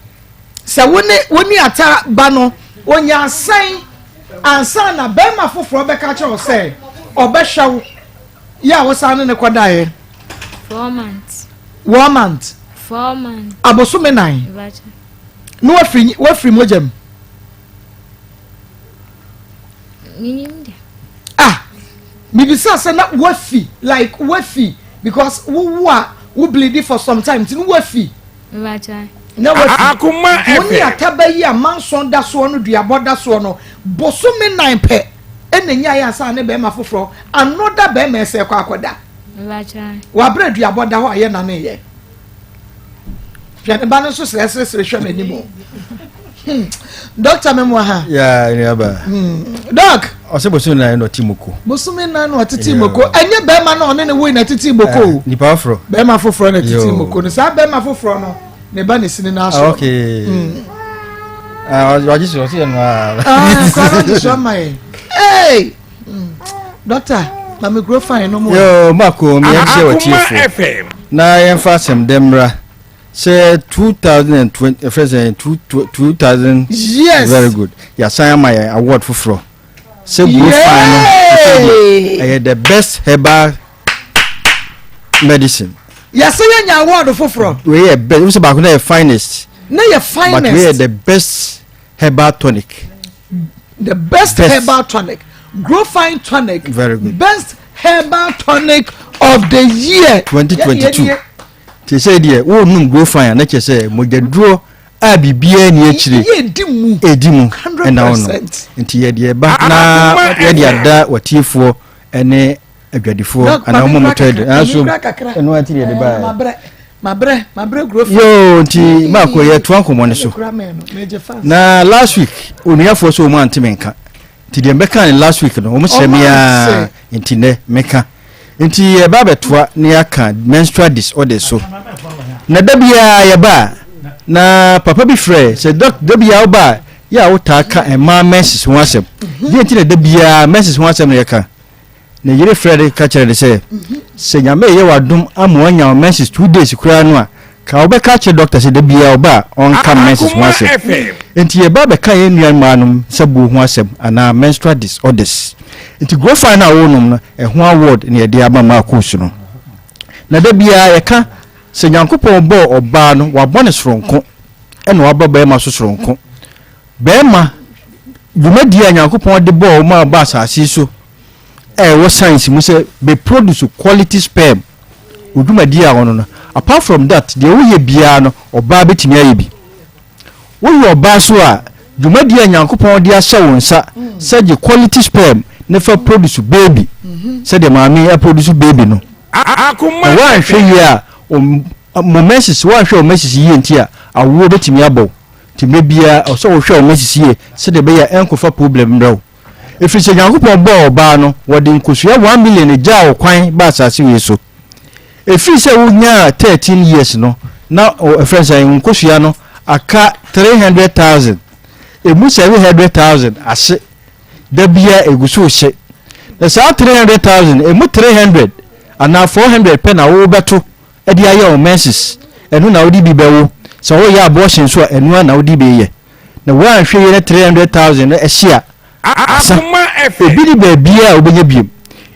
Sɛ wo ne wo ne ata ba no, onya sɛn ansa na barima foforɔ bɛka kyerɛ wo sɛ ɔbɛhwɛ wo yɛ a wosan ne ne kɔdaeɛ? Four months. One month. 4 months. Abosome nan. Na wafiri wafiri mogya mu. Minim de. Ah, mibisa sɛ na wafi like wafi because wowu a wo bleed for some time nti no wafi. Na wafi. Akoma Wo ne FM. ataba yi a manson da soɔ no duabɔ da soɔ no bosome nan pɛ. ɛna nyaeɛ ansa ne bɛrima foforɔ another bɛrima ɛsɛ kɔ akɔda. Wabrɛ duabɔ da hɔ a yɛ naneyɛ. Hwɛ ne ba no nso srɛsrɛsrɛ hwɛ m'anim o. Dɔkta mɛmoa ha. Yeah, nuaba. Dɔk. Ɔsɛ bosomi nan na ɔte moko. Bosomi nan na ɔtete moko. Ɛnyɛ bɛrima na ɔne ne woi na ɛtete moko o. Eh, nipa foforɔ. Bɛrima foforɔ na ɛtete moko no. Saa bɛrima foforɔ no ne ba ne sini n'aso. Ah, okay. Ah, ɔgye so ɔsɛ yɛ no a. Ah, nkwa no gye so ama yɛ. Hey! Dɔkta, ma me kuro fine no mu. Yo, mako, mi yɛn kyerɛ wɔ tiefo. Na yɛn fa asɛm dɛ mmra. Sɛ 2020, ɛfrɛ sɛ 2000. Yes. Very good. Yɛasan ama yɛn award foforɔ. Sɛ guro fine no, ɛyɛ the best herbal medicine. Yɛsɛ yɛnya award foforɔ. Wei yɛ best, wosɛ baako na yɛ finest. Na yɛ finest. But wei yɛ the best herbal tonic. The best, best herbal tonic. Grow fine tonic. Very good. Best herbal tonic of the year. 2022. Te sɛ deɛ wonum grow fine a na kyerɛ sɛ mogyaduro a biribiara ni akyire ɛdi mu ɛna wonom nti yɛde ɛba na yɛde ada watiefoɔ ne adwadifoɔ anaa wɔn a wɔtɔ aduro nanso ɛno ati deɛ de baeɛ mabrɛ mabrɛ grow fine yoo nti maako yɛtoa nkɔmmɔ no so na last week onuafoɔ sɛ wɔn ante me nka nti deɛ mbɛka ne last week no wɔn srɛ me aa nti nɛ meka nti yɛba abɛtoa na yɛaka menstrual disorders so na da biara yɛba a na papa bi frɛ sɛ dɔk da biara woba a yɛ a wotaa ka mmaa menses ho asɛm deɛ nti na da biara menses ho asɛm na yɛka Ne yere frɛɛ no ka kyerɛɛ no sɛ, Sɛ Nyame reyɛ wo adom ama woanya wo menses 2 days koraa no a, ka wobɛka akyerɛ dɔkta sɛ da biara ɔba a ɔnka menses ho asɛm. Enti yɛba bɛka yɛn nua mmaa nom nsabuo ho asɛm anaa menstrual disorders. Enti Grofine no a worenom no, ɛho award na yɛde ama Marcus no. Na da biara yɛka sɛ Nyankopɔn bɔɔ ɔbaa no, wabɔ no soronko, ɛna wabɔ barima nso soronko. Barima, dwumadie a Nyankopɔn de bɔɔ wo ma wobaa asase yi so a ɛwɔ science mu sɛ bɛ produce quality sperm, wo dwumadie a ɔno no, apart from that, deɛ woyɛ biara no, ɔbaa bɛtumi ayɛ bi. Woyɛ ɔbaa so a, dwumadie a Nyankopɔn de ahyɛ wo nsa sɛ gye quality sperm ne fa produce baby, sɛdeɛ maame yi aproduce baby no, na woanhwɛ yie a, mo menses, woanhwɛ wo menses yie nti a, awoɔ bɛtumi abɔ wo. Nti mmerɛ biara ɛwɔ sɛ wohwɛ wo menses yie sɛdeɛ ɛbɛyɛ a ɛnkɔfa problem mmerɛ wo. Ɛfiri sɛ Nyankopɔn bɔɔ ɔbaa no, wɔde nkosua 1,000,000 gyaa wo kwan baa asase wei so. Ɛfiri sɛ wonyaa 13 years no, na ɛfrɛ no sɛn, wo nkosua no aka 300,000. Ɛmu 700,000 ahye. Da biara ɛgu so rehye. Na saa 300,000, ɛmu 300 anaa 400 pɛ na wobɛto de ayɛ wo menses, ɛno na wode bi bɛwo, sɛ woreyɛ abortion nso a ɛno ara na wode bi reyɛ, na woanhwɛ yie na 300,000 no ɛhye a, asa. Ebi ne baabiara a wobɛnya biom,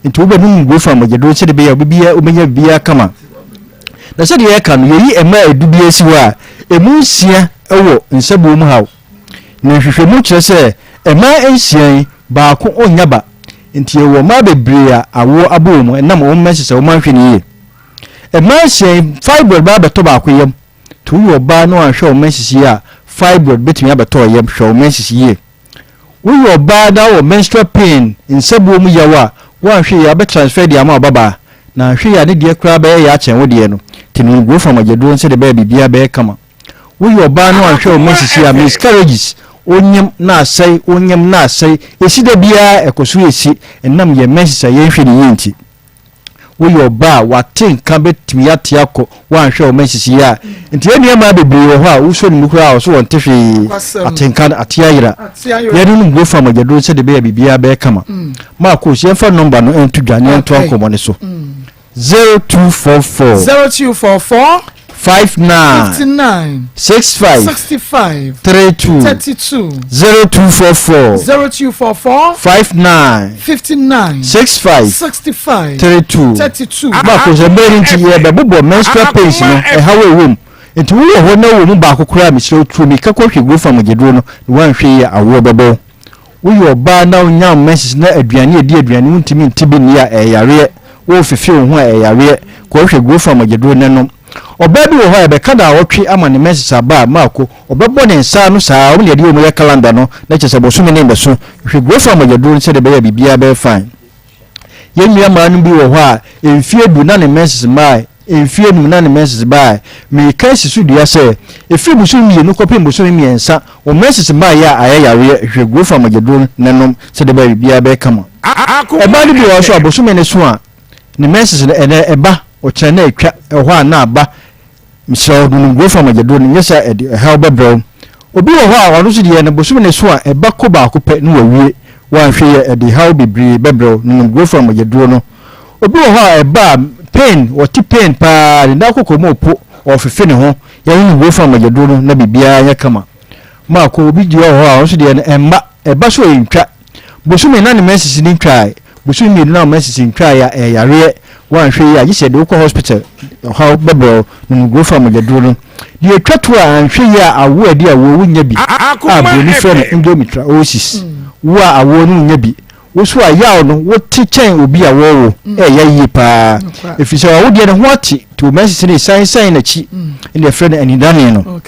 nti wobɛnom nguo fa mogyaduro sɛdeɛ ɛbɛyɛ a wobɛbia wobɛnya biribiara kama. Na sɛdeɛ yɛka no, yɛyi mmaa edu bi asi hɔ a, ɛmu nsia wɔ nsabuo mu haw. Na nhwehwɛmu kyerɛ sɛ mmaa nsia yi, baako ɔnnya ba, nti yɛwɔ mmaa bebree a awoɔ abɔ wɔn ɛnam wɔn menses a wɔanhwɛ no yie. Mmaa nsia yi, fibroid bɛba abɛtɔ baako yam. Nti woyɛ ɔbaa na wanhwɛ wo menses yie a, fibroid bɛtumi abɛtɔ wo yam. Hwɛ wo menses yie. Woyɛ ɔbaa na wowɔ menstrual pain, nsabuo mu yaw a, woanhwɛ yie a, wobɛ transfer de ama wo babaa. Na anhwɛ yie a, ne deɛ koraa bɛyɛ ya akyɛn wo deɛ no. Nti nom Grofam agyaduro no sɛdeɛ ɛbɛyɛ a biribiara bɛyɛ kama. Woyɛ ɔbaa na wanhwɛ wo menses yie a, miscarriages, wonyem na asɛe, wonyem na asɛe, ɛsi da biara ɛkɔ so ɛsi, ɛnam yɛn menses a yɛnhwɛ no yie nti. Woyɛ ɔbaa a, w'ate nka bɛtumi ate akɔ woanhwɛ wo menses yie a. Nti yɛn nua mmaa bebree wɔ hɔ a wosɔ ne mu koraa a ɔso wɔnte hwee. Ate nka no ate ayera. Yɛnom Grofa mogyaduro sɛdeɛ ɛbɛyɛ a biribiara bɛyɛ kama. Marcos, yɛmfa nɔmba no nto dwa na yɛntoa nkɔmmɔ no so. 0244. 0244. 59. 59. 65. 65. 32. 32. 0244. 0244. 59. 59. 65. 65. 32. 32. Baako sɛ mmerɛ no nti yɛbɛbobɔ menstrual pains no ɛhaw a ɛwɔ mu. Nti wowɔ hɔ na wɔ mu baako koraa a mesrɛ wo tuo mirika kɔhwɛ Grofa mogyaduro no na woanhwɛ yie a awoɔ bɛbɔ wo. Woyɛ ɔbaa na wonya wo menses na aduane a ɛdi aduane wontumi nte bi nni a ɛyɛ yareɛ. Worefefe wo ho a ɛyɛ yareɛ. Kɔhwɛ Grofa mogyaduro na nom. Ɔbaa bi wɔ hɔ a yɛbɛka naawɔtwe ama ne menses aba a maako ɔbɛbɔ ne nsa ano saa wɔn na yɛde wɔn yɛ calendar no na kyerɛ sɛ bosome ne bɛso. Hwɛ Grofan mogyaduro no sɛdeɛ ɛbɛyɛ a biribiara bɛyɛ fine. Yɛn nua mmaa no bi wɔ hɔ a mfeɛ du na ne menses mmae, mfeɛ num na ne menses bae. Mereka asi so dua sɛ, ɛfiri bosome mmienu kɔpem bosome mmiɛnsa, wo menses mmaeɛ a ayɛ yareɛ, hwehwɛ Grofan mogyaduro no na nom sɛdeɛ ɛbɛyɛ a biribiara bɛyɛ kama. Ɛbaa no bi wɔ hɔ nso a bosome no so a, ne menses no ɛnɛ ɛba, ɔkyena na atwa, ɛwɔ hɔ a na aba. Mesrɛ wo, nom Grofan mogyaduro no, nyɛ saa a ɛde ɛhaw bɛbrɛ wo. Obi wɔ hɔ a ɔno nso deɛ no bosome no so a ɛba ko baako pɛ na wawie, woanhwɛ yie a ɛde haw bebree bɛbrɛ wo, nom Grofan mogyaduro no. Obi wɔ hɔ a ɛba a pain, ɔte pain paa, ne nan koko mu repo, ɔrefefe ne ho, yɛnom Grofan mogyaduro no na biribiara nyɛ kama. Maako, obi deɛ wɔ hɔ a ɔno nso deɛ no ɛmma, ɛba so a ɛntwa. Bosome na ne menses no ntwae, bosome mmienu na wo menses ntwae a, ɛyɛ yareɛ. Woanhwɛ yie a, gye sɛ yɛde wo kɔ hospital, ɔhaw bɛbrɛ wo, nom Grofa mogyaduro no. Deɛ ɛtwa toɔ a, anhwɛ yie a, awoɔ a ɛde awoɔ wonnya bi, a buroni frɛ no endometriosis. Wo a awoɔ no wonnya bi. Wo nso a yaw no wote kyɛn obi a wɔrewo, ɛyɛ yie paa. Ɛfiri sɛ w'awodeɛ no ho ate, nti wo menses no resansan n'akyi, ɛna yɛfrɛ no anidane no.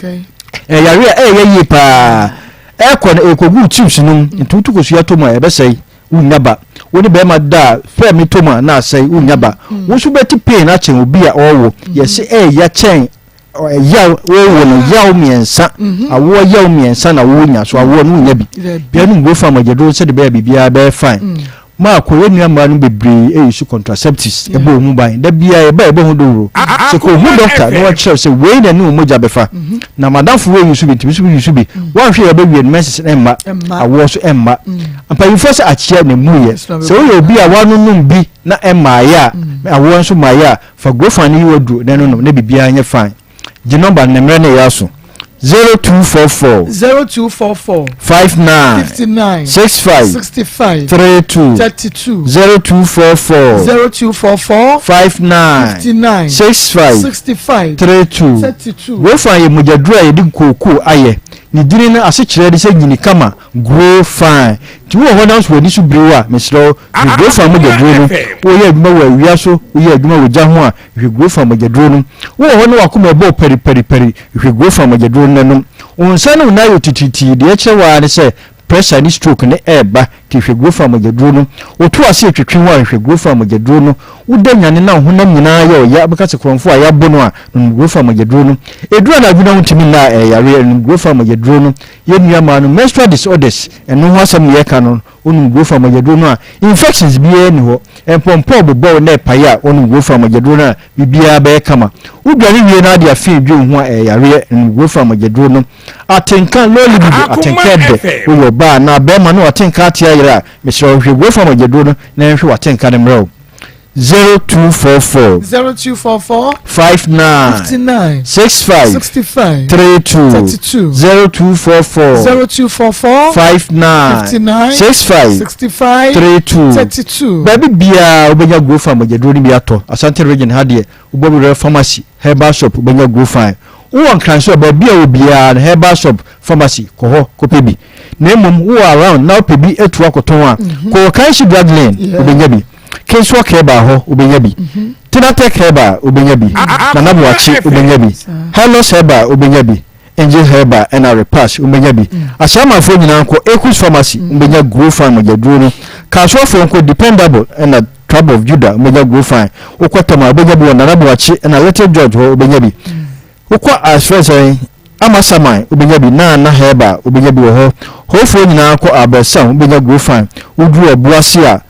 Ɛyɛ yareɛ a ɛyɛ yie paa. Ɛrekɔ no, ɛrekɔgu wo tubes no mu, nti woto kosua tɔ mu a, ɛbɛsɛe, wonnya ba. Wo ne barima da a, sperm tɔ mu a, na asɛe, wonnya ba. Wo nso wobɛte pain akyɛn obi a ɔrewo. Yɛse ɛɛya kyɛn ɛyaw, worewo no, yaw mmiɛnsa, awoɔ yaw mmiɛnsa na wonya, so awoɔ no wonnya bi. Yɛnom Grofam agyaduro sɛdeɛ ɛbɛyɛ a biribiara bɛyɛ fine. Marko, yɛn nua mmaa no bebree resu contraceptives bɔ wɔn ho ban. Da biara yɛba a yɛbɔ ho dawuro. Sɛ kɔhu dɔkta na wakyerɛ wo sɛ wei na ɛne wo mogya bɛfa. Na m'adamfo wei use bi nti me nso me use bi. Woanhwɛ yɛ wobɛwie no menses no mma, awoɔ nso mma. Mpanyinfoɔ sɛ akyea na emu yɛ. Sɛ woyɛ obi a woanonom bi na ɛmmaeɛ a, awoɔ nso mmaeɛ a, fa Grofan no yi w'aduro na ɛnonom na biribiara nyɛ fine. Gye nɔmba no na mmerɛ no reyɛ aso. 0244. 0244. 59. 59. 65. 65. 32. 32. 0244. 0244. 59. 59. 65. 65. 32. 32. Grofan yɛ mogyaduro a yɛde kookoo ayɛ. Ne dini no asekyerɛ ne sɛ nyini kama, grow fine. Nti wowɔ hɔ na nso w'ani so biri wo a, mesrɛ wo, dwe Grofan mogyaduro no. Woyɛ adwuma wɔ awia so, woyɛ adwuma wɔ gya ho a, Hwehwɛ gurofa mogyaduro no. Wowɔ hɔ na w'akoma rebɔ wo pariparipari, hwehwɛ gurofa mogyaduro no na nom. Wo nsa ne wo nan yɛ titiritii, deɛ ɛkyerɛ wo ara ne sɛ pressure ne stroke no reba, nti hwehwɛ gurofa mogyaduro no. Wo to ase retwetwe wo a, hwehwɛ gurofa mogyaduro no. Woda nyane na wo honam nyinaa yɛ wo ya, wobɛka sɛ korɔmfoɔ a yɛabɔ no a, nom gurofa mogyaduro no. Ɛduru anadwo na wontumi nna a, ɛyɛ yareɛ, nom gurofa mogyaduro no. Yɛn nua mmaa no, menstrual disorders, ɛno ho asɛm na yɛreka no, Wonom Grofa mogyaduro no a, infections biara nni hɔ. Mpɔmpɔ bobɔ wo na ɛpae a, wonom Grofa mogyaduro no a, biribiara bɛyɛ kama. Wodware wie na ade afe dwe wo ho a, ɛyɛ yareɛ. Nom Grofa mogyaduro no. Atenka, low libido, atenka ɛdɛ. Woyɛ ɔbaa anaa barima na w'atenka ate ayera a, mesrɛ wo hwehwɛ Grofa mogyaduro no na ɛnhwɛ w'atenka no mmerɛ wo. 0244. 0244. 59. 59. 65. 65. 32. 32. 0244. 0244. 59. 59. 65. 65. 32. 32. Baabi biara wobɛnya Grofan mogyaduro no bi atɔ. Asante region ha deɛ wobɔ werɛ pharmacy, herbal shop wobɛnya Grofan. Wowɔ Nkran so a baabi a wɔ biara no herbal shop, pharmacy kɔ hɔ kɔpɛ bi. Na mmom wowɔ around na wopɛ bi atu akɔtɔn a, kɔ Kanshi Drug Lane wobɛnya bi. Kesuwa Herbal hɔ wobɛnya bi. Tenatek Herbal wobɛnya bi. Nana Boakye wobɛnya bi. Hylos Herbal wobɛnya bi. Angel Herbal ɛna Repass wobɛnya bi. Asramanfoɔ nyinaa nkɔ Ekus Pharmacy wobɛnya Grofan mogyaduro no. Kasoafoɔ nkɔ Dependable ɛna Tribe of Judah wobɛnya Grofan. Wokɔ Tema wobɛnya bi wɔ Nana Boakye ɛna Little George hɔ wobɛnya bi. Wokɔ asfrɛ sɛn Amasaman wobɛnya bi, Naana Herbal wobɛnya bi wɔ hɔ. Hoofoɔ nyinaa kɔ Abrɛsan wobɛnya Grofan. Woduru Ɔboase a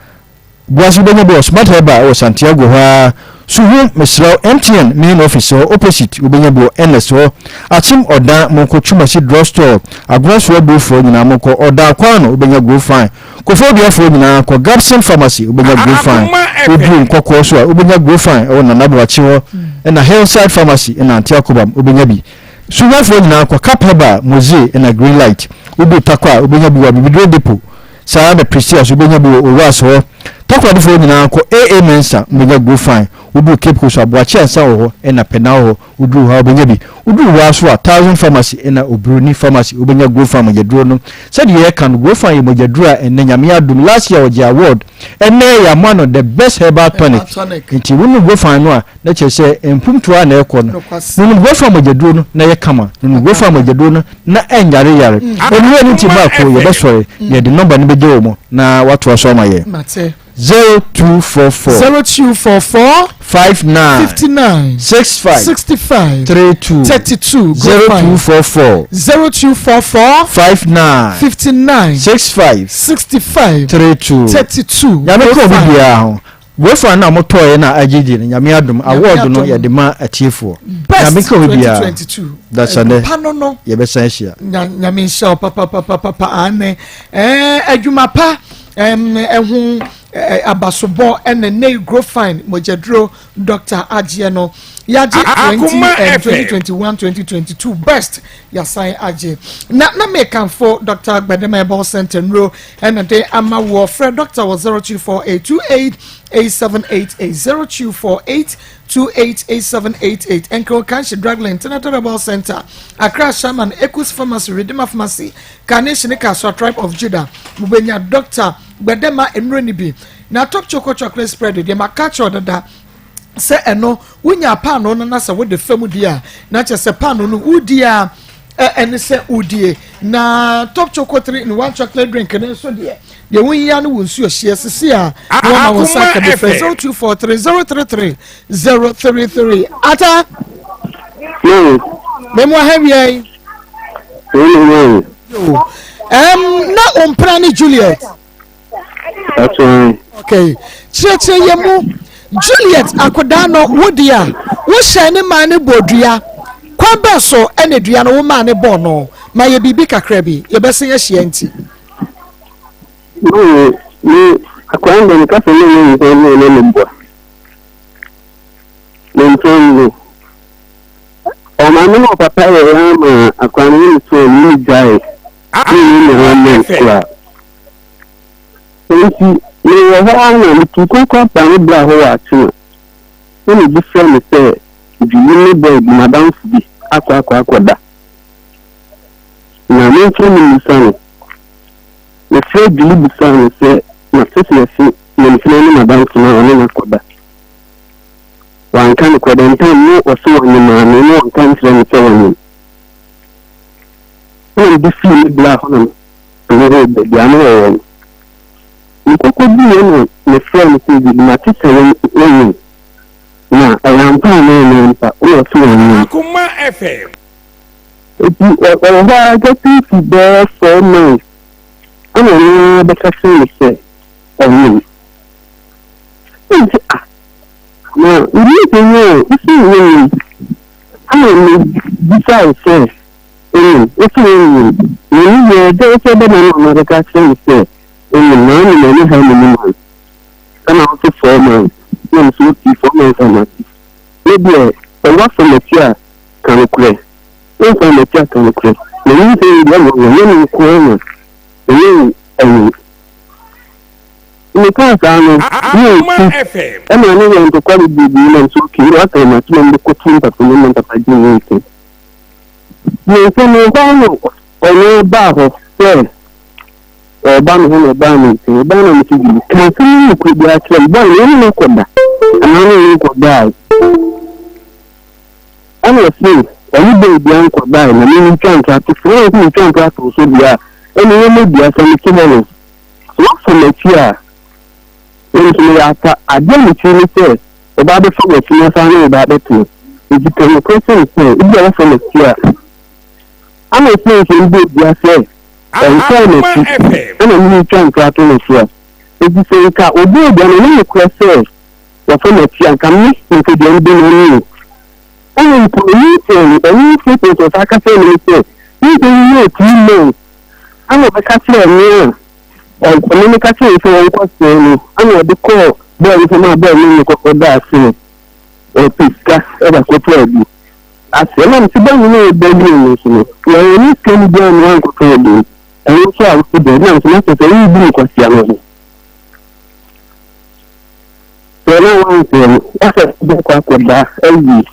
Boase wobɛnya bi wɔ Smart Herbal wɔ Santiago hɔ ara. Suhum mesrɛ wo MTN main office hɔ opposite wobɛnya bi wɔ Ernest hɔ. Akyem Ɔdan monkɔ Twumasi drug store. Agona so aburofoɔ nyinaa monkɔ Ɔdaa Kwano wobɛnya Grofan. Kofoɔduafoɔ nyinaa kɔ Gabson Pharmacy wobɛnya Grofan. Woduru Nkɔkɔɔ so a wobɛnya Grofan wɔ Nana Boakye hɔ ɛna Hillside Pharmacy ɛna Ante Akobam wobɛnya bi. Suhwafoɔ nyinaa kɔ Cap Herbal, Moze ɛna Green Light. Woduru Tarkwa a wobɛnya bi wɔ Abibiduro Depot. Saa ara na Prestea nso wobɛnya bi wɔ Owuas hɔ. Takoradifoɔ nyinaa kɔ AA Mensah wobɛnya Grofan. Woduru Cape Coast a, Boakye Ansa wɔ hɔ ɛna Pɛnaa wɔ hɔ. Woduru hɔ a wobɛnya bi. Woduru hɔ ara nso a, Thousand Pharmacy ɛna Oburoni Pharmacy wobɛnya Grofan mogyaduro no. Sɛdeɛ yɛka no, Grofan yɛ mogyaduro a ɛnnɛ Nyame adom, last year ɔgyee award, ɛnnɛ yɛama no the best herbal tonic. Nti wonom Grofan no a, na kyerɛ sɛ mpomtuo ara na ɛrekɔ no. Nonom Grofan mogyaduro no na yɛ kama. Nonom Grofan mogyaduro no na ɛnyare yare. Onua no nti baako yɛbɛsɔre na yɛde nɔmba no bɛgya wɔn na watoa so ama yɛn. 0244. 0244. 59. 59. 65. 65. 32. 32. 0244. 0244. 59. 59. 65. 65. 32. 32. Nyame kɔ obi biara ho. Wefa no a motɔɔeɛ no a agyegye no, Nyame adom, award no yɛde ma atiefoɔ. Nyame nka obi biara. 2022. Dasane, Pa no no. yɛbɛsan ahyia. Nyame nhyira wo papapapapa aane. Ɛɛ adwuma pa ɛm ɛho abasobɔ ɛna nnɛ yi Grofine mogyaduro Doctor agyeɛ no. Yagye 20 ɛm 2021 2022 best yasan agye. Na na mekamfo Doctor Gbedema Herbal Center nnuro ɛna de ama woɔ. Frɛ doctor wɔ 0248 288788 0248 288788 Nkran Kanshi Drug Lane Tenato Herbal Center Accra Shaman Ekus Pharmacy Redeemer Pharmacy Carnation ne Kasoa Tribe of Judah mobɛnya Doctor Gbedema nnuro no bi. Na Top Choco Chocolate Spread deɛ maka kyerɛ dada sɛ ɛno wonya paanoo no na sɛ wode fa mu di a na kyerɛ sɛ paanoo no wodi a ɛne sɛ wodie. Na Top Choco 3 in 1 chocolate drink no nso deɛ deɛ wohia no wɔ nsuo hyeɛ sisi a na wɔma wo nsa ka bi frɛ 0243 033 033. Ata memu aha wia yi na ompra ne Juliet. Okay. Kyerɛkyerɛ yɛ mu. Juliet akodaa no wo deɛ a wohyɛ ne maa ne bɔ dua. Kwan bɛn so ɛna dua no wo maa ne bɔɔ no? Ma yɛ biribi kakra bi. Yɛbɛsen ahyia nti. Me me akwadaa no deɛ meka sɛ ne nyɛ nsɛm ne ne ne boa. Ne nkyɛn no. Ɔmaame ne ɔpapa yɛ yɛn ama akwadaa no ne ne so ne ne gyae. Ne ne ne ho ne kura. Enti mewɔ hɔ ara na mituu kwan kɔɔ me bra hɔ wɔ Akyem a, na obi frɛ me sɛ Julie ne boy bi, m'adamfo bi, akɔ akɔ akɔda. Na memfrɛ no mmisa no. Mefrɛɛ Julie bisaa no sɛ mate sɛ yɛse Mamfena ne m'adamfo no a ɔne no akɔda. Wanka nokorɛ, dɛn ntam na ɔse wanyem maame na wanka ankyerɛ me sɛ wanyem. Ɛna mede fii me bra hɔ na Mehuu baabi a na wɔwɔ no. Mekɔkɔduiɛ na mefrɛɛ no sɛ, Didi, mate sɛ woanyini, na ɛyɛ ampa anaa ɛnyɛ ampa? Ɛna ɔse wanyini. Akoma FM. Enti ɔwɔ hɔ ara getting to bɛyɛ 4 months ɛna ɔno ara bɛka kyerɛ me sɛ ɔnyem. Ɛna mese ah, na menim sɛ nyɛ o, wose wonyem. Ɛna mebisae sɛ Onim, wo se wonnim. M'ani yɛɛ dɛ sɛ bɛma no ɔno abɛka akyerɛ me sɛ onim, na ɔnim ɛnyɛ how many months, ɛna wo se 4 months, na me se okay 4 months a mate. Me deɛ sɛ woafa m'akyi a ka nokorɛ, womfaa m'akyi a ka nokorɛ, m'anim sɛ wo deɛ ɛnyɛ wo, ɛnyɛ me nko ara na ɛnyɛ wo ɛnye. Mekaa saa no, ne nsu ɛma ne yɛ ntɔkwa bebrebe na me se okay, wo deɛ woaka mate na mebɛkɔto mpapa mu na mpapa gye me ntom. Nnansa no, hɔ ara na ɔno baa hɔ sɛ ɔreba me hɔ na ɔbaa me nkyɛn. Ɔbaa na mese Julie, ka asɛm no nokorɛ biara kyerɛ me. Bɔne, wo ne no akɔda anaa wo ne no nkɔdae? Ɛna ɔse ɔne bɛɛ biara nkɔdae na me metwa nkrato so. Na ɔse metwa nkrato so deɛ a, ɛne yɛmmɛdua sɛ mete hɔ no. Sɛ woafa m'akyi a, me nso meyɛ ata. Adeɛ a mekyiri ne sɛ ɔba abɛfa m'akyi na asan ne wo ba abɛtena. Enti ka nokorɛ kyerɛ no sɛ ebia woafa m'akyi a. Ana ɔsii nsɛm bi dua sɛ ɔmfaa m'akyi ɛna me retwa ntorɔ ato no so a? Enti sɛ nka ɔbɔɔ dua no ɛnyɛ nokorɛ sɛ wafa m'akyi a, nka me na nka dua no bɛnya me o. Ɛna mpo nyinsɛn no, ɛno ne statement a ɔsan ka kyerɛɛ me ne sɛ, nyinsɛn yi yɛɛ 3 months ɛna ɔbɛka kyerɛɛ me a Ɔne no ka kyerɛɛ no sɛ ɔnkɔsɛe no, ɛnna ɔde kɔɔ bɔɔl no fam a bɔɔl no ne kɔkɔdaa sɛ ɔpɛ sika de akɔtɔ adu. Ase ɛnam sɛ bɔɔl no rebɔ wie no nso no, wɔannya sika no biara na wankɔtɔ adu. Ɛno nso a wode deɛ, ɛnam sɛ na kyerɛ sɛ worebu no kwasea no ho. Sɛ na wansɛ no, wasɛ bɛkɔ akɔda awie.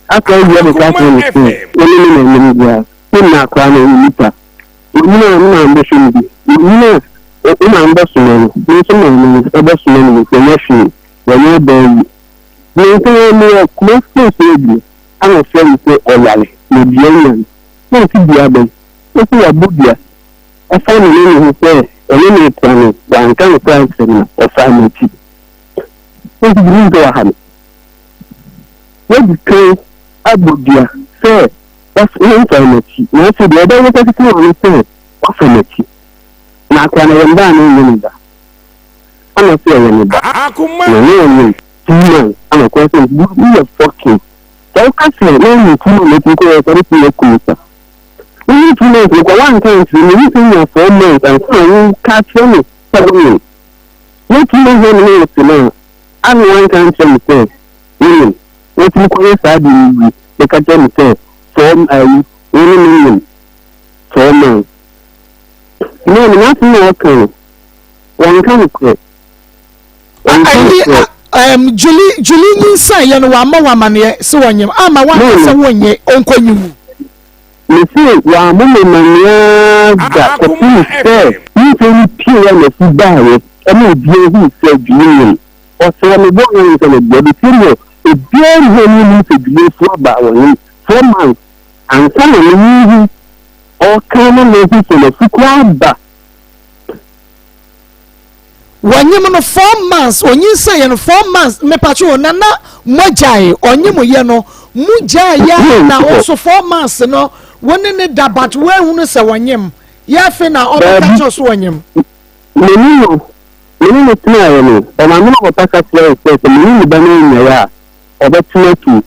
Akɔ awie abɛka akyerɛ no sɛ wɔne ne na ɛnim biara. Ne nna akora no ɔyɛ nipa. Onyini a ne maame bɛhwɛ no bi. Onyini a wo maame bɛsoma no, me nso maame no ɛbɛsoma no bi. Wɔnyɛ hwee, wɔnyɛ ɔbaa yi. Me nso wɔn meyɛ Kumasi station adwuma. Ana ɔfrɛ me sɛ ɔyare na dua nya no. Na ɔsi dua bɛn? Ɔsi wabɔ dua. Ɔfa me ne ne ho sɛ ɔne me repra no, wanka nokorɛ ankyerɛ me na ɔfaa m'akyi. Enti menim sɛ waha me. Wadi kan abɔ dua sɛ wamfaa m'akyi, na afei deɛ ɔbɛyɛ kɛkɛ wɔ ne sɛ wafa m'akyi. Na akora no yɛ mba a na ɔnyɛ ne ba. Ana sɛ ɔyɛ ne ba. Na ne ɔnyɛ two months. Ana ɔkora sɛ woyɛ fucking. Sɛ woka sɛ na ɔnyɛ 2 months akyi kɔ yɛ sɛ wobɛtumi aku me sa. Wonyi 2 months no kɔ woanka ankyerɛ me, wohu sɛ nya 4 months ansa na woka akyerɛ me sɛ wonyem. Woetumi ehu ɔno ne ɔtse no a, ana ɔannka annkyerɛ me sɛ wonyim? Woetumi kɔyɛ saa ade yi wie bɛka kyerɛ me sɛ fɔɔ ayi, wo ne me nyim fɔɔ man. Maame, n'asɛm a ɔka no, ɔnnka nokorɛ. Ɔnnka nokorɛ. Um, Julie, Julie nyinsɛn yɛ no wamma wo amaneɛ sɛ wɔnyem ama wanka sɛ wonye ɔnkɔnyi wu. Mese wɔammɔ me amanneɛ ara da kɔpem sɛ nyinsɛn no pueeɛ a n'afu baeɛ ma obiara huu sɛ Julie nyem. Ɔsrɛ me bɔɔ no sɛ meboa bɛtie me ɔ, obiara nni hɔ a ɔnnim sɛ Julie afu aba a ɔnyem 4 months ansa na merehu ɔreka ma mahu sɛ n'afu koraa aba. Wɔnyem no 4 months onyinsɛn yɛ no 4 months mepatwo o nana mogyae ɔnyem yɛ no mu gyae yɛ na wo nso 4 months no wo ne ne da but woahunu sɛ wɔnyem yɛ afe na ɔbɛka kyerɛ so wɔnyem. Mene no mene no tenaeɛ no ɔmaame no papa ka kyerɛɛ no sɛ sɛ mene ne ba no annyae a ɔbɛtena fie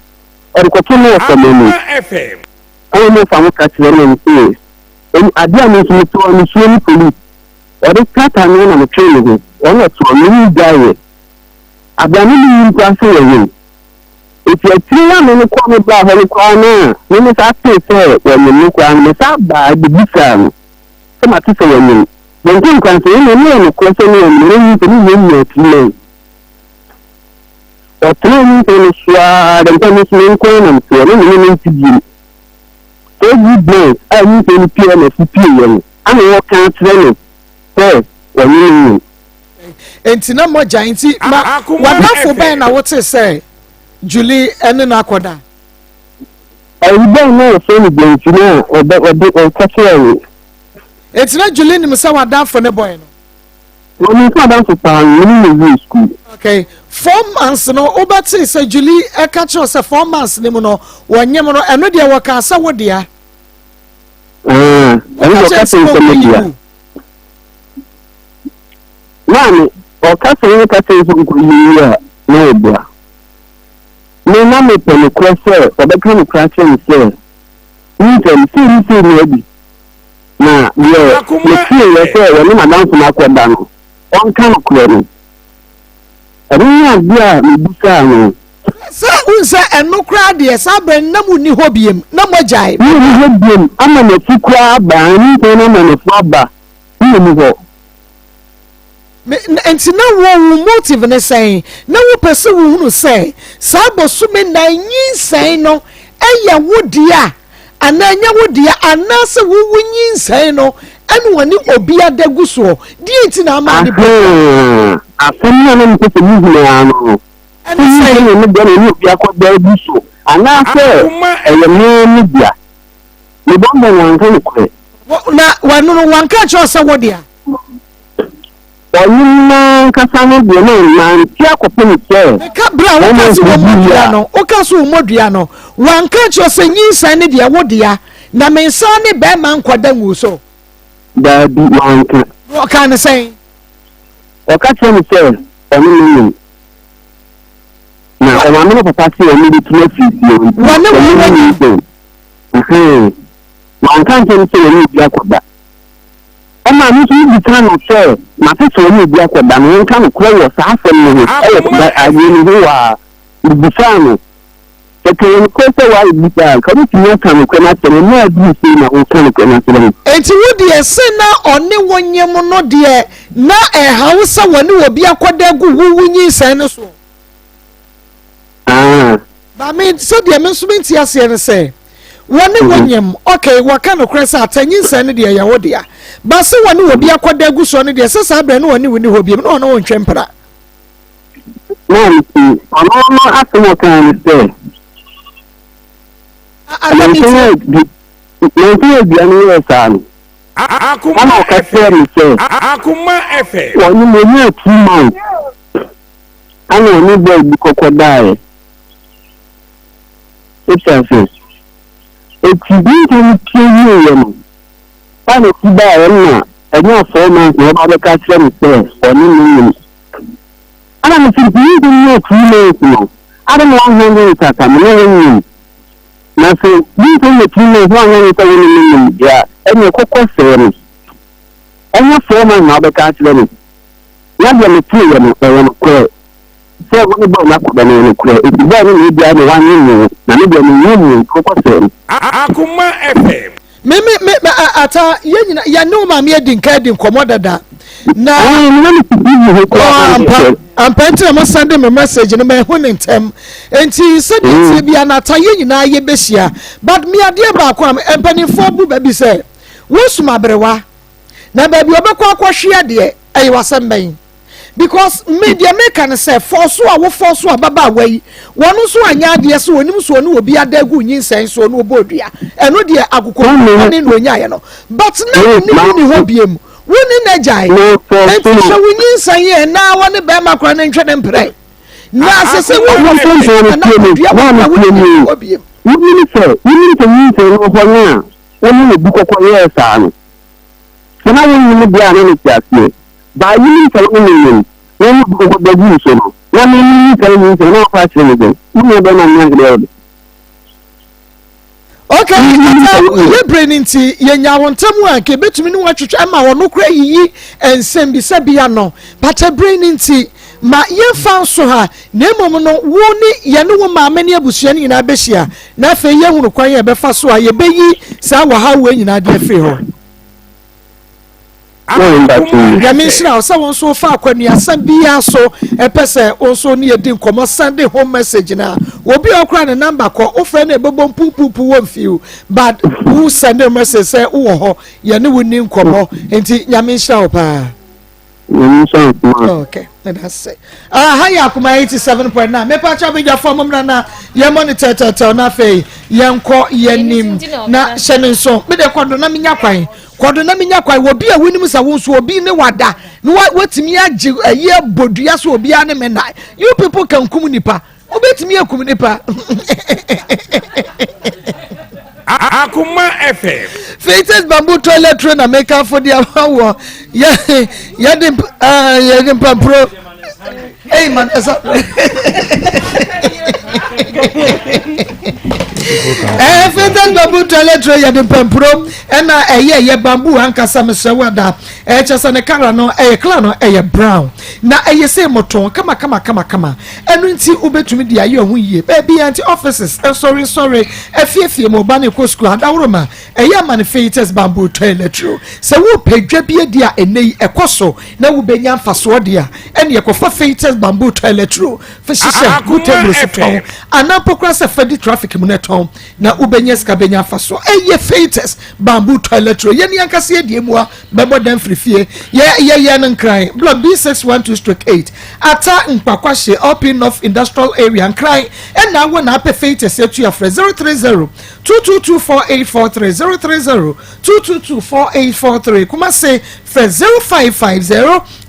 ɔde kɔto ne ɔfa m'anim ɛna ne ɔfa mo ka kyerɛ no sɛ adeɛ a me nso metɔɔ nisuo ne police Ɔde krataa no na metwee me ho. Ɔno na ɔtoa me ne gyaeɛ. Abrane no nim koraa sɛ wɔyem. Enti akyire yi a me ne kɔɔ me baa hɔ no koraa no a me me saa tee sɛ wɔnyem no koraa no, me saa baa bɛbisaa no sɛ mate sɛ wɔnyem. Yɛnte nkwa sɛ ɛnna ɛno yɛ nokorɛ sɛ ne wɔnyem na nyinsɛn no nyɛ nyaa 3 months. Ɔtenaa nyinsɛn no so ara dɛm sɛ me nso me nko ara na mete hɔ na me ne no nte bio. 3 good months a nyinsɛn no pue na ɛso pieeɛ no, ana wɔka akyerɛ no sɛ wɔne no nyem. Enti na mogya nti ma w'adamfo bɛn na wotee sɛ Julie ne no akɔda? Ayi bɛn na wɔfrɛ no Gyamfi no a ɔbɛ ɔde ɔka kyerɛɛ me. Enti na Julie nim sɛ w'adamfo ne boy no? Ɔnim sɛ adamfo paa no, me ne no wie sukuu. Okay, 4 months no wobɛtee sɛ Julie ɛka kyerɛ sɛ 4 months no mu no wɔnyem no, ɛno deɛ wɔkaa sɛ wo dea? Ah, ɛno deɛ ɔka kyerɛ sɛ me dea. Maame, ɔka sɛ wo ka kyerɛ sɛ nkɔyi a na ɔboa. Me na mepɛ nokorɛ sɛ ɔbɛka nokorɛ akyerɛ me sɛ, nyinsɛn sei ne sei na adi. Na deɛ meteeɛ sɛ wɔne m'adamfo no akɔda no, ɔnka nokorɛ no. Ɛno ne adeɛ a mebisaa no. Sɛ wohu sɛ ɛno koraa deɛ, saa berɛ no na monni hɔ biom, na moagyae. Na yɛnni hɔ biom, ama n'afu koraa aba, nyinsɛn no ama n'afu aba, na yɛnni hɔ. Me, nti na wo, wo motive ne sɛn? Na wopɛ sɛ wohunu sɛ saa bosome nnan nyinsɛn no yɛ wo dea anaa ɛnyɛ wo dea, anaasɛ wo wo nyinsɛn no ɛna wɔne obi ada gu soɔ? Deɛ nti na ama ne bɔ. Ahaa, asɛm no a na mepɛ sɛ mehunu ara no no. Ɛne sɛn? Nyinsɛn yɛ me dea na ɛne obi akɔda agu so, anaasɛ ɛyɛ me me dea? Me bɔmmɔ no wanka nokorɛ. Na wɔno no wanka ankyerɛ wo sɛ wo dea? Ɔno n'ankasa no deɛ na mante akɔpem sɛ. Meka berɛ a woka sɛ wɔ mmɔdua no, woka sɛ wɔ mmɔdua no, wanka nkyerɛ sɛ nyinsɛn ne deɛ wo dea, na me nsa ne bɛrima nkɔda ngu so. Daabi, wanka. Na ɔkaa no sɛn? Ɔka kyerɛ me sɛ ɔne me nyem. Na ɔmaame ne papa se ɔno bɛtumi afiri fie nti wɔne wo wɔ nyinsɛn. Wanka nkyerɛ me sɛ wɔne obi akɔda. Ɛnna me nso mebisaa no sɛ, Mate sɛ ɔne obi akɔda no, wonka nokorɛ wɔ saa asɛm no ho? Ɛwɔ da adeɛ no ho a, mebisaa no. Sɛ ka ɛyɛ nokorɛ sɛ woayɛ bi saa a, anka wobɛtumi aka nokorɛ no akyerɛ me. Mmerɛ a aduru sei na woreka nokorɛ no akyerɛ me. Enti wo deɛ, se na ɔne wo nyem no deɛ, na ɛha wo sɛ wɔne obi akɔda agu wo wo nyinsɛn no soɔ? Ba me sɛdeɛ me nso mente aseɛ ne sɛ wɔne wo nyem ok wɔka nokorɛ sɛ ata nyinsɛn no deɛ ɛyɛ wo dea ba sɛ wɔne obi akɔda agu soɔ no deɛ sɛ saa berɛ no wɔne wo ni hɔ biom na ɔne wo ntwe mpena. Maame ti ɔno no asɛm ɔkaa ne sɛ nansa adua no yɛɛ saa no ɛna ɔka kyerɛɛ me sɛ wɔne wɔnyaa 2 months ɛna ɔne boy bi kɔkɔ daeɛ. Wote ase? Eti nyinsɛn no pue wieeɛ no, ɛna ɔsi baeɛ no na ɛnyɛ 4 months na ɔba abɛka kyerɛ me sɛ ɔne me nyem. Ɛna mese nti nyinsɛn no yɛ 2 months no, ade na wanhwɛ ne saka me ne wo nyem. Na sɛ nyinsɛn yɛ 2 months na wanhwɛ ne sɛ wo ne me nyem deɛ a, ɛneɛ kɔkɔ sɛɛ no. Ɛnyɛ 4 months na wobɛka akyerɛ me. Na deɛ meteeɛ no, ɛyɛ nokorɛ. Sɛ wo ne boy no akɔda no ɛyɛ nokorɛ. Enti boy no na ebia na wanyem wo, na me deɛ menyem wo nti wokɔ sɛɛ no. Akoma FM. Me me me me ata yɛn nyina yɛn ne wo maame adi nka adi nkɔmɔ dada na. Ɛɛ me na me ti busy ho koraa. Ɔɔ ampa ampa nti na mo send me message no ma ehu ne ntɛm nti sɛdeɛ tie bia na ata yɛn nyinaa yɛ bɛhyia but me adeɛ baako a mpanimfoɔ bu baabi sɛ wosum aberewa na baabi ɔbɛkɔ akɔhwe adeɛ ɛyɛ wasɛm bɛn. Because me deɛ meka ne sɛ fɔɔso a wofɔɔso ababaawa yi wɔn nso anyɛ adeɛ sɛ onim so ɔne obi ada agu nyinsɛn so ɔne ɔbɔ dua ɛno deɛ akokɔ ne na onyaeɛ no but na wone wo ni hɔ biem wo ne na gyae nti sɛ wo nyinsɛn yɛ na wɔne bɛrima kora ne ntwe ne mprɛ na sɛ sɛ wo wɔ na dua wɔ na wo ne ni hɔ biem. Wonim sɛ wonim sɛ nyinsɛn no hɔ no a wɔne obi kɔkɔ yɛɛ saa no sɛ na wonnim deɛ a na mete aseɛ. Baa yinom sɛ wo ne me nyem, na wo bu nkɔbɔ gu wo so no, na me me nyinsɛn nyinsɛn, na woafa akyerɛ me sɛ, wo nua bɛrima no nyanko bɛyɛ wo dɛ. Ok, ata yɛ bere no nti yɛnya wo ntam a nka ebetumi ne wɔatwetwe ama wɔn kora yiyi nsɛm bi sɛ bia no bata bere no nti ma yɛmfa nso ha na mmom no wo ne yɛne wo maame ne abusua no nyinaa bɛhyia na afei yɛhunu kwan yɛ bɛfa so a yɛbɛyi saa wɔhaw wei nyinaa de afiri hɔ. Nyame nhyira wo sɛ wo nso wofa akwanuasɛm biara so ɛpɛ sɛ wo nso ne yɛdi nkɔmmɔ send home message na obi a ɔkora ne number kɔ wofrɛ no ɛbɛbɔ mpupupu wɔ mfiw but wo send message sɛ wowɔ hɔ yɛne wo ni nkɔmmɔ nti Nyame nhyira wo paa. Okay, that's it. Ah, ha yɛ akoma 87.9. Mepa kyɛ abadwafoɔ mo mmra na yɛmmɔ ne tɛtɛtɛw na afei yɛnkɔ yɛnim na hyɛ ne nso. Mede kɔdo na menya kwan. Kɔdo na menya kwan. Wɔ bi a wonim sɛ wo nso obi ne wada na watumi agye ayi abɔ dua so obiara ne me na. You people can kum nipa. Wobɛtumi akum nipa. Akoma FM. Faces bamboo toilet roll na mekanfo de ama wɔ yɛ yɛde yɛde mpampuro ɛyi ma ɛsa. Ɛɛ faces bamboo toilet roll yɛde mpampuro ɛna ɛyɛ ɛyɛ bamboo ankasa mesrɛ wo ada ɛkyɛ sɛ ne kala no ɛyɛ kala no ɛyɛ brown na ɛyɛ sɛ mɔtɔn kama kama kama kama. Ɛno nti wobɛtumi de ayɛ ho yie baabiara nti offices, nsɔre nsɔre, afiefie ma ɔba no kɔ sukuu adaworoma ɛyɛ ama no Feitas bamboo toilet roll. Sɛ worepɛ dwa bi adi a ɛnnɛ yi ɛkɔ so na wobɛnya mfasoɔ deɛ a ɛneɛ kɔfa Feitas bamboo toilet roll fa hyehyɛ wo table so tɔn anaa mpo koraa sɛ fa di traffic mu na tɔn na wobɛnya sika bɛnya mfasoɔ. Ɛyɛ Feitas bamboo toilet roll yɛne ankasa yɛdeɛ mua Bɛbɔ dɛn firi fie? Yɛ yɛ yɛ no Nkran, Block B612 stroke 8, Ata Nkwakwahye, LP North Industrial Area, Nkran, ɛna wɔ na apɛ Feites atua frɛ 030 222 4843, 030 222 4843, Kumase frɛ 0550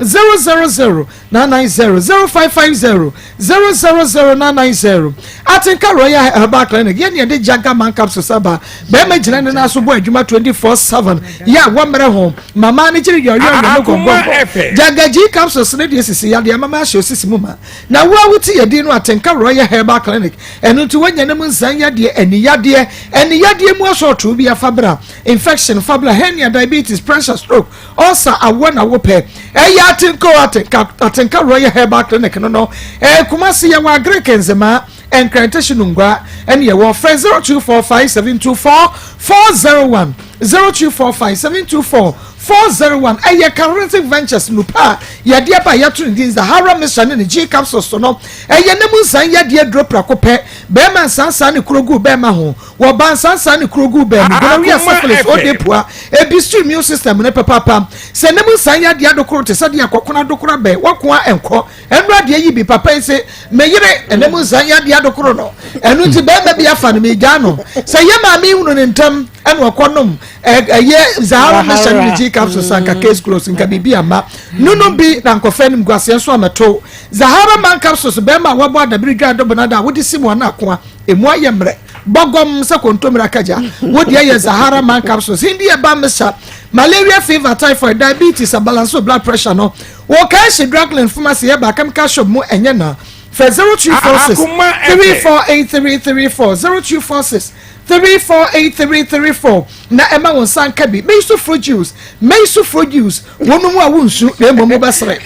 000 990, 0550 000990 Atenka Royal Herbal Clinic yɛ nea ɛde Jaga Man capsules aba. Bɛrima gyina ne nan so bɔ adwuma 24/7 yɛ a wɔmmerɛ ho. Mama ne kyiri yɔyɔyɔ ne gɔngɔngɔ. Jaga G capsules ne deɛ sisi yadeɛ mama ahyɛ osisi mu ma. Na wo a wote yɛ din no Atenka Royal Herbal Clinic. Ɛno nti woanya ne mu nsan yadeɛ, ani yadeɛ, ani yadeɛ mu asɔɔtoo bi afa bra, infection fa bra, hernia, diabetes, pressure, stroke, Ɔsa awɔ na wopɛ. Ɛyɛ atenka o atenka atenka Royal Herbal Clinic no no. Ɛɛ Kumasi yɛwɔ Agric Nzemaa, Nkrantehye Nungua ɛne yɛwɔ. Frɛ 0245 724 401 0245 724. 401 Ɛyɛ Charismatic Ventures nupa a yɛde aba a yɛato ne din Zahara Mixture ne ne G Capsules so no. Ɛyɛ nna mu nsan yadeɛ aduro prɛko pɛ. Barima nsansaa ne kuro gu barima ho. Wɔba nsansaa ne kuro gu baa mu. Gonorrhea, syphilis, ode pua, ebi so immune system no papaapa. Sɛ nna mu nsan yadeɛ adokoro te sɛ deɛ akɔkono adokoro abɛn wako a ɛnkɔ. Ɛno adeɛ yi bi papa yi se me yere ɛnɛ mu nsa yɛ adeɛ adokoro no ɛno nti bɛrima bi afa no megyaa no sɛ yɛ maame hunu ne ntɛm ɛna ɔkɔ nom ɛyɛ zahara mixture ne ne gyi capsules anka case close nka biribi ama nunum bi na nkɔfɛ no guaseɛ nso amɛto zahara man capsules bɛrima a wabɔ adabere dwa adɔbɔnada a wode si mu ana akoa emu ayɛ mmerɛ bɔgɔm sɛ kontomire akagya wo deɛ yɛ zahara man capsules hindi ɛba mixture malaria fever typhoid diabetes abalance blood pressure no Wɔ Kanshi Drug Pharmacy yɛ chemical shop mu ɛnyɛ na fɛ 0246 348334 0246 348334 na ɛma wɔn nsa nka bi meisu fruit juice meisu fruit juice wɔn mu a wonsu na mmom wobɛsrɛ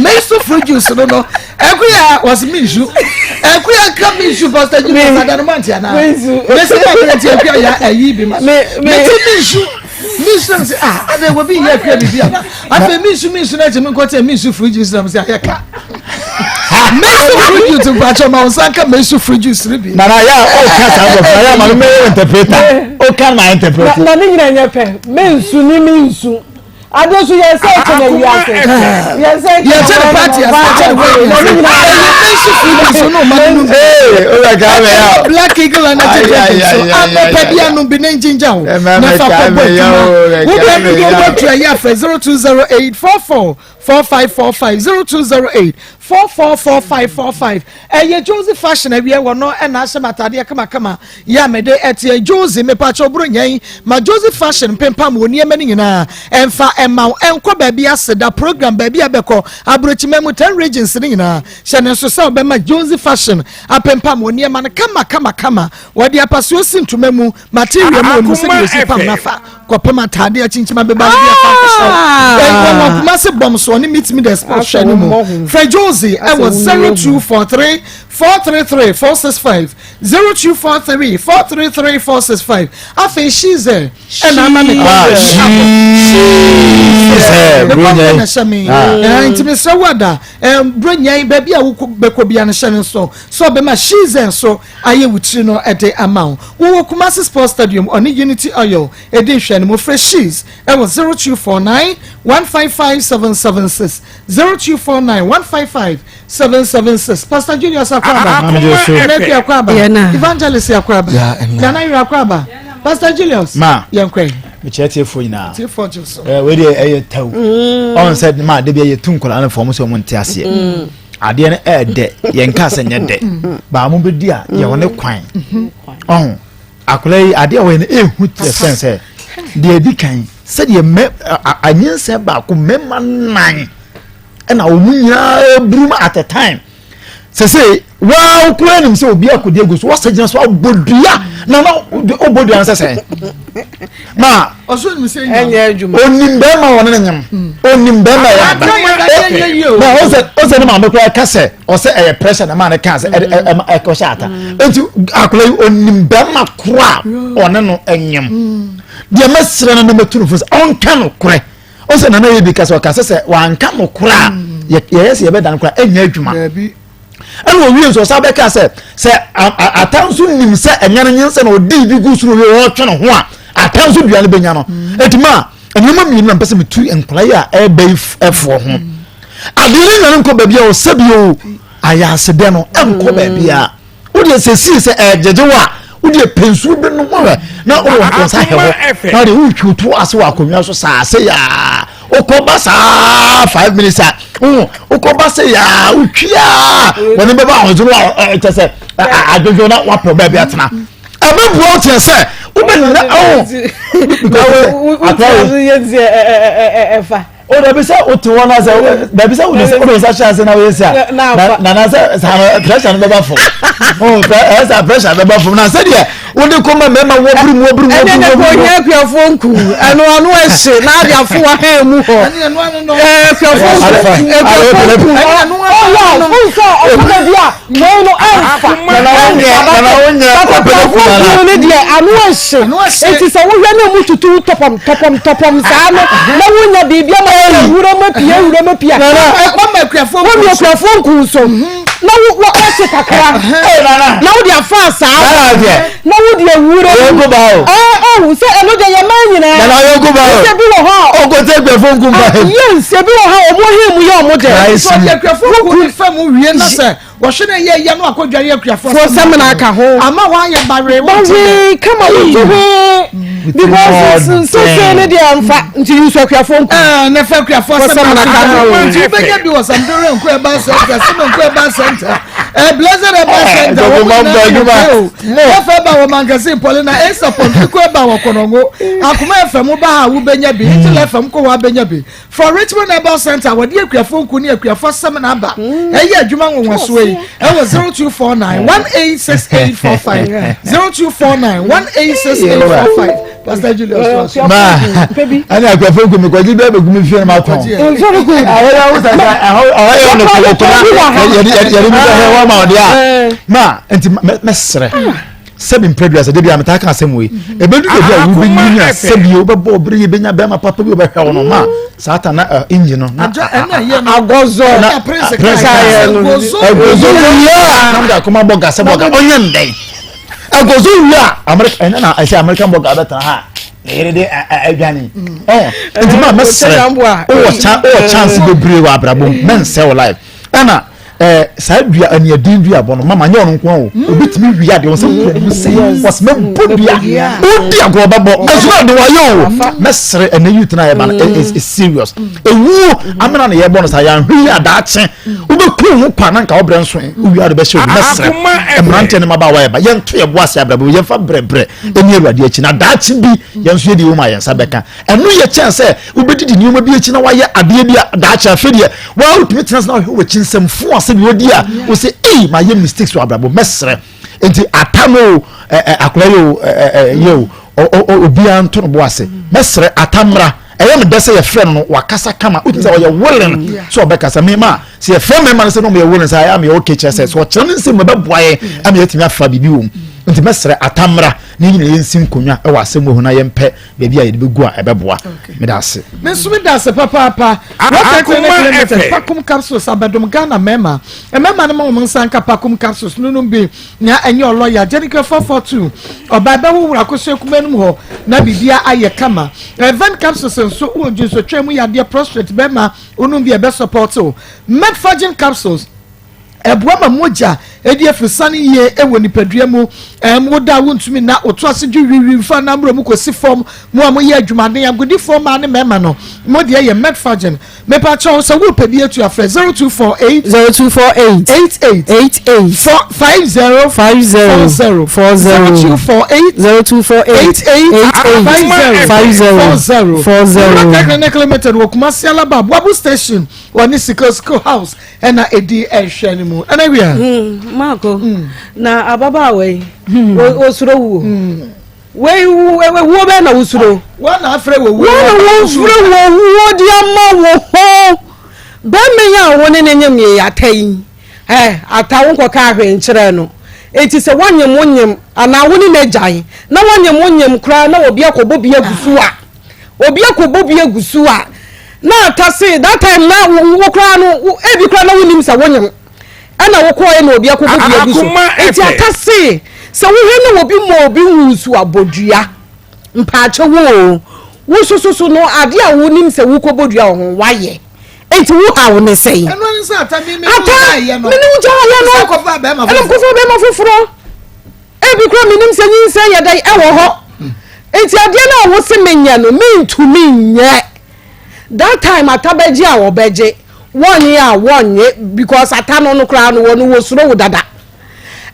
meisu fruit juice no no ɛkuya wɔsi mi nsu ɛkuya nka mi nsu pastor junior sadanu manti ana mesi ma mi nti ɛkuya ya ɛyi bi ma meti mi nsu. Mi nsu na mi sɛ ah adɛ wɔ bi yɛ akua bibi ana afei mi nsu mi nsu na kyɛ mi nkɔ kyɛ mi nsu fruit juice na mi sɛ ayɛ ka mi nsu fruit juice mpakyɛ ma nsa nka mi nsu fruit juice ni bi. Nana yà ó ká sáà bọ̀ fún yà máa mi yẹ interpreter ó ká máa interpreter. Na ne nyina nyɛ pɛ mi nsu ni mi nsu ade nso yɛn sɛ ɛkyɛ na wi ase yɛn sɛ ɛkyɛ yɛn sɛ ne party ase ɛkyɛ ne wɔ yɛn sɛ ɛyɛ mi nsu fruit juice no ma no bi. Ee o yɛ ká bɛ yà. Black Eagle energy drink nso anɔpa bi anom bi ne ngyingya wo na fa kɔbɔ adwuma wobɛ no deɛ wobɛtua yɛ afrɛ 0208 44 4545 0208 44 4545 ɛyɛ Josie fashion awie wɔ no ɛna ahyɛ m atadeɛ kamakama yɛ a mede ɛteɛ Josie mepakyɛ oboro nyɛn ma Josie fashion mpempam wɔ nneɛma no nyinaa ɛmfa ɛma wo ɛnkɔ baabi aseda program baabi a bɛkɔ aburokyima mu 10 regions no nyinaa hyɛ ne nso sɛ wobɛma Josie fashion Apempam wɔ nneɛma no kama kama kama. Wɔde apasuo si ntoma mu, material mu, wɔnim sɛdeɛ wɔsi pam no afa kɔpem ataadeɛ akyinkyim abeba no bi afa nkɔhyɛ. Ɛwɔ wɔ Kumasi bɔm so ɔne Meet Me The Sport hwɛ no mu. Frɛ Josie ɛwɔ 0243 433 465 0243 433 465. Afei Shize ɛna ama me kɔn abɔ. Shize me kɔn na ɛhyɛ me. Nti mesrɛ wo ada. Buronya yi, baabi a wobɛkɔ bia no hyɛ no nso sɛ ɔbɛma Shizen nso ayɛ wo tiri no de ama wo. Wowɔ Kumasi Sports Stadium, ɔne Unity Oil di nhwɛanimu. Frɛ Shiz wɔ 0249 155 776, 0249 155 776. Pastor Julius Akwaaba, Nana Akua Akwaaba, Evangelist Akwaaba, Nana Yerah Akwaaba, Pastor Julius, yɛnkɔ yi. Mekyerɛ tiefoɔ nyinaa. Tiefoɔ gye so. Ɛɛ wei deɛ ɛyɛ taw. Mm. Ɔn sɛ maa de bi ɛyɛ tu nkɔla no fɔm sɛ ɔmo nte aseɛ. Mm. Adeɛ no ɛyɛ dɛ yɛn nka sɛ nyɛ dɛ. Mm. Baa mo bɛ di a yɛ wɔ ne kwan. Mm-hmm. Ɔn akɔla yi adeɛ a wɔyɛ no ehu kyerɛ sɛn sɛ deɛ edi kan sɛdeɛ mɛ anyinsɛn baako mɛma nan ɛna wɔn nyinaa burum at a time. Sese waa okura nim sɛ obi akɔdi agu so wɔsɛ gyina so abɔ dua na na ɔbɔ dua no sɛ sɛn ma onim bɛrima wɔ ne ne nyam hmm. onim bɛrima yɛ aba na ɔsɛ ɔsɛ ne maame koraa ka sɛ ɔsɛ ɛyɛ pressure na maa ne ka sɛ ɛde ɛma ɛkɔhyɛ ata hmm. nti akɔla yi onim bɛrima koraa ɔne no nyam hmm. deɛ mɛsrɛ no na mɛtu no fo sɛ ɔnka no korɛ. Ɔsɛ nana yɛ bi kasa ɔkasa sɛ wanka no koraa mm. yɛyɛ sɛ yɛbɛda no koraa ɛnyɛ adwuma ɛna owie nso ɔsan bɛka sɛ sɛ ata nso nim sɛ ɛnyɛ no nyinsɛ na ɔdi bi gu soro wie ɔtwe ne ho a ata nso dua no bɛnya no mm. ɛti ma nneɛma mmienu na mpɛ sɛ metu nkwadaa yi a ɛbɛ yi ɛfoɔ ho mm. adeɛ no nyane nkɔ baabi a ɔsɛ bi o ayɛ asedɛ no ɛnkɔ baabi a wodeɛ sɛsii sɛ ɛgyegye wo a wodeɛ pɛ nsuo bi nom hwɛ na wode wo nsa hɛ hɔ na wode wotwi to ase wɔ akonnwa so saa sɛ yaa wokɔba saa 5 minutes a wokɔba sɛ yaa wotwi a wɔne bɛba ahozo no kyɛ sɛ adwodwo na woapɛ baabi atena ɛbɛboa wo teɛ sɛ wobɛnyina ɔho because akora wo ɛfa. O dabi sɛ o te hɔ na sɛ dabi sɛ o de o de nsa hyɛ ase na o yɛ si a na na na sɛ saa no pressure no bɛba fam o ɛyɛ sɛ pressure bɛba fam na sɛdeɛ o de kɔ ma mɛma wɔbiri mu wɔbiri mu wɔbiri mu. Ɛnɛ kò nyɛ akuafoɔ nku ɛno ano ɛhye na adi afo wa hɛn mu hɔ akuafoɔ nku akuafoɔ nku ɔyɛ ɔnsɛ ɔkɔda bi a wei no ɛnfa ɛnfa akuafoɔ nku no deɛ ano ɛhye eti sɛ wohwɛ na emu tutu tɔpɔm tɔpɔm tɔpɔm saa no na wonya biribi ama yɛ wura mu apue wura mu apue wɔn akuafoɔ nku nso. na wo wo ɔte kakra na wo de afa asaa na wo de awura mu ɛɛ ɔhu sɛ ɛno deɛ yɛ mmaa nyinaa nana yɛ ba o sɛ bi wɔ hɔ a ɔkò tɛ gbɛfo nku ba he yes ebi wɔ hɔ a ɔmo he mu yɛ ɔmo dɛ sɛ ɔde akuafo nku ne fam wie na sɛ wɔhwɛ ne yɛ yɛ no akɔdware akuafo fo sɛmina aka ho ama wɔayɛ bawee bawee kama wotu hwee because nsese ne deɛ nfa nti yi nso akuafo nku. Ɛɛ ne fɛ akuafo asɛm na aka ho nti wobɛnya bi wɔ Samdore nko ɛba center sɛmɛ nko ɛba center ɛɛ blessed ɛba center wɔn nyinaa yɛ pɛ o ɛfɛ ba wɔ mankasi pɔli na esa pɔmpi ko ɛba wɔ kɔnɔngo akoma ɛfɛ mu ba ha wobɛnya bi nti ɛfɛ mu kɔ wɔ abɛnya bi For Richmond Herbal Center, wɔde akuafo nku ne akuafo asɛm na aba. Ɛyɛ adwuma nwonwasoɔ yi ɛwɔ 0249 186845 0249 186845 Pastor Julius to aso. Ma ɛne akuafo nku mi kɔgye bɛɛ bɛgu mi fie na ma tɔn. Ɛhɔ yɛ ɔwɔ sɛ ɛhɔ yɛ ɔno kɔkɔ na yɛde yɛde mi bɛ hɛ wɔn ma ɔde a. Ma nti mɛsrɛ. Sɛbi mpɛ duasa de bi a metaa ka asɛm wei mhm. ɛbɛdu baabi a wobɛnyini a sɛbi wobɛbɔ ɔbere yɛ bɛnya bɛrima papa bi wobɛhwɛ wo no ma saa ta na engine no na agɔzɔ na prince ɛgɔzɔ wie a na mede akoma bɔga sɛ bɔga ɔnyɛ ndɛn ɛgɔzɔ wie a America ɛnyɛ na ɛsɛ American bɔga bɛtena ha na yɛrɛ de adwane ɔn nti maa mɛsrɛ wowɔ chance bebree wɔ abrabɔ mu mɛnsɛ wɔ life ɛna ɛɛ saa dua aniɛden dua bɔ no mama nyɛ ɔno nko o hmm. obi tumi wia deɛ ɔsɛ kura ne mu sɛ wɔsɛ mɛ bɔ dua odi agorɔ bɛbɔ ɛso na de wayɛ o mɛsrɛ ɛnɛ youth na yɛ ba no hmm. is serious hmm. ewuo amena na yɛ bɔ no sa yɛn ahwɛ yi adaakye wobɛku ho kwa na nka ɔbrɛ nso owia de bɛhyɛ obi mɛsrɛ mmeranteɛ ne mmabaawa yɛ ba yɛnto yɛ bo ase abrabɔ yɛmfa brɛbrɛ ɛni awurade akyi na daakye bi yɛn nso yɛde yɛn mu a yɛn nsa bɛka Ɛno yɛ kyɛn sɛ wobɛdidi nneɛma bi akyi na wayɛ adeɛ bi a daakye afei deɛ waa wotumi tena ase na wohwɛ w'akyi nsɛm fo ase bi wodi a wo sɛ ei mayɛ mistakes wɔ abrabɔ mɛsrɛ nti ata no o akora yɛ o yɛ o obiara nto no bo ase mɛsrɛ ata mmra ɛyɛ me dɛ sɛ yɛfrɛ no no wakasa kama wotumi sɛ ɔyɛ willing sɛ ɔbɛkasa mema sɛ yɛfrɛ mmarima no sɛ na ɔmo yɛ willing sɛ ayɛ ameyɛ okay kyerɛ sɛ sɛ ɔkyerɛ ne nsɛm mu ɛbɛboa yɛn ama yɛatumi afa biribi wɔ mu nti mɛsrɛ ata mmra na yɛn nyinaa yɛnsi nkonnwa wɔ asɛm wɔ ho na yɛmpɛ baabi a yɛde bɛgu a ɛbɛboa meda ase. Me nso meda ase papaapa. Rocket Clinic Limited, Pakum Capsules abɛdom Ghana mmarima. Mmarima no ma wɔn nsa nka Pakum Capsules no nom bi nea ɛnyɛ ɔlɔya. Jenica 442, ɔbaa bɛhohoro akosua kumaa no mu hɔ na biribia ayɛ kama. Vent Capsules nso wɔ dwensɔtwaa mu yadeɛ, prostrate, bɛrima wonom bi a ɛbɛ support wo. Metforgen Capsules. Ɛboa ma mogya di afurusane yie wɔ nipadua mu. Ɛm, wo da a wontumi nna, woto ase dwo wiwi mfa nna mmorɔ mu kɔsi fam. Mo a moyɛ adwumaden, agodifoɔ mmaa ne mmarima no, mo deɛ yɛ Metforgen. Mepa kyɛw, sɛ worepɛ bi atu a, frɛ 0248. 0248. 88. 88. 4, 50. 50. 40. 40. 0248. 0248. 88. 88. 50. 50. 40. 40. Miracle Clinic Limited wɔ Kumasi Alaba, Aboabo Station, wɔne Sikosiko House. ɛna ɛdi ɛhwɛ no mu ɛna wia. Hmm, maako hmm. na ababaawa yi hmm. osuro wuo wei wuo bɛn na wosuro. wɔn na afrɛ wɔ wuo. wɔn na wofrɛ wɔ wuo di ama wo ho bɛrima yi a wo ne ne nyem yɛ ata yi ɛ ata wo nkɔka ahwɛ nkyerɛ no eti sɛ wɔnyem wo nyem anaa wo ne n'agyan na wɔnyem wo nyem koraa na obi akɔbɔ bi agu so a. Obi akɔbɔ bi agu so a na atase that time na wo koraa no ebi koraa na wonim sɛ wonyem ɛna wokɔɛ na obi akɔbɔ bi agu so nti atase sɛ wohwɛ na obi ma obi wu so abɔdua mpaakyɛ wo o wo soso so no ade a wonim sɛ wokɔbɔ dua wɔ ho wayɛ nti wo haw ne sɛn ata mene wo gyaayɛ no ɛna mkɔfa bɛma foforɔ Ebi koraa menim sɛ nyinsɛn yɛ dɛn ɛwɔ hɔ. Nti adeɛ no a wo se menyɛ no mentumi nyɛ. That time ata bɛgye a wɔbɛgye, wɔnnye a wɔnnye because ata no no koraa no wɔno wɔsuro wo dada.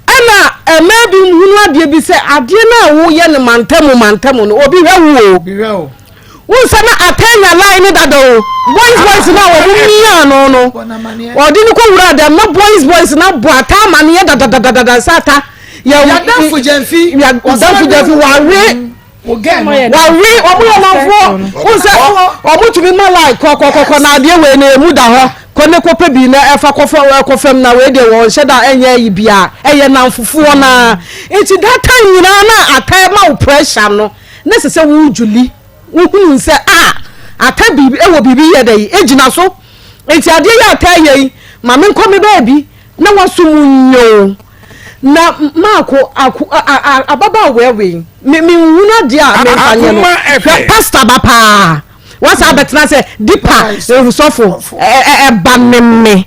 Ɛna mmaa bi hunu adeɛ bi sɛ adeɛ no a woyɛ no mantamu mantamu no obi hwɛ wo o. Wohu sɛ na Atɛnya line ne dada o. Boys boys no a wɔn mia no no, ɔde no kɔ wura dɛm na boys boys no abɔ Ata amaneɛ dadadadada sɛ Ata yɛ Yadamfo Gyamfi, Yadamfo Gyamfi wawe wawe wɔn yɛ namfoɔ. Wohu sɛ wɔn tumi ma line kɔkɔkɔkɔ na adeɛ wei na emu da hɔ kɔ ne kɔpɛ bi na ɛfa kɔfɔ ɛkɔfam na wei deɛ wɔn hyɛ da ɛnyɛ ayi bia ɛyɛ namfofoɔ naa nti that time nyinaa na Ata ma wo pressure no. Na ɛsɛ sɛ wo Julie wohunu sɛ a Ata biribi ɛwɔ biribi yɛ dɛ yi egyina so nti adeɛ yi Ata yɛ yi ma me nkɔ me baabi na waso mu nyoo na maako ako a a ababaawa wei me me nhunu adeɛ a me nfa nyɛ no hwɛ pastor ba paa. Wasa abɛtena sɛ dipa sɔfo ɛba ne me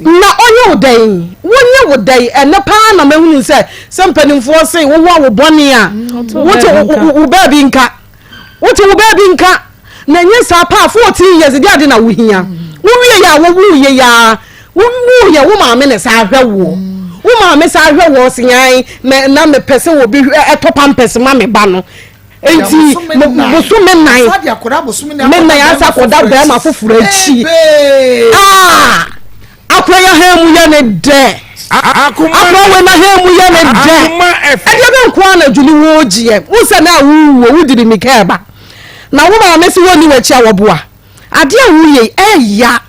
na ɔnyɛ wo dɛn wonyɛ wo dɛn ɛnɛ paa na mahunu sɛ sɛ mpanimfoɔ se wowo a wo bɔne a wote wo baabi nka wote wo baabi nka na ɛnyɛ saa paa 14 years de ade na wohia wowie yɛ a wowu yɛ yɛ a wowu yɛ wo maame ne saa ahwɛ woɔ wo maame saa ahwɛ woɔ sean na mepɛ sɛ obi ɛtɔ pampers ma me ba no Enti bosome nan me nan asa akɔda bɛrima foforɔ akyi. Ah! Akora yɛ ha mu yɛ ne dɛ. Akora wei na ha mu yɛ ne dɛ. Ɛdeɛ bɛ nko ara na dwuli wo gyeɛ. Wo sɛ na awuwuo wo diri mi kɛɛba. Na wo maame se wɔnni w'akyi a wɔboa. Adeɛ a woyɛ yi ɛya.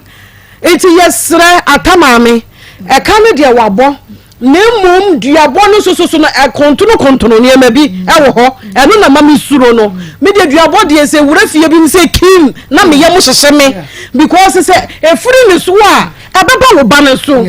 Nti yɛsrɛ Ata maame, ɛka no deɛ wabɔ na mmom duabɔ no nso so no ɛkontono kontono nneɛma bi ɛwɔ hɔ ɛno na ma me suro no. Me deɛ duabɔ deɛ sɛ wura fie bi mu sɛ kim na me yam hyehye me because sɛ ɛfiri ne so a ɛbɛba wo ba no so.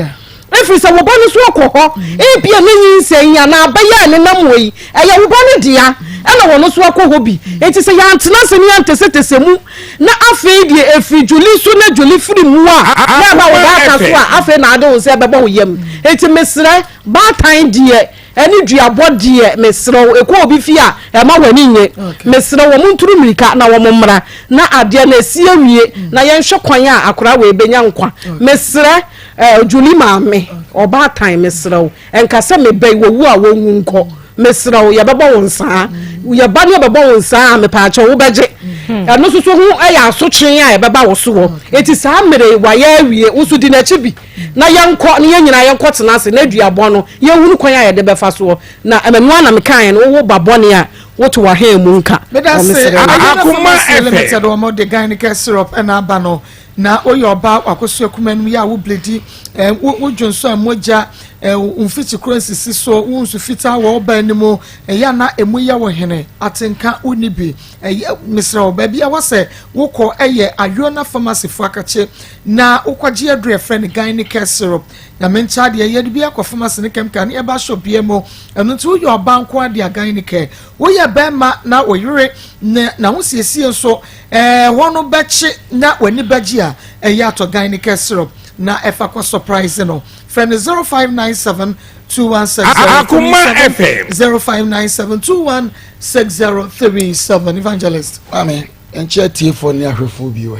Ɛfiri sɛ wo ba no nso akɔ hɔ, ebia ne nyinsɛn yi anaa aba yi a ɛnenam hɔ yi, ɛyɛ wo ba no dea, ɛna ɔno nso akɔ hɔ bi. Enti sɛ yɛantena ase ne yɛantɛsɛtɛsɛ mu, na afei deɛ ɛfiri Julie so na Julie firi mu a, na ɛba wo ba aka so a, afei na ade wo nsa ɛbɛbɔ wo yam. Enti mesrɛ, baatan deɛ, ɛne duabɔ deɛ, mesrɛ wo, ɛkɔ obi fie a, ɛma w'ani nnye. Mesrɛ wo, wɔnturu mmirika na wɔmmra, na adeɛ no asi awie, na yɛnhwɛ kwan a akwadaa wei bɛnya nkwa. Mesrɛ. Eh Julie maame, ɔbaatan mesrɛ wo, ɛnka sɛ me ba yi wɔwu a wɔnwu nkɔ. Mesrɛ wo, yɛbɛbɔ wo nsaa. Yɛba ne yɛbɛbɔ wo nsaa a, mepaakyɛw wobɛgye. Ɛno nso so ho yɛ asotwe a ɛbɛba wo soɔ. Enti saa mmerɛ yi, wayɛ awie, wo nso di n'akyi bi na yɛnkɔ na yɛn nyinaa yɛnkɔtena ase na aduabɔ no, yɛnhunu kwan a yɛde bɛfa soɔ. Na ɛno ara na mekaeɛ no, wowo ba bɔne a, woto w'ahan mu nka. Meda Wɔ se, mesrɛ wo. Ayona Akoma Pharmacy FM. Limited wɔn de Gynecare syrup na aba no. Na woyɛ ɔbaa w'akosua kumaa no mu yɛ a wo bledi, eh, wo wo dwonsɔ a mogya, eh, wo mfikyikoro nsisi so, wo nsu fitaa wɔ wo baa no mu, ɛyɛ a na emu yɛ wo hene, atenka wonni bi. Ɛyɛ, mesrɛ wo, baabi a wɔsɛ wokɔ ɛyɛ Ayona Pharmacy fo akakye na wokɔgye aduru a yɛfrɛ no Gynecare syrup. Nyame nkyɛ adeɛ, yɛde bi akɔ pharmacy ne chemical ne herbal shop biara mu. Ɛno nti woyɛ ɔbaa nko ara deɛ a Gynecare. Woyɛ bɛrima na wo yere ne n'ahosiesie nso Ɛɛ hɔ no bɛkye na w'ani bɛgye a, ɛyɛ atɔ Gynecare syrup na ɛfa kɔ surprise no. Frɛ no 0597 216037 0597 216037 Evangelist. Maame, nkyɛ atiefoɔ ne ahwɛfoɔ bi wɔ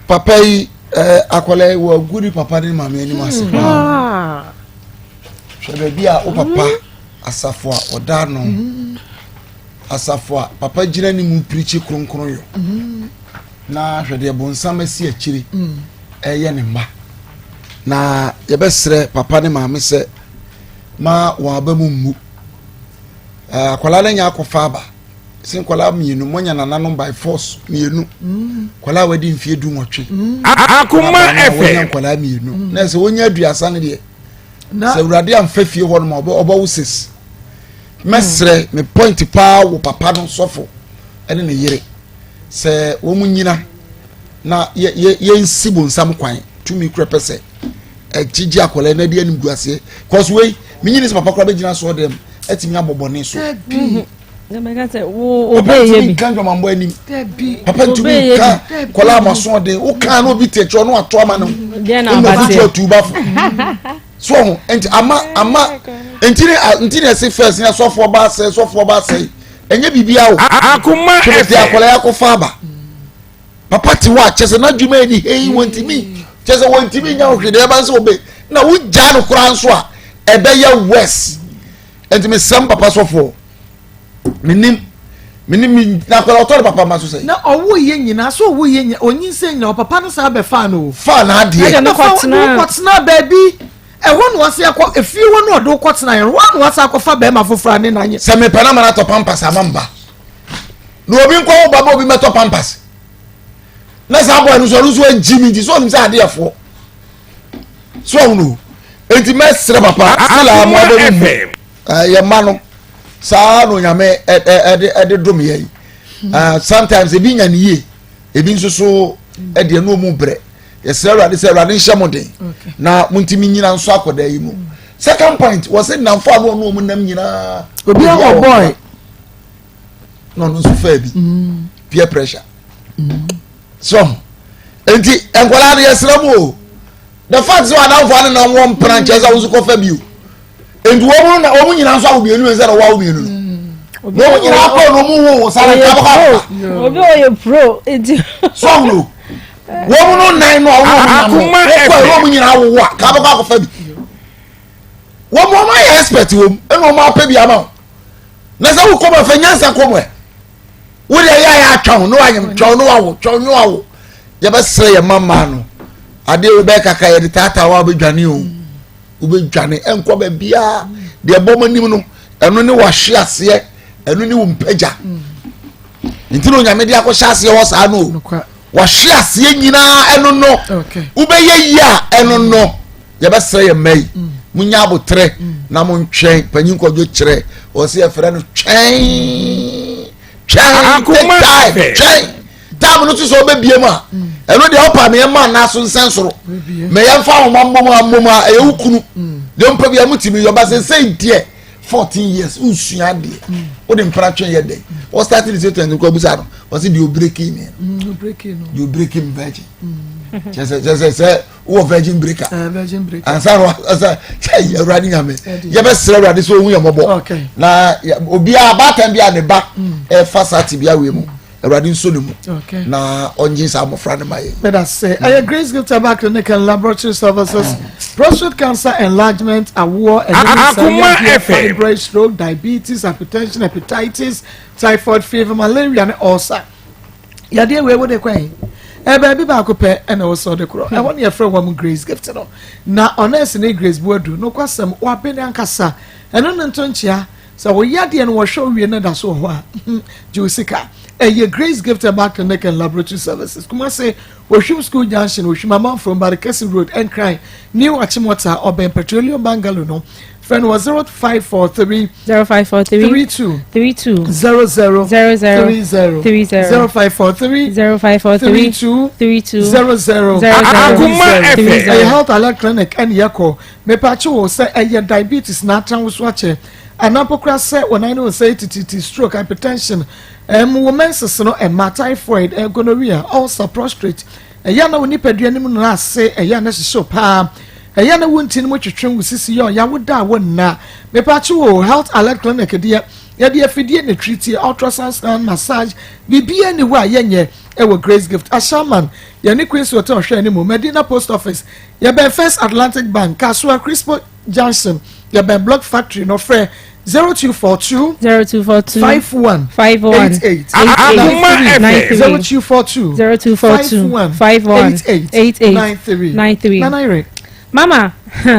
papa yi ɛɛ akwadaa yi wɔagu ne papa ne maame anim ase hmm. paa hwɛ baabi a wo papa hmm. asafo a ɔda ano. Hmm. Asafo a papa gyina ne mu pirikyi kronkron yɔ na hwɛ deɛ bonsam asi akyire ɛyɛ ne mma na yɛbɛsrɛ papa ne maame sɛ ma wɔn aba mu mmu akwadaa no anya akɔfa aba sɛ nkwadaa mmienu moanya nananom by force mmienu nkwadaa a wɔadi mfeɛ du nwɔtwe Akoma wɔnya FM. nkwadaa mmienu na sɛ wɔnya aduasa no deɛ sɛ awurade amfa fie hɔ nom a ɔbɛwo sis mɛsrɛ me point paa wɔ papa no sɔfo ɛne ne yere sɛ wɔn nyina na yɛ yɛ yɛnsi bonsam kwan tumi kura pɛ sɛ ɛgyegye akwadaa na ɛde anim gu aseɛ kɔs wei menyini sɛ papa kora bɛgyina soɔ dɛm ɛtumi abɔ bɔne so papa ntumi nka ndwamambɔ anim papa ntumi nka kɔla amasoɔden wokaa na obi te akyerɛ ɔno ato ama no ɛna obi tu atu bafo so ɔho nti ama ama nti ne nti na ɛsi fɛs ne asɔfoɔ ba asɛe sɔfoɔ ba asɛe ɛnyɛ biribi awo akoma twere de akwadaa yɛ akɔfa aba papa te hɔ a kyɛ sɛ n'adwuma yɛ ni hei wɔn ntumi kyɛ sɛ wɔn ntumi nya ɔhwɛ deɛ ɛba nso ɔbɛ na wogyaa no koraa nso a ɛbɛyɛ worse nti mesɛm papa sɔfoɔ menim. Me ne me na akwadaa ɔtɔ ne papa ma so sɛ. Na ɔwo yɛ nyinaa so ɔwo yɛ nyinaa onyinsɛn nyinaa ɔpapa no saa bɛfaa no o. Faa n'adeɛ. Ɛde no kɔtena kɔtena baabi ɛhɔ na wɔsi akɔ efie hɔ na ɔde kɔtena yɛn hɔ na wɔsi akɔfa bɛrima foforɔ ane n'anyɛ. Sɛ mepɛ na ma no atɔ pampas ama mba na obi nkɔ wo ba ma obi mɛtɔ pampas na saa bɔɔ no nso ɔno nso agyi mi nti so ɔnim sɛ adeɛ foɔ so ɔhono nti mɛsrɛ papa sila mo abɛmu mu yɛ mma no saa na onyame ɛde ɛde dom yɛ yi sometimes ebi nya ne yie ebi nso so ɛde ɛnu ɔmu brɛ yɛsrɛ awurade sɛ awurade nhyɛ mo den na mo ntumi nyina nso akɔda yi mu second point wɔsɛ nnamfo a na ɔno ɔmu nam nyinaa obi a wɔ boy na ɔno nso faa bi mm. peer pressure mm. so nti nkwadaa no yɛsrɛ mu o the fact sɛ wadamfo ano na wɔn mpena nkyɛn sɛ wɔn nso kɔfa bi o nti wɔn na wɔn nyinaa nso awo mmienu sɛ na wɔn awo mmienu no na wɔn nyinaa kɔ na wɔn wo sara nka bɛkɔ akɔfa obi ɔyɛ pro nti so ɔhunu wɔn no nan no a wɔn wɔn nam no wɔn kɔ wɔn nyinaa awowo a ka bɛkɔ akɔfa bi wɔn wɔn ayɛ expert wɔm ɛna wɔn apɛ bi ama wɔn na sɛ wokɔ mu afɛ nyansa kɔ mu ɛ wode ɛyɛ ayɛ atwa ho ne wanyem twɛw ne wawo twɛw ne wawo yɛbɛsrɛ yɛ mma mmaa no adeɛ wobɛyɛ kaka yɛde taataa wa wobɛdwane o wobɛdwane ɛnkɔ baabiaa deɛ ɛbɔ mo anim no ɛno ne wahwe aseɛ ɛno ne wo mpagya nti na onyame de akɔhyɛ aseɛ hɔ saa no o wahwe aseɛ nyinaa ɛno no wobɛyɛ yie a ɛno no yɛbɛsrɛ yɛn mma yi mm. munya abotrɛ mm. na montwɛn panyin kɔdwo kyerɛ wɔ sɛ yɛfrɛ no twɛn twɛn take time twɛn time no so sɛ wobɛbie mu a mm. ɛno deɛ wopa meyɛ ma anaa so nsɛn soro meyɛ mfa ahoma mmom a mmom a ɛyɛ wo kunu deɛ mpɛ bia motumi yɔba sɛ sɛ deɛ 14 years wosua adeɛ wode mpra twɛn yɛ dɛn wɔ start ne sɛ 20 kɔ abusa no wɔ sɛ deɛ obreki me no deɛ obreki me virgin kyɛ sɛ sɛ wowɔ virgin breaker eh, ansa na asa kyɛ awurade nyame yɛbɛsrɛ awurade sɛ ɔhu yɛ mmɔbɔ na obiara baatan bi a ne ba mm. ɛfa saa tebea wei mu awurade nso ne mu na ɔngye saa mmɔfra no ma yɛ meda sɛ ɛyɛ grace gift herbal clinic and laboratory services mm. prostate cancer enlargement awoɔ ɛne fibroid stroke diabetes hypertension hepatitis typhoid fever malaria ne ulcer Yadeɛ wei wode kɔ ɛn? Ɛbaabi baako pɛ ɛna ɛwɔ sɛ ɔde korɔ. Ɛhɔ ne yɛfrɛ wɔn Grace Gift no. Na ɔnɛɛse ne Grace Boadu, nokwasɛm, wabene ankasa. Ɛno ne nto nkyea. Sɛ wo yadeɛ no wɔhwɛ wo wie na ɛda so wɔ hɔ a, gye wo sika. Ɛyɛ Grace Gift Herbal Clinic and Laboratory Services, Kumasi, Ohwim School Junction, Ohwim Amanfrom, Barekɛse Road, Nkran, New Achimota, ɔbɛn Petroleum Bungalow no. Frɛ no wɔ 0543 0543 32 32 00 00 30 30 0543 0543 32 32 00 00 Akoma FM. Ɛyɛ Health Alert Clinic ɛne yɛkɔ. Mepakye wo sɛ ɛyɛ diabetes na atra wo so akyɛ anaa mpo koraa sɛ wo nan ne wo nsa yɛ tititi, stroke, hypertension, ɛm wo menses no ɛma, typhoid, eh, gonorrhea, ulcer, prostrate, Ɛyɛ a na wo nipadua no mu nna ase, ɛyɛ a na ɛhyehye wo paa, ɛyɛ a na wo ntini mu twetwe, wo sisi yɛ ɔya, wo da a wonna. Mepakye wo, Health Alert Clinic deɛ, yɛde afidie na ɛtreatie, ultrasound scan, massage, biribiara nni hɔ a yɛnyɛ ɛwɔ Grace Gift. Ashaiman, yɛne Queen's Hotel hwɛ anim, Medina Post Office, yɛbɛn First Atlantic Bank, Kasoa, Crispo Junction, yɛbɛn Block Factory no, frɛ 0242 0242 51 51 88 Akoma 93 FM. 0242 0242 51 88 88 93 93. Nana Yere Mama,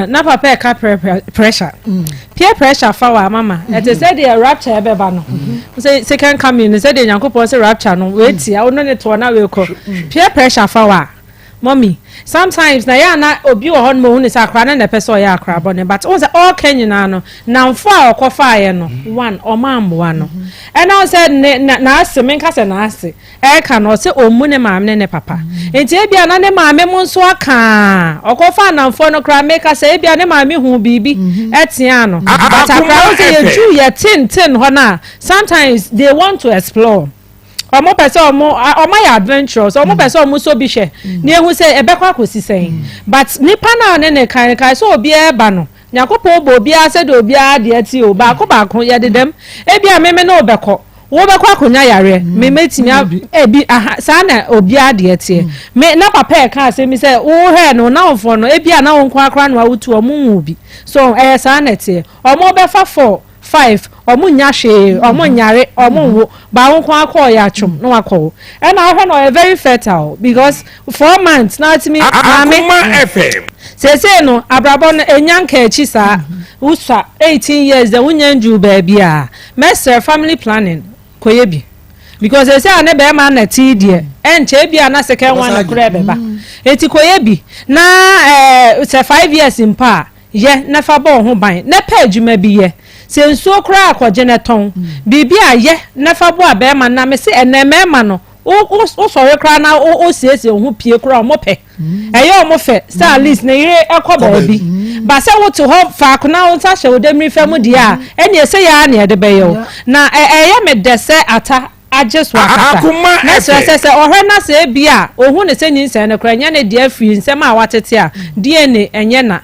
na papa ɛka pressure. Mm. Peer pressure fa wa mama. Mm-hmm. Ɛte sɛ deɛ rapture ɛbɛba no. Mm-hmm. Sɛ second coming no sɛ deɛ Nyankopɔn sɛ rapture no wetia mm. ɔno ne toɔ na weekɔ. Mm. Peer pressure fa wa. Mummy, sometimes na yɛ a na obi wɔ hɔ nom ohun ne sɛ akora no na ɛpɛ sɛ ɔyɛ akora bɔne but wohu sɛ ɔɔka nyinaa no namfo a ɔkɔfaeɛ no one ɔmo ammoa no ɛna wohu sɛ ne na n'ase menka sɛ n'ase ɛɛka no ɔsɛ ɔmmu ne maame ne ne papa nti ebia na ne maame mo nso aka a ɔkɔfaa namfoɔ no koraa meka sɛ ebia ne maame huu biribi ɛteaa no but akora wohu sɛ yɛduru yɛ tenten hɔ no a sometimes they want to explore. Ɔmo pɛ sɛ ɔmo ɔmo ayɛ adventurous, ɔmo pɛ sɛ ɔmo sɔ bi hwɛ na ehu sɛ ɛbɛkɔ akɔsi sɛn. But nipa no a ɔne no kan no kae sɛ obiara ba no, Nyankopɔn bɔ obiara sɛdeɛ obiara deɛ te o, baako baako yɛdedam. Ebia me me ne wo bɛkɔ, wo bɛkɔ akɔnya yareɛ, me mɛtumi a ebi aha saa na obiara deɛ teɛ. Me na papa ɛka asɛm bi sɛ wo hwɛɛ no, wo nnamfoɔ no ebia na wo nko ara koraa na wotu ɔmo nwoo bi. So ɛyɛ saa na ɛteɛ. Ɔmo bɛfa for. 5. Ɔmo nnya hwee, ɔmo nyare, ɔmo nwo, ba wo nko ara kɔ ɔyɛ atwom na wakɔ wo. Ɛna wohwɛ no ɔyɛ very fertile because 4 months na atumi maame. Akoma FM. Seesei no abrabɔ no enya nka akyi saa, wosua 18 years dɛ wonya nduru baabi a, mɛsrɛ family planning kɔyɛ bi. Because seesei a ne bɛrima na te yi deɛ, ɛnkyɛ ebia na second one no koraa ɛbɛba. Enti kɔyɛ bi na ɛɛ sɛ 5 years mpo a, Yɛ na fa bɔ wo ho ban, na pɛ adwuma bi yɛ. Sɛ nsuo koraa a kɔgye na tɔn. Biribi a yɛ na fa boa barima no. Na mese ɛnnɛ mmarima no, wo wo wosɔre koraa na wo wosiesie wo ho pue koraa a wɔpɛ. Ɛyɛ wɔn fɛ sɛ at least ne yere kɔ baabi. But sɛ wote hɔ faako na wo nsa hyɛ wo demmire fam deɛ a, ɛnneɛ sei ara na yɛde bɛyɛ wo. Na ɛ ɛyɛ me dɛ sɛ Atta agye so akasa. Mɛsrɛ sɛ, sɛ ɔhwɛ na sɛ ebia ohu no sɛ nyinsɛn no koraa ɛnyɛ ne dea firi nsɛm a watete a, DNA ɛnyɛ na.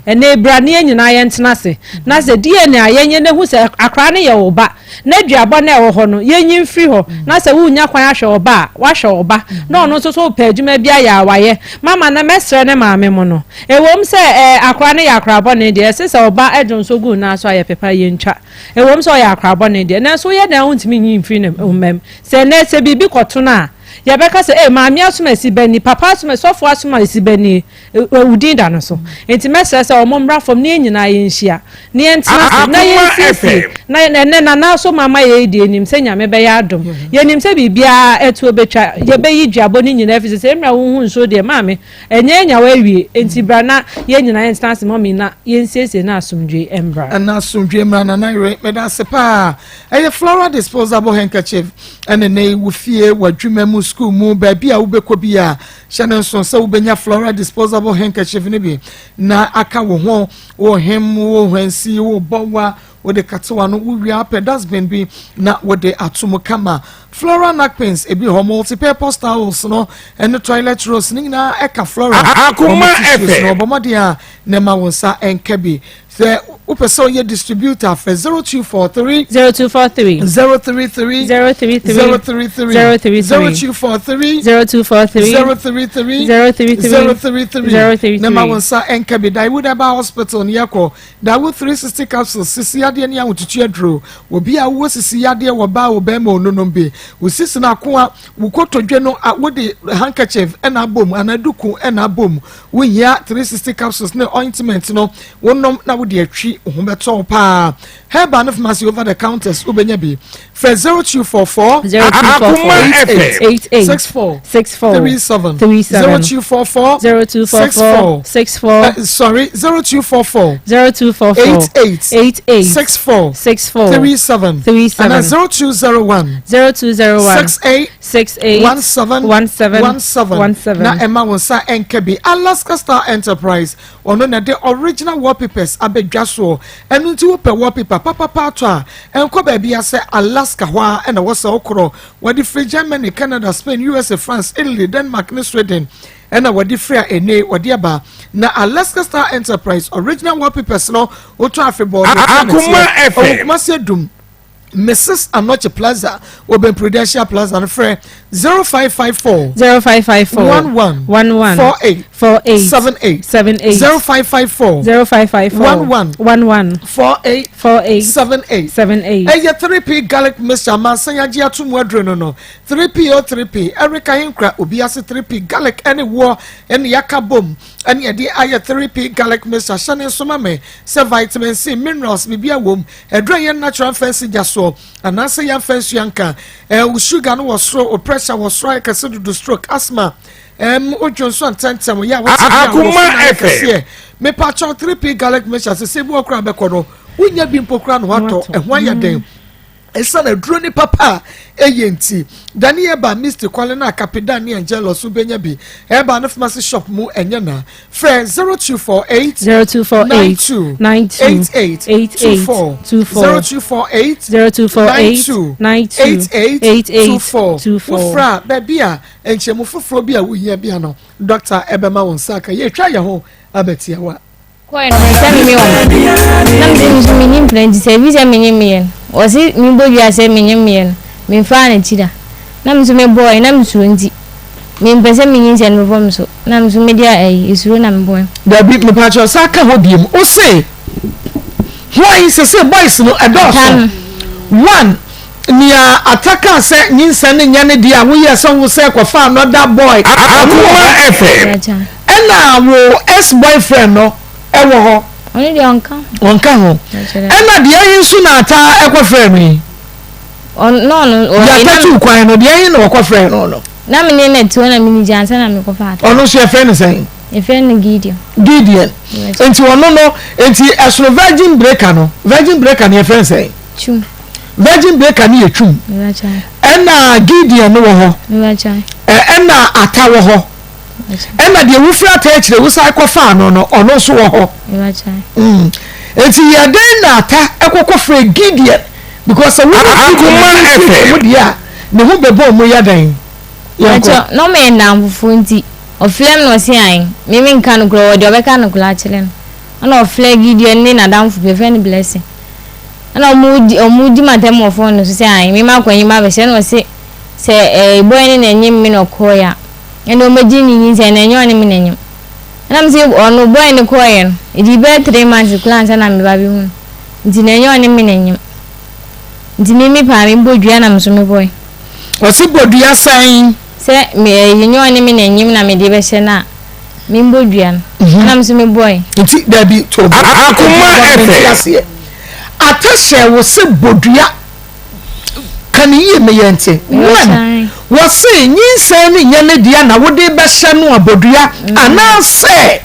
Ɛnnɛ bra na yɛn nyinaa yɛntena ase na sɛ DNA a yɛnyɛ na hu sɛ akwadaa no yɛ wo ba na aduabɔ no a ɛwɔ hɔ no yɛnyi mfiri hɔ na sɛ worenya kwan ahwɛ wo ba a woahwɛ wo ba na ɔno nso so repɛ adwuma bi ayɛ a wayɛ. Mama na mɛsrɛ ne maame mo no ɛwom sɛ ɛɛ akwadaa no yɛ akwadaa bɔne deɛ ɛse sɛ ɔba dwonsɔ gu nan so a yɛpepa yɛntwa. Ɛwom sɛ ɔyɛ akora bɔne deɛ, nanso woyɛ dɛn a wontumi nyi mfiri ne mma mu. Sɛ nnɛ, sɛ biribi kɔto no a, yɛbɛka sɛ, Ei, maame asom asi ba ni, papa asom, sɔfo asom asi ba nie. Wo din da no so. Enti mɛsrɛ sɛ wɔmmra fam na yɛn nyinaa yɛnhyia, na yɛntena ase, na yɛnsiesie. Na ɛnnɛ, Nana nso mama yɛn deɛ, yɛnim sɛ Nyame bɛyɛ adom. Yɛnim sɛ biribiara atuo bɛtwa. Yɛbɛyi duabɔ no nyinaa afiri so. Sɛ mmerɛ a wonhu nsuo deɛ, maame, Ɛnyɛ anya wo awie, enti bra na yɛn nyinaa yɛntena ase mummy na yɛnsiesie na asomdwoe mmra. Na asomdwoe mmra Nana Yere, meda ase paa. Ɛyɛ floral disposable handkerchief ɛne ne wo fie, w'adwuma mu, sukuu mu, baabi a wobɛkɔ biara. Hyɛ no nso sɛ wobɛnya floral disposable handkerchief no bi na aka wo ho, wo hem, wo hwansi, wo bɔwa, Wode katewa no wo wie a pɛ dustbin bi na wode ato mu kama. Floral napkins ebi hɔ, multi-purpose towels no ne toilet rolls ne nyinaa ɛka floral. Akoma Wɔn tissues no FM. bɔ mmɔden a na ɛma wo nsa nka bi. Sɛ wopɛ sɛ woyɛ distributor frɛ 0243 0243 033 033 033 033 0243 0243 033 033 033 033 na ɛma wo nsa nka bi. Daewoo Herbal Hospital ne yɛkɔ. Dawo 360 capsules, sisi yadeɛ ne ahotutu aduro. Obi a wowɔ sisi yadeɛ wɔ baa wɔ bɛrima ononom bi. Wo sisi no akoa, wo kotodwe no a wode handkerchief na abom anaa duku na abom. Wohia 360 capsules ne ointment no wonom na wode atwi wo ho bɛtɔ wo paa. Herbal ne pharmacy over the counters wobɛnya bi. Frɛ 0244 0244 88 88 64 64 37 37 0244 0244 64 sorry 0244 0244 88 88 64 64 37 37 and 0201 0201 68 68 17 17 17 17 na ɛma wo nsa ɛnka bi. Alaska Star Enterprise ɔno na ɛde original wallpapers abɛdwa soɔ. Ɛno nti wopɛ wallpaper papapa atɔ a, ɛnkɔ baabi a sɛ Alaska hɔ ara ɛna wɔ sɛ wokorɔ. Wɔde firi Germany, Canada, Spain, USA, France, Italy, Denmark ne Sweden ɛna wɔde firi a ɛnɛ wɔde aba. Na Alaska Star Enterprise original wallpapers no wotɔ afebɔɔ deɛ ɛka ne Akoma teɛ. Ɔwɔ FM. Kumasi Adum. Mrs. Anokye Plaza wɔ bɛn Prudential Plaza no frɛ 0554 0554 11 11 48 48 78 78 0554 0554 11 11 48 48 78 78 ɛyɛ 3P garlic mixture amansan agye ato mu aduro no no 3P o 3P Erica Hinkra obi ase 3P garlic ɛne woɔ ɛne yaka bom ɛne ɛde ayɛ 3P garlic mixture hyɛ ne nso ma me sɛ vitamin C minerals biribi awom Aduru a ɛyɛ natural mfa nsi gya soɔ anaasɛ yɛmfa nsuo anka. Eh, wo sugar no wɔ soro, wo pressure wɔ soro ayɛ kɛse dodo, stroke, asthma, ɛm, wodwo nso ntɛntɛm, yɛ a wɔte bi a Akoma wɔfo no ayɛ FM. kɛseɛ. Mepakyɛw 3P garlic mixture sɛ sɛ bi wɔ koraa bɛkɔ no, wonya bi mpo koraa na watɔ, ɛho ayɛ den. Esiane aduro ne papa a ɛyɛ nti, Dani Herbal, Misty, Kwale na Kapidan ne Angelus wobɛnya bi. Herbal no pharmacy shop mu ɛnyɛ na. Frɛ 0248 0248 92 92 88 88 24 24 0248 0248 92 92 88 88 24 24. Wofrɛ a baabi a nkyɛmu foforɔ bi a wohia bia no, dɔkta ɛbɛma wo nsa aka. Yɛtwa yɛn ho abɛtiawa. Kɔɛ no sɛ me me wɔn na me sɛ me nso menni mpena nti sɛ ebi sɛ menye meyɛ no wɔse mebɔ dua sɛ menye meyɛ no memfaa n'akyi da na me nso mebɔɔe na mesuro nti mempɛ sɛ me nyinsɛn no bɛbɔ me so na me nso mede ayi esuro na mebɔe. Dabi mepakyɛw san ka hɔ biom ose hwan sese boys no Ata ɛdɔɔso no. One, nea Atta kaa sɛ nyinsɛn no nyɛ ne dea a woyɛɛ sɛ wo sɛ kɔfa another boy, ɔno wɔ Akoma hɔ. FM. Ɛna wo ex boyfriend no ɛwɔ hɔ. Ɔno deɛ ɔnka ho. Ɔnka ho. Ɛna deɛ ɛhe nso na Atta ɛkɔfrɛɛ no yi? Ɔno ɔno. Deɛ Atta tuu kwan no, deɛ ɛhe na ɔkɔfrɛɛ no no? Na me ne no te hɔ na me ni gye ansa na mekɔfa Atta. Ɔno nso yɛfrɛ no sɛn? Yɛfrɛ no Gideon. Gideon. Nti ɔno no, nti ɛsono virgin breaker no. Virgin breaker no yɛfrɛ no sɛn? Twum. Virgin breaker no yɛ twum. Ɛna Gideon no wɔ hɔ. Ɛna Ata wɔ hɔ. Ɛna deɛ wofiri Ata akyire wosan kɔfaa no no, ɔno nso wɔ hɔ. Mm. Nti yɛ dɛn na Ata ɛkɔkɔ frɛ Gideon because sɛ wo ne Gideon firi mu deɛ a ne ho bɛbɔ ɔmo yɛ dɛn? Yɛnkɔ. Na ɔmo yɛ nnamfofoɔ nti ɔfrɛ me na ɔse ae me menka nokorɛ ɔwɔ deɛ ɔbɛka nokorɛ akyerɛ no ɛna ɔfrɛ Gideon ne n'adamfo bi yɛfrɛ no Blessing ɛna ɔmo di ɔmo di m'atɛm wɔ phone no so sɛ ae me makɔ enyim abɛhyɛ ɛna ɔse sɛ ɛɛ boy no na enyim me na ɔkɔɔɛ a ɛna ɔmɛgye ne nyinsɛn na ɛnyɛ ɔne me na enyim ɛna me se ɔno boy no kɔɔɛ no ɛdii bɛyɛ 3 months koraa ansa na me ba bɛhu no nti na ɛnyɛ ɔne me na enyim nti me me paa me bɔ dua na me so me bɔe. Ɔse bɔ dua sɛn? Sɛ me ɛyi nyɛ ɔne me na enyim na mede bɛhyɛ no a, me mbɔ dua no. Ɛna me nso me bɔe. Nti dabi to bo. Akoma ɛfɛ. Ata hyɛ wo se bɔ dua. Ka ne yie me yɛ nte. One, wɔse nyinsɛn no nyɛ ne dea na wode bɛhyɛ no a bɔ dua anaasɛ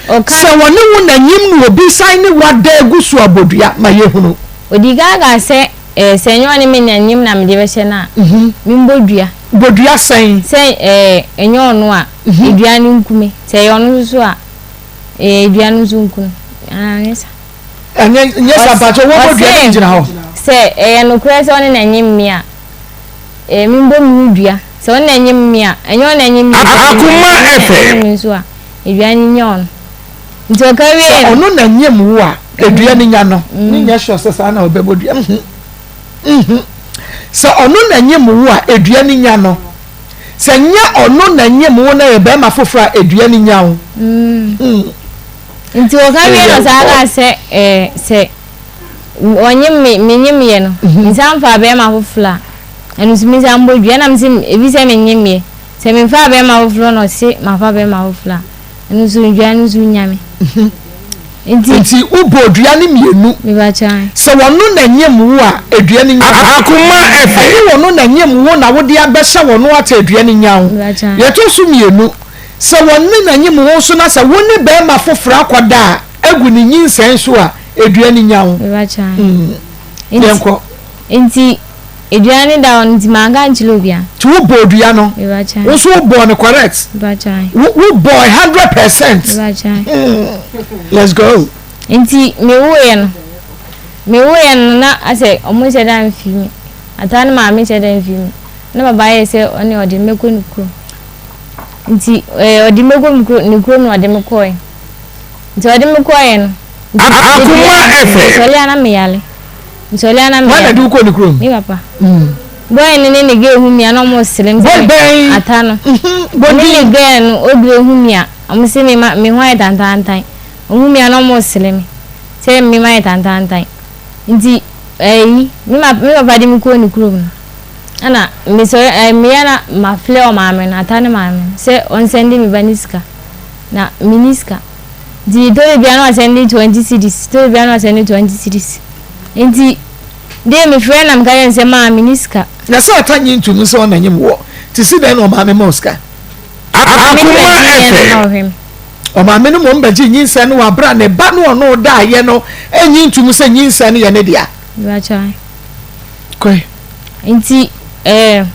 sɛ wɔne wo na nyim na obi san ne wo ada agu so a bɔ dua ma yɛhunu. Ɔdii kan kaa sɛ Eh, sɛ ɛnyɛ ɔne me na nyem na mede bɛhyɛ no a, membɔ dua. Bɔ dua sɛn? Sɛ eh, ɛnyɛ ɔno a, dua no nku me. Sɛ ɛyɛ ɔno nso so a, eh, dua no nso nku no. Anaa ɛnyɛ sa? Ɛnyɛ, nyɛ sa, mpakyɛ wɔbɔ dua no gyina hɔ. Sɛ ɛyɛ nokorɛ sɛ ɔne na nyem me a, eh, membɔ me ho dua. Sɛ ɔne na nyem me a, ɛnyɛ ɔne na nyem me. Akoma FM. Ɔne me nso a, dua no nyɛ ɔno. Nti ɔka wiee Sɛ no. ɔno na nyem wo a, edua no nya no. Me nyɛ sure sɛ saa na ɔbɛbɔ dua. Mhm. Mhm. Sɛ ɔno na nyem wo a, edua no nya no. Sɛ nyɛ ɔno na nyem wo na yɛ bɛrima foforɔ a, edua no nya wo. Mm. Nti ɔka wiee no saa kaa sɛ ɛɛ sɛ ɔnyem me menyem yɛ no, nsan mfaa bɛrima foforɔ a, ɛno nso mensan mbɔ dua. Ɛna mese ebi sɛ menyem yɛ. Sɛ memfaa bɛrima foforɔ na ɔse mafa bɛrima foforɔ a, Ɛno nso dua no nso nya me. Nti. Nti wobɔ dua no mmienu. Sɛ wɔno na nyem wo a, dua no nya wo. Akoma ɛfɛ. Ɛne wɔno na nyem wo na wode abɛhyɛ wɔno ata dua no nya wo. Deɛ ɛtɔ so mmienu, sɛ wɔne na nyem wo nso na sɛ wo ne barima foforɔ akɔda a, agu ne nyinsɛn so a, dua no nya wo. Yɛnkɔ. Nti Dua no da hɔ no nti manka ankyerɛ obia. Nti wo bɔɔ dua no? Wo nso wo bɔɔ no correct? Wo wo bɔɔ 100%? Let's go. Nti me woeɛ no, me woeɛ no na asɛ ɔmo nhyɛ da mfii me. Ataa ne maame nhyɛ da mfii me. Na baba ayɛ sɛ ɔne ɔde me bɛkɔ ne kurom. Nti ɛɛ ɔde me bɛkɔ ne kurom na ɔde me kɔɔɛ. Nti ɔde me kɔɔɛ no. Akoma FM. Mesɔre a na meyare. Nsɔle ana me. Hwan na de wo kɔ ne kurom? Me papa. Mm. Boy no ne ne girl hu me a na ɔmo sere me. Boy bɛn? Ata no. Mhm. Boy ne ne girl no odure hu me a ɔmo se me ma me ho ayɛ tantantan. Ɔmo hu me a na ɔmo sere me sɛ me ma ayɛ tantantan. Nti ɛyi me ma me papa de me kɔɔ ne kurom no ɛna me sɔre ɛɛ me yɛ na ma flɛ ɔmaame no ata ne maame no sɛ ɔnsɛnde me ba ne sika na me ni sika. Nti tɔrɔ bia na wasɛnde 20 cedis, tɔrɔ bia na wasɛnde 20 cedis. Nti dee mefrɛ na meka kyerɛ no sɛ maa menni sika. Na sɛ ɔta nye ntomu sɛ ɔna nyem woɔ, nti si dɛn na ɔmaame ma wo sika? Akoma FM. Ɔmaame no mmom bɛgye nyinsɛn no wɔ abere a ne ba no ɔno daeɛ no nnye ntomu sɛ nyinsɛn no yɛ ne dea. Kɔe. Nti ɛɛ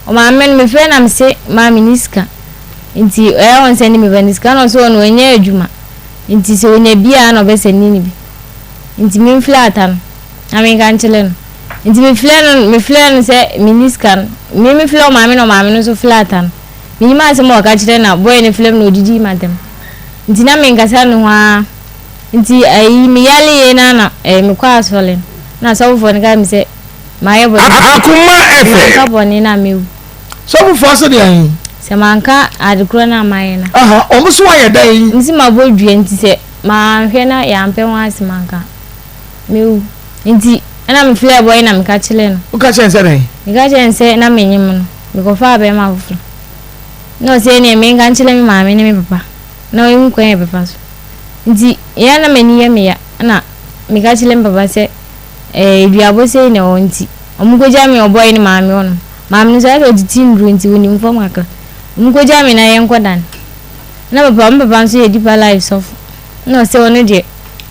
ɔmaame no mefrɛ na mese maa menni sika. Nti ɛyɛ wɔn sɛ ne me ba ne sika na ɔsɛ ɔno ɔnyɛ adwuma nti sɛ ɔnya bi a na ɔbɛsɛ ne ne bi nti me mflɛ ata no na me nka nkyerɛ no nti me flɛ no me flɛ no sɛ me ni sika no me me flɛ ɔmaame na ɔmaame no nso flɛ ata no me nim asɛm a ɔka kyerɛ na boy no flɛ me na ɔdidi ma ntɛm nti na me nkasa ne ho ara nti ayi me yale yie na na ɛɛ me kɔ asɔre na asɔfofoɔ no ka mi sɛ mayɛ bɔne Akoma FM. manka bɔne na mewu. Sɔfofoɔ se deɛn? Sɛ manka ade korɔ no a mayɛ no. Aha, wɔn se woayɛ dɛn? Mese mabɔ dua nti sɛ manhwɛ na yɛampɛ ho asem anka mɛwu. Nti. Ɛna mefrɛɛ bɔe na meka kyerɛɛ no. Woka kyerɛɛ no sɛ dɛn? Meka kyerɛɛ no sɛ na menyem no, mekɔfaa bɛrima foforɔ. Na ɔse ɛneɛ menka nkyerɛ me maame ne me papa na ɔnhu kwan a yɛbɛfa so. Nti ɛyɛ a na m'ani yɛ me ya na meka kyerɛ me papa sɛ ɛɛ duabɔ sei na ɛwɔ hɔ nti wɔnkɔgya me ɔbɔe ne maame hɔ nom. Maame no nso ayɛ sɛ ɔtete nnuro nti ɔnim fam kakra. Wɔnkɔgya me na yɛnkɔdane. Na papa me papa nso yɛ deeper life sɔfo. Na ɔse ɔno deɛ.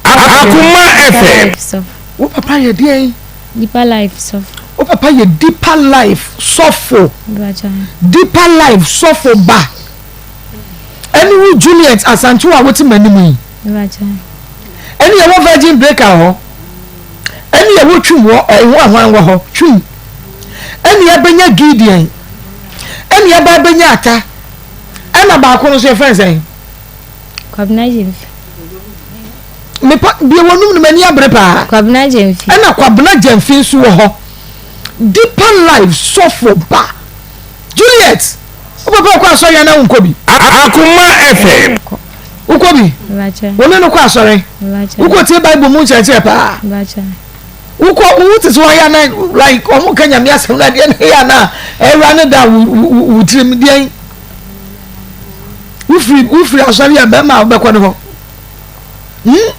Akoma FM. Wo papa yɛ deɛn? Deeper life sɔfo. Wo papa yɛ deeper life sɔfo. Deeper life sɔfo ba. Ɛne wo Juliet Asante a wote m'anim yi. Ɛne yɛwɔ Virgin Breaker hɔ. Ɛne yɛwɔ Twum wɔ ɛho ahwan wɔ hɔ Twum. Ɛne yɛbɛnya Gideon. Ɛne yɛba abɛnya Ata. Ɛna baako no nso yɛfrɛ no sɛn? Kwabena Gyamfi. Mepa bie wɔnum no m'ani abere paa. Kwabena Gyamfi. Ɛna Kwabena Gyamfi nso wɔ hɔ. Deeper Life sɔfo ba. Juliet, wo papa kɔ asɔre anaa wonkɔ bi? Akoma FM. Wokɔ bi? Wo ne no kɔ asɔre? Wokɔ tie Bible mu nkyerɛkyerɛ paa? Wokɔ wo te sɛ wɔayɛ ana like wɔn ka nyame asɛm na adeɛ na ɛyɛ ana ɛwura ne da wo tirim deɛn? Wofiri wofiri asɔre a bɛrima a wobɛkɔ ne hɔ. Hmm?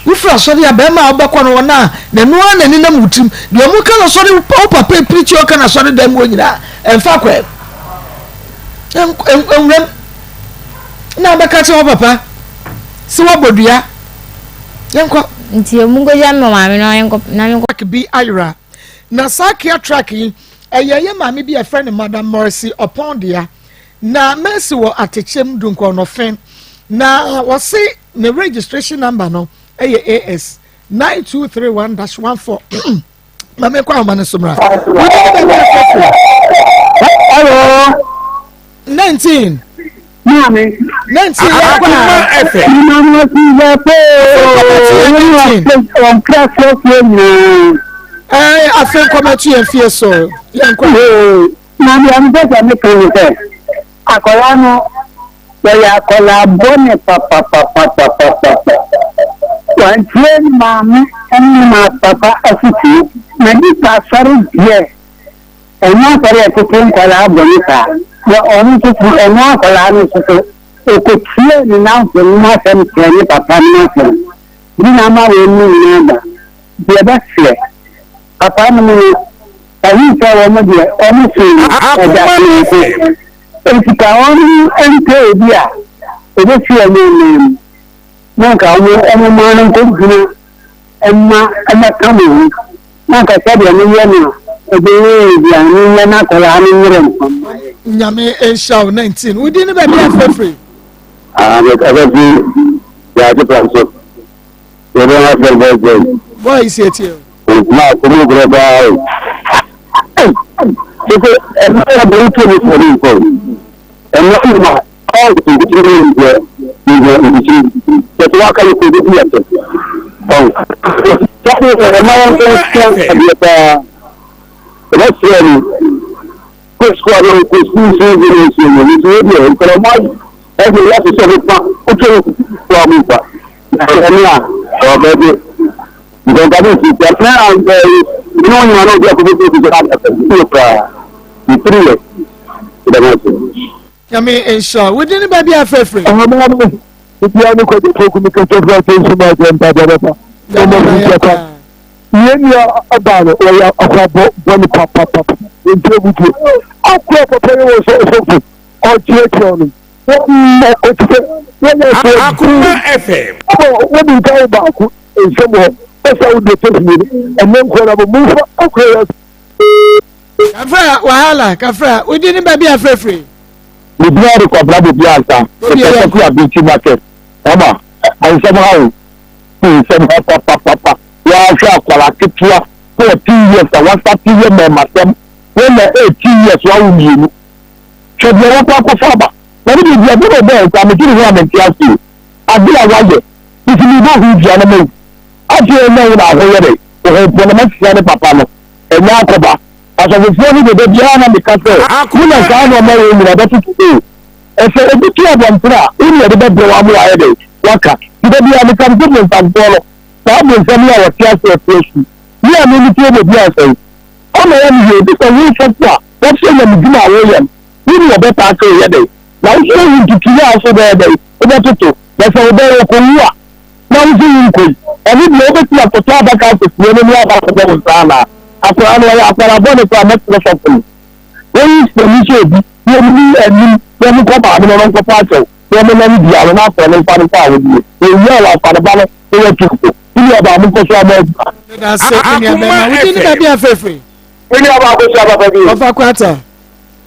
Wofiri asɔre a bɛrima a wobɛkɔ no hɔ no a n'ano ara n'ani nam wo tirim. Deɛ ɔmo ka no asɔre wo papa pirikyi ɔka no asɔre dan mu hɔ nyinaa ɛmfa kwan nwuram na abɛka kyerɛ wo papa sɛ woabɔ dua yɛnkɔ. Nti ɔmo nkɔgya me maame no yɛnkɔ na menkɔ. Truck bi ayera. Na saa Kia truck yi, ɛyɛ yɛn maame bi a yɛfrɛ no Madam Mercy Oppong dea. Na Mercy wɔ Atekyem, Dunkwa-Ɔnɔfe. Na wɔse ne registration number no yɛ AS 9231-14. Ma menkɔ ahoma no so mmra. Wode ne baabi afrɛfrɛ. Hello. 19. Maame. 19 yɛ kɔ a. Ɛfɛ. Maame ti yɛ pɛ. Wɔn kura fiefie nyinaa. Ɛɛ afei nkɔmɔ yɛn fie so yɛn kɔ. Maame a mepɛ sɛ meka ne sɛ akwadaa no wɔyɛ akwadaa bɔne papapapapapapa. Wantie ne maame ne ne maa papa afotuo. Na nipa asɔre deɛ ɛnyɛ asɔre a ɛtete nkwadaa bɔne saa. Na ɔno nso so ɛnyɛ akwadaa no nso so ɔkɔtie ne nnamfo no asɛm kyerɛ ne papa no asɛm. Bi na ama wɔn mu nyinaa ba. Deɛ ɛbɛseɛ papa no mu no Ɔhuu sɛ wɔn deɛ, wɔn som Agya sononko. Enti ka wɔn mpɛ obi a obesi wɔn ananmu, na anka wɔn wɔmma no nkɔgyina mma mmɛka mo ho, na anka sɛdeɛ meyɛ no a ɛbɛyɛ yie biara no, menyɛ na akwadaa no nyere nkwa mma yɛn. Nyame nhyira wo 19 wo din ne baabi a frɛfrɛ. Ah, mekasa fi Gyaagye Pram so. Yɛbɛn afrɛ voice voice. Voice yɛtie o. Na ɔmo korɛ paa o. Tete ɛmɛ yɛ bɔ ntuo mi fɔ mi nfɔ. Ɛmɛ yi ma ɔn nkutu mi nfɛ nfɛ nkutu. Tete wa ka yi ko bi yɛ tɛ. Ɔn. Tete ɛmɛ yɛ nfɛ nfɛ adeɛ paa. Ɛbɛ srɛ mi. Kɔ sukuu abɛ kɔ sukuu nsuo nsuo nsuo nsuo nsuo deɛ nkɔlɔ mo ayi ɛde yɛ asosɔ mo fa wotwa wo kɔ a mo nfa. Ɛne a ɔbɛgye. Nkontabu nti, sɛ me a me ne wo nyina na obi akɔbɔ fi sɛ yɛ koraa mefiri yɛ dɛm ase. Nyame nhyira wo din ne baabi a frɛfrɛ. Ɔhɔmaa me bia ne kɔgye poku me kɛkyɛ fura sɛ nsu ma ɛsɛ mpa bɔ bɛfa ɔmɔ fi nkyɛ kwa yɛ nua ɔbaa no wɔyɛ akora bɔ bɔ ne papapapa nti abutuo akora papa yɛ wɔ sɛ ɔsɔfo ɔkyerɛkyerɛ no wɔmmɔ ɔte sɛ wɔyɛ sɛ Akoma FM. Ɔbɔ wɔde nka wo baako nsɛm hɔ ɔsɛ wo deɛ tɛsi yɛ ɛnɛ nkɔ na bɔ momfa akora yɛ. Kafra wahala kafra wodi ne baabi afrɛfrɛ. Mebia de kwabra bobi ansa mekasa fi abinkyi market ɔma nsɛm ha o nsɛm ha papapapa wɔahwɛ akwara ketewa 14 years a wasate yɛ mɛmasɛm wɔnya 18 years wawo mmienu Hwɛ deɛ wakɔ akɔfa aba. Na me deɛ duabɔ na ɔbɔɔ nka mete ne ho a mente ase o. Ade a wayɛ nti mebɔ ho dua na mawu. Afei ɛnyɛ wo na aho yɛ dɛ wo ho mpo na masua ne papa no ɛnyɛ akɔba. Asɔfofoɔ no deɛ da biara na meka sɛ mo na saa nnoɔma wei nyina bɛtoto o. Ɛsɛ obi to abɔntene a wo ne yɛde bɛbrɛ wo ama wayɛ dɛn waka. Nti da biara meka me sɛ bonsamfoɔ no. Saa bonsam yi a ɔte ase ɔte asu yi a me metie bɔ bi ansa yi, ɔna ɔyɛ me yie, gye sɛ wo sɔfo a wɔkyerɛ nyamedwuma a woyɛ no, wo ne ɔbɛtaa sɛ woyɛ dɛn, na wo nso woahu ntutuiɛ a wo nso wobɛyɛ dɛn, wobɛtoto, na sɛ wo bɛyɛ ɔkɔwu a, na wo nso wonkɔ yi, ɛno deɛ wobɛtumi akɔtɔ adaka akɔsie no ne aba akɔbɔ wo nsa anaa? Akwadaa no ɔyɛ akwadaa bɔne koraa, mɛkyerɛ sɔfo no. Wɔyi sani sɛ obi, na wɔn ni anim, na wɔn kɔ maame no, na wɔnkɔfa akyɛw. na ɔmo nam dua no na afɔ no nfa no nkɔ awodie owie a wafa ne ba no na watu nko me nua baa mo nkɔ so ama adwuma. Medase me nua bɛma wo din ne baabi a frɛfrɛ. Me nua baa kosua papa bi. Ɔfa kwata.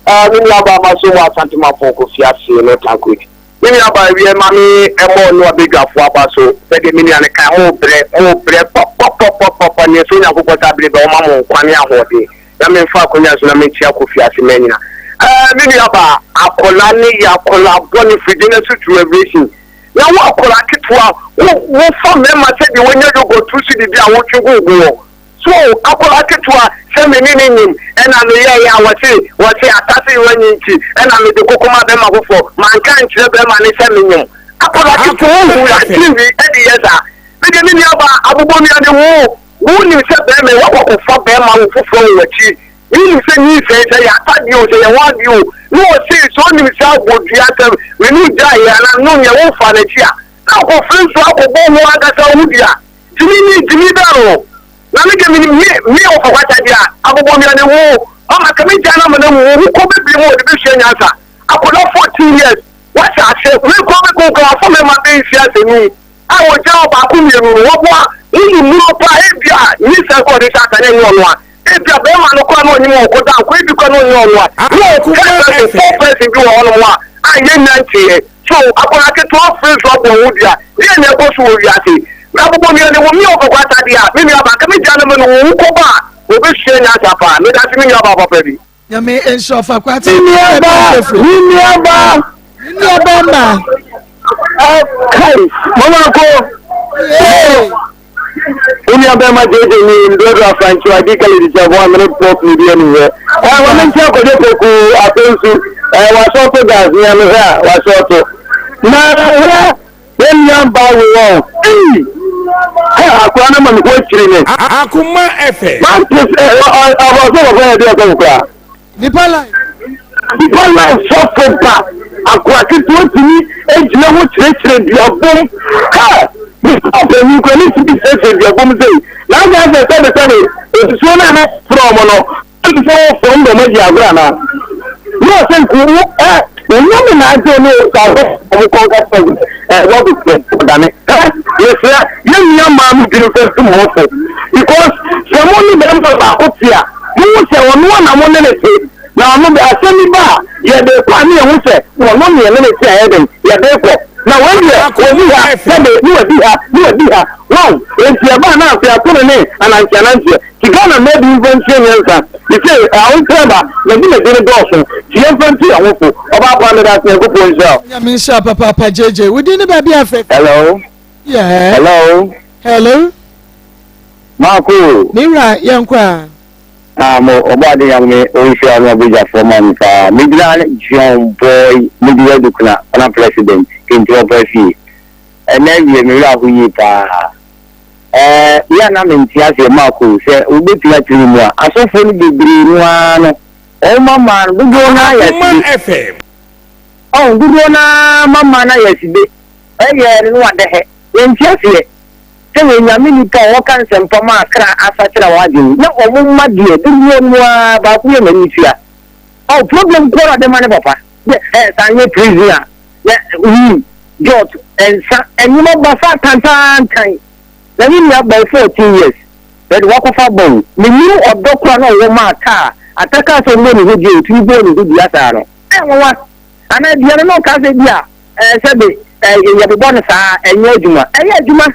Ah me nua baa ma so mu asante ma pɔn kofi ase no tankodi. Me nua baa wiɛ ma me ɛmɔ ɔno abedwafo aba so sɛdeɛ me nua no kan mo brɛ mo brɛ pɔpɔpɔpɔpɔ neɛ sɛ Onyankopɔn sɛ abere bɛ ɔma mo nkwa ne ahoɔden. na memfa akonya so na menkyia Kofi ase manyina. Ɛɛ, me nua baa, akwadaa no yɛ akwadaa bɔne firi Genesis to Revelation. Na wo akwadaa ketewa, wo wofa mmarima sɛdeɛ wɔnya yogurt to so didi a wotwe gu wo hɔ. So akwadaa ketewa sɛ me ne ne nyim ɛna meyɛeɛ a wɔse wɔse asase yewa nyi nti ɛna mede koko ma bɛrima foforɔ manka nkyerɛ bɛrima ne sɛ menyim. Akwadaa ketewa wohu adwene wi ɛde yɛ saa. Me deɛ me nua baa abobɔnua ne wo. Wonim sɛ bɛrima yi, woakɔ akɔfa bɛrima wo foforɔ wɔ w'akyi. Wonim sɛ nyinsɛn, sɛ ɛyɛ atadeɛ o, sɛ ɛyɛ ho adeɛ o, na ɔse sɛ ɔnim sɛ abɔ dua sɛ me ne wo gyaeɛ anaa me ne wo nyɛ, womfaa n'akyi a, na akɔfiri nso akɔbɔ wo ankasa wo ho dua. Gyimi ni, gyimi bɛn no? Na me deɛ menim, me, me ɔfɔkwata deɛ a, abobɔnua ne wo. Mama, ka me gyaa no ama no awu, wo ho kɔ bɛbie mu a ɔde bɛsua nyansa. Akwadaa 14 years, wahyɛ aseɛ, wei kɔ bɛkɔ, wafa mmarima bɛyɛ nsia sɛ num. a wɔgyaa ɔbaako mmienu no, wɔboa wo mu nnuro paa, ebia nyinsɛn kɔ ɔde hyɛ asa na ɛnyɛ ɔno a, ebia bɛrima no koraa na ɔnyim wɔn kɔda nko, ebi koraa na ɔnyɛ ɔno a, ne wɔ third person, fourth person bi wɔ hɔnom a, a yɛnnya nteeɛ. So akwadaa ketewa firi nso abɔ ho dua, deɛ na ɛkɔ so wɔ wiase? Na abobɔnua ne wo mmea ɔkɔkɔ atadeɛ a, me nua baa, nka megyaa no ma no wo kɔba a, wɔbɛsua nyansa paa. Medase me nua baa papa bi. Nyame nhyira ɔfa kwate. Me nua ba, me nua ba. Me nua ba ma. Kai, mama ko. Me nua bɛrima gyegye ni ndɔdɔ afankyɛ adi kale di kyɛ boa mene pop ne bi ani hwɛ. Ɛ wɔn nkyɛn kɔdwe poku afei nso ɛ wasɔɔto gas nea mehwɛ a wasɔɔto. Na hwɛ Yɛn nua baa wei ɔ ei Hɛ akora no ma me ho akyiri me. Akoma FM. Mante sɛ ɔbɔ sɛ wɔfrɛ yɛ deɛ sɔfo koraa. Nipa life. Nipa life sɔfo ba akora ketewa tumi gyina ho kyerɛkyerɛ duabom hɛ nipa ɔpanyin kora ne tumi kyerɛkyerɛ duabom sei na asɛ asɛ sɛbe sɛbe nsuo no a na frɛ ɔmo no Ɛte sɛ wo fam dɔm adi agorɔ anaa? Ne ɔsɛ nku wo ɛ Onyame na agye ne wo sa hɔ ɔmo kɔ nka sɛ ɛ wɔ bɛ sɛ ɔdane ɛ yɛsrɛ yɛn nua maa mo dwene fɛ tu mo ho fo because sɛ mo ne bɛrima baako te a mo ho sɛ ɔno a na mo ne ne te na ɔno bɛ asɛm bi ba a yɛde kɔ a ne yɛn ho sɛ ɔno ne yɛne ne te a yɛ dɛn yɛde kɔ na wɔn deɛ wɔdi ha sɛbe ne wɔdi ha ne wɔdi ha wɔn enti ɛbaa na afei ato ne ne ananteɛ ananteɛ Ti Ghana mmaa bi mfa nsua nyansa sesei ahokyerɛ ba na dwumadi no dɔɔso nti yɛmfa ntu yɛn ho fo. Ɔbaa paa meda ase Nyankopɔn nhyira wo. Nyame nhyira papaapa JJ. Wo din ne baabi a fɛ. Hello. Yeah. Hello. Hello. Marco. Me wura yɛn kɔ a. Ah mo ɔbɔ ade nyame ɔnhyira no abadwafoɔ ma me paa megyina John boy medi adukuna ɔna president kenti ɔpa fie ɛnɛ awie me werɛ aho yie paa Ɛɛ, yɛ a na mente aseɛ, Marko, sɛ wobɛtumi akyerɛ me mu a, asɔfoɔ no bebree no ara no, wɔn mmammaa no, dodoɔ no ara yɛ Akoma asibe. FM. Ɔho, dodoɔ no ara mmammaa no ayɛ asibe. Ɛyɛɛ no na wadɛhɛ. Yɛnte aseɛ sɛ wɔyɛ Nyame nnipa a wɔka nsɛmpa ma akra asakyera wɔn adwene, na wɔn mma deɛ, dodoɔ no ara, baako yɛ n'ani tua. Ɔho, problem nko ara na ɔde ma ne papa. Yɛ, ɛɛ, saa nyɛ prison a, na wii, jot, nsa, nneɛma basaa tantaantan. Na ne nua bɛyɛ 14 years bɛde wakɔfa ba o. Menim ɔdɔ koraa na ɔwɔ ma Ata a, Ata kaa sɛ ɔmmɔ ne ho dua a ɔtumi bɔɔ ne ho dua saa no. Ɛyɛ nwanwa. Anaa dua no na ɔkaa sɛ bi a ɛɛ sɛbe ɛɛ yɛbobɔ no saa a ɛnyɛ adwuma. Ɛyɛ adwuma.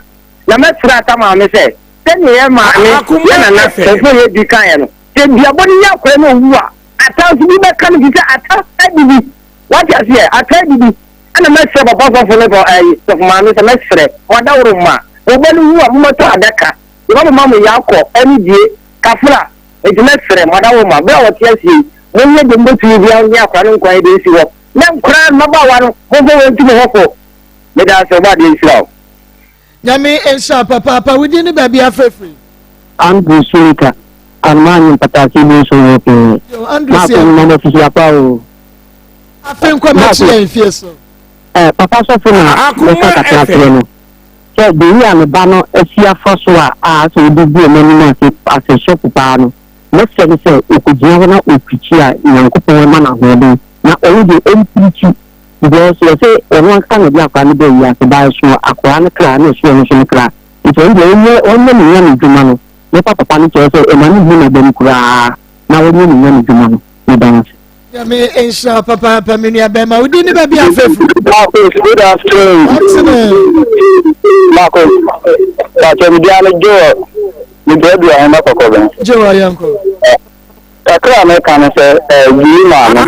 Na mɛsrɛ Ata maame sɛ sɛdeɛ yɛn maame, yɛn nana, Kɔmfoɔ Yɛdi kaeɛ no, sɛ duabɔ no nya akwadaa na ɔwu a, Ata nso bi bɛka no fi sɛ Ata adidi. Wate aseɛ? Ata adidi. Ɛna mɛsrɛ papa sɔfo ne pɔ ɛyi sɔfo maame sɛ mɛsrɛ mo adaworo mma mo ba no wu a mommɛtɔ adaka yɛbɛmoma mo yaakɔ ɛne die kafra enti mɛsrɛ mo adaworo mma berɛ a wɔte aseɛ yi monyɛ deɛ mobɛtumi biara nye akora no nkwa yi de nsi hɔ na nkoraa mmabaawa no momfa wɔn ntu mo ho fo meda ase ɔbɔ adeɛ nhyira wo. Nyame nhyira papaapa. Wo din ne baabi afrɛfiri? Andrew Sulika, Anomaa nye mpataase bi nso wɔ pɛɛ. Yo, Andrew Maako sɛ. no mama fihyia pa o. Afe nkɔ mɛkye yɛn fie so. Eh, papa sɔfo na mɛka kakra kyerɛ no sɛ beyi a ne ba no asi afa so a a sɛ ɔde gu ɔmo anim ase asɛ sɔfo paa no mɛsrɛ no sɛ ɔkɔgyina hɔ na ɔpirikyi a Nyankopɔn ɛma no ahoɔden na ɔno deɛ ɔmpirikyi because wɔse ɔno ankasa na ɔde akwadaa no baa wiase ba ɛsono akwadaa no kra na ɛsono ɔno nso ne kra nti ɔno deɛ ɔnyɛ ɔnyɛ ne nyame dwuma no mɛpa papa no kyɛw sɛ ɛma no mmu n'abam koraa na ɔnyɛ ne nyame dwuma no meda no ase. Nyame nhyira wo papaapa me nua bɛrima wo din ne baabi a afefu. Marcus, good afternoon. Afternoon. Marcus, Pacho, me dia no Joel. Me duadua ho na kɔkɔ bɛn. Joel yɛnkɔ. Kakra a mɛka ne sɛ eh, Julie maame,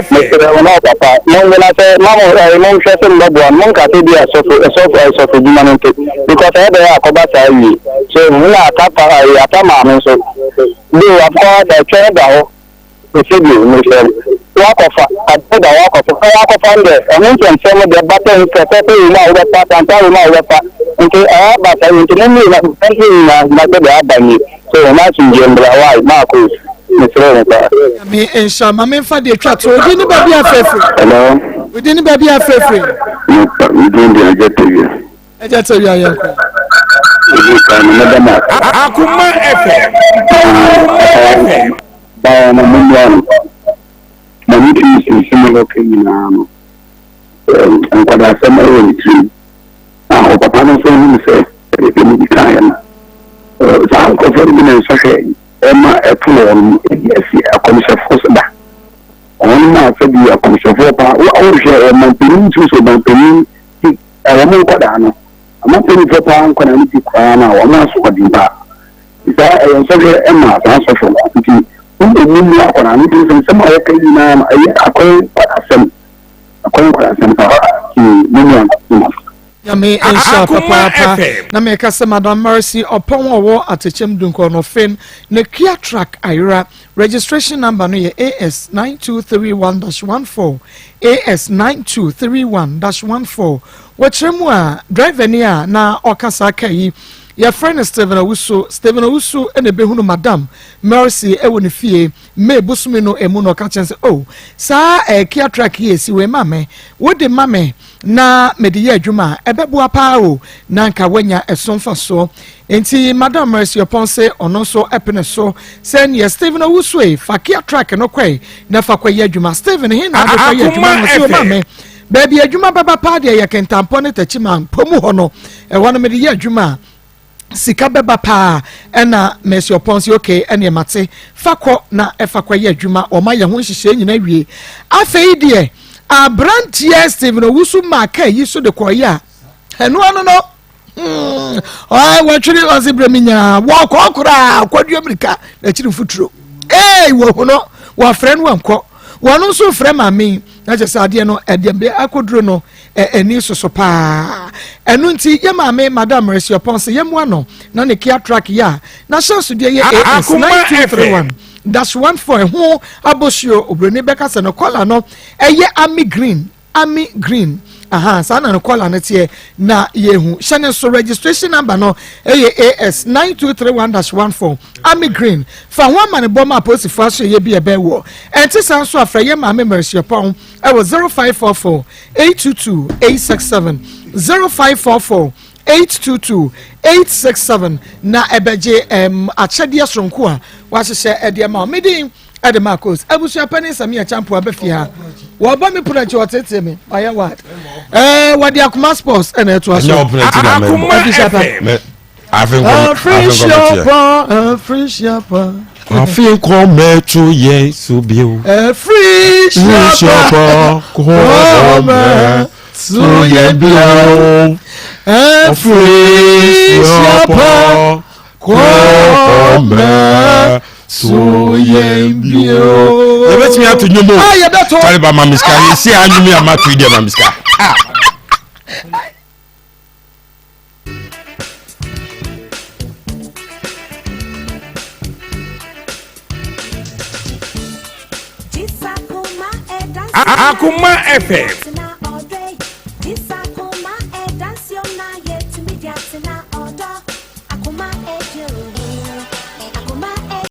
mesrɛ wo na ɔpapa, monnyina sɛ ma mo eh, monhwɛ sɛ mobɛboa no, monka sɛ bi a sɔfo, sɔfo, eh, sɔfo dwuma no nti, because ɛyɛ dɛn a akɔba saa wie. So, na ata pa, eh, ata maame nso, though akɔ ɛtwɛn da hɔ, Mese bio, mesrɛ mo, woakɔfa, adeɛ da woakɔfa, sɛ woakɔfa no deɛ, ɛho nsɛmsɛm deɛ bata mu fɛfɛɛfɛ wɔ mu a wobɛfa, tantan wɔ mu a wobɛfa, nti ɛba saa nti mo mmienu mo nyinaa na sɛ deɛ aba nie, so na asomdwoeɛ mbra, why, Marcos, mesrɛ mo paa. Nyame nhyira ma memfa deɛ twa to odin ne baabi afrɛfiri. Hello. Odin ne baabi afrɛfiri. Me din de Agya Tawia. Agya Tawia yɛn kɔ. Ebi kan no mɛda mo ase. Akoma FM. Akoma FM. Baa na mo mmua no. Ma ne tiri si nsɛm a ɔka nyinaa no. Nkwadaa asɛm ɛwɔ ne tirim. Na ɔpapa no nso nim sɛ ɛde ne bi kaeɛ no. Saa nkurɔfoɔ no bi na nsɔhwɛ ɛma ɛto wɔn ɛdi asi akɔmhyɛfoɔ so da. Wɔn a sɛbi akɔmhyɛfoɔ paa wɔhwɛ ɔmanpanin tiri so ɔmanpanin Wɔn nkwadaa no, ama mpanyinfoɔ paa nkwadaa no bi koraa no a wɔn aso ɔden paa. Saa ɛyɛ nsɔhwɛ ma saa nsɔhwɛ no nti wɔn mu mu akwadaa no nti nsɛm a wɔka nyinaa no ɛyɛ akɔyɛ nkwadaa akɔyɛ nkwadaa asɛm paa nti mo mu ano. Nyame nhyira papaapa na meka sɛ Madam Mercy Ɔpɔn a ɔwɔ Atekyɛm Dunkɔ no fen ne Kia truck ayera. Registration number no yɛ AS 9231-14, AS 9231-14. Wɔkyerɛ mu a, driver ni a na ɔka saa car yi, yɛfrɛ no Stephen Owusu. Stephen Owusu na ebehunu Madam Mercy wɔ ne fie May bosome no emu na ɔka kyerɛ no sɛ, Oh, saa eh, Kia truck yi esi wei ma me, wode ma me na mede yɛ adwuma a, ɛbɛboa paa o, na anka woanya ɛso mfasoɔ. Enti Madam Mercy Oppong se ɔno nso pene so sɛ neɛ Stephen Owusu fa Kia truck no kɔe na fa kɔyɛ adwuma. Stephen he na ade kɔyɛ adwuma no? Ɔse ɔma me baabi adwuma bɛba paa deɛ yɛ Kintampo ne Techiman mpo mu hɔ no, ɛhɔ no mede yɛ adwuma a sika bɛba paa. Ɛna Mercy Oppong se okay ɛneɛ mate, fa kɔ na ɛfa kɔyɛ adwuma. Wɔn ayɛ ho nhyehyɛe nyina wie. Afei deɛ aberanteɛ Stephen Owusu maa kaa yi so de kɔeɛ a ɛno ano no Hmm. Wɔtwere ɔse berɛ me nyinaa wɔkɔ koraa kɔdua mirika n'akyiri mfuturo ee wɔhu no wɔfrɛ no wankɔ wɔn nso frɛ maame yi na kyerɛ sɛ adeɛ no ɛdeɛ bɛ akɔduro no ɛni soso paa ɛno nti yɛ maame madam resiɔpɔn sɛ yɛmmoa no na ne kia truck yɛ a n'ahyɛnsodeɛ yɛ as 9231 dash 14 ɛho abosuo oburoni bɛka sɛ no kɔla no ɛyɛ army green Army green ahaa saa na ne kɔla no teɛ na yɛhu hyɛ ne so registration number no ɛyɛ as 9231 dash 14 army green fa ho amanebɔ ma apolisifoɔ asoɛyɛ bi ɛbɛn wɔ ɛnte saa nso afrɛ yɛ maame mmerɛsiɔpɔn ɛwɔ 0544 822 867 0544 822 867 na ɛbɛgye ɛm akyɛdeɛ soronko a wahyehyɛ ɛde ama wo medin ɛde ma kos abusua panyin samia champo aba fie ha wɔbɔ me pono akyi wɔtetee me ɔyɛ wad ɛɛ wɔde akoma sports ɛna ɛtoa so akoma fm afirisiapa afirisiapa afi nkɔmɛto yɛn so bio afirisiapa kɔmɛto yɛn bio afirisiapa Kɔmɛ so yɛn bio. Yɛbɛtumi ato nnwom o. Ah, yɛbɛto. Tari ba ma mi sika. Yɛsi a nnwom yi a ma to yi deɛ ma mi sika. Ah. Akoma FM.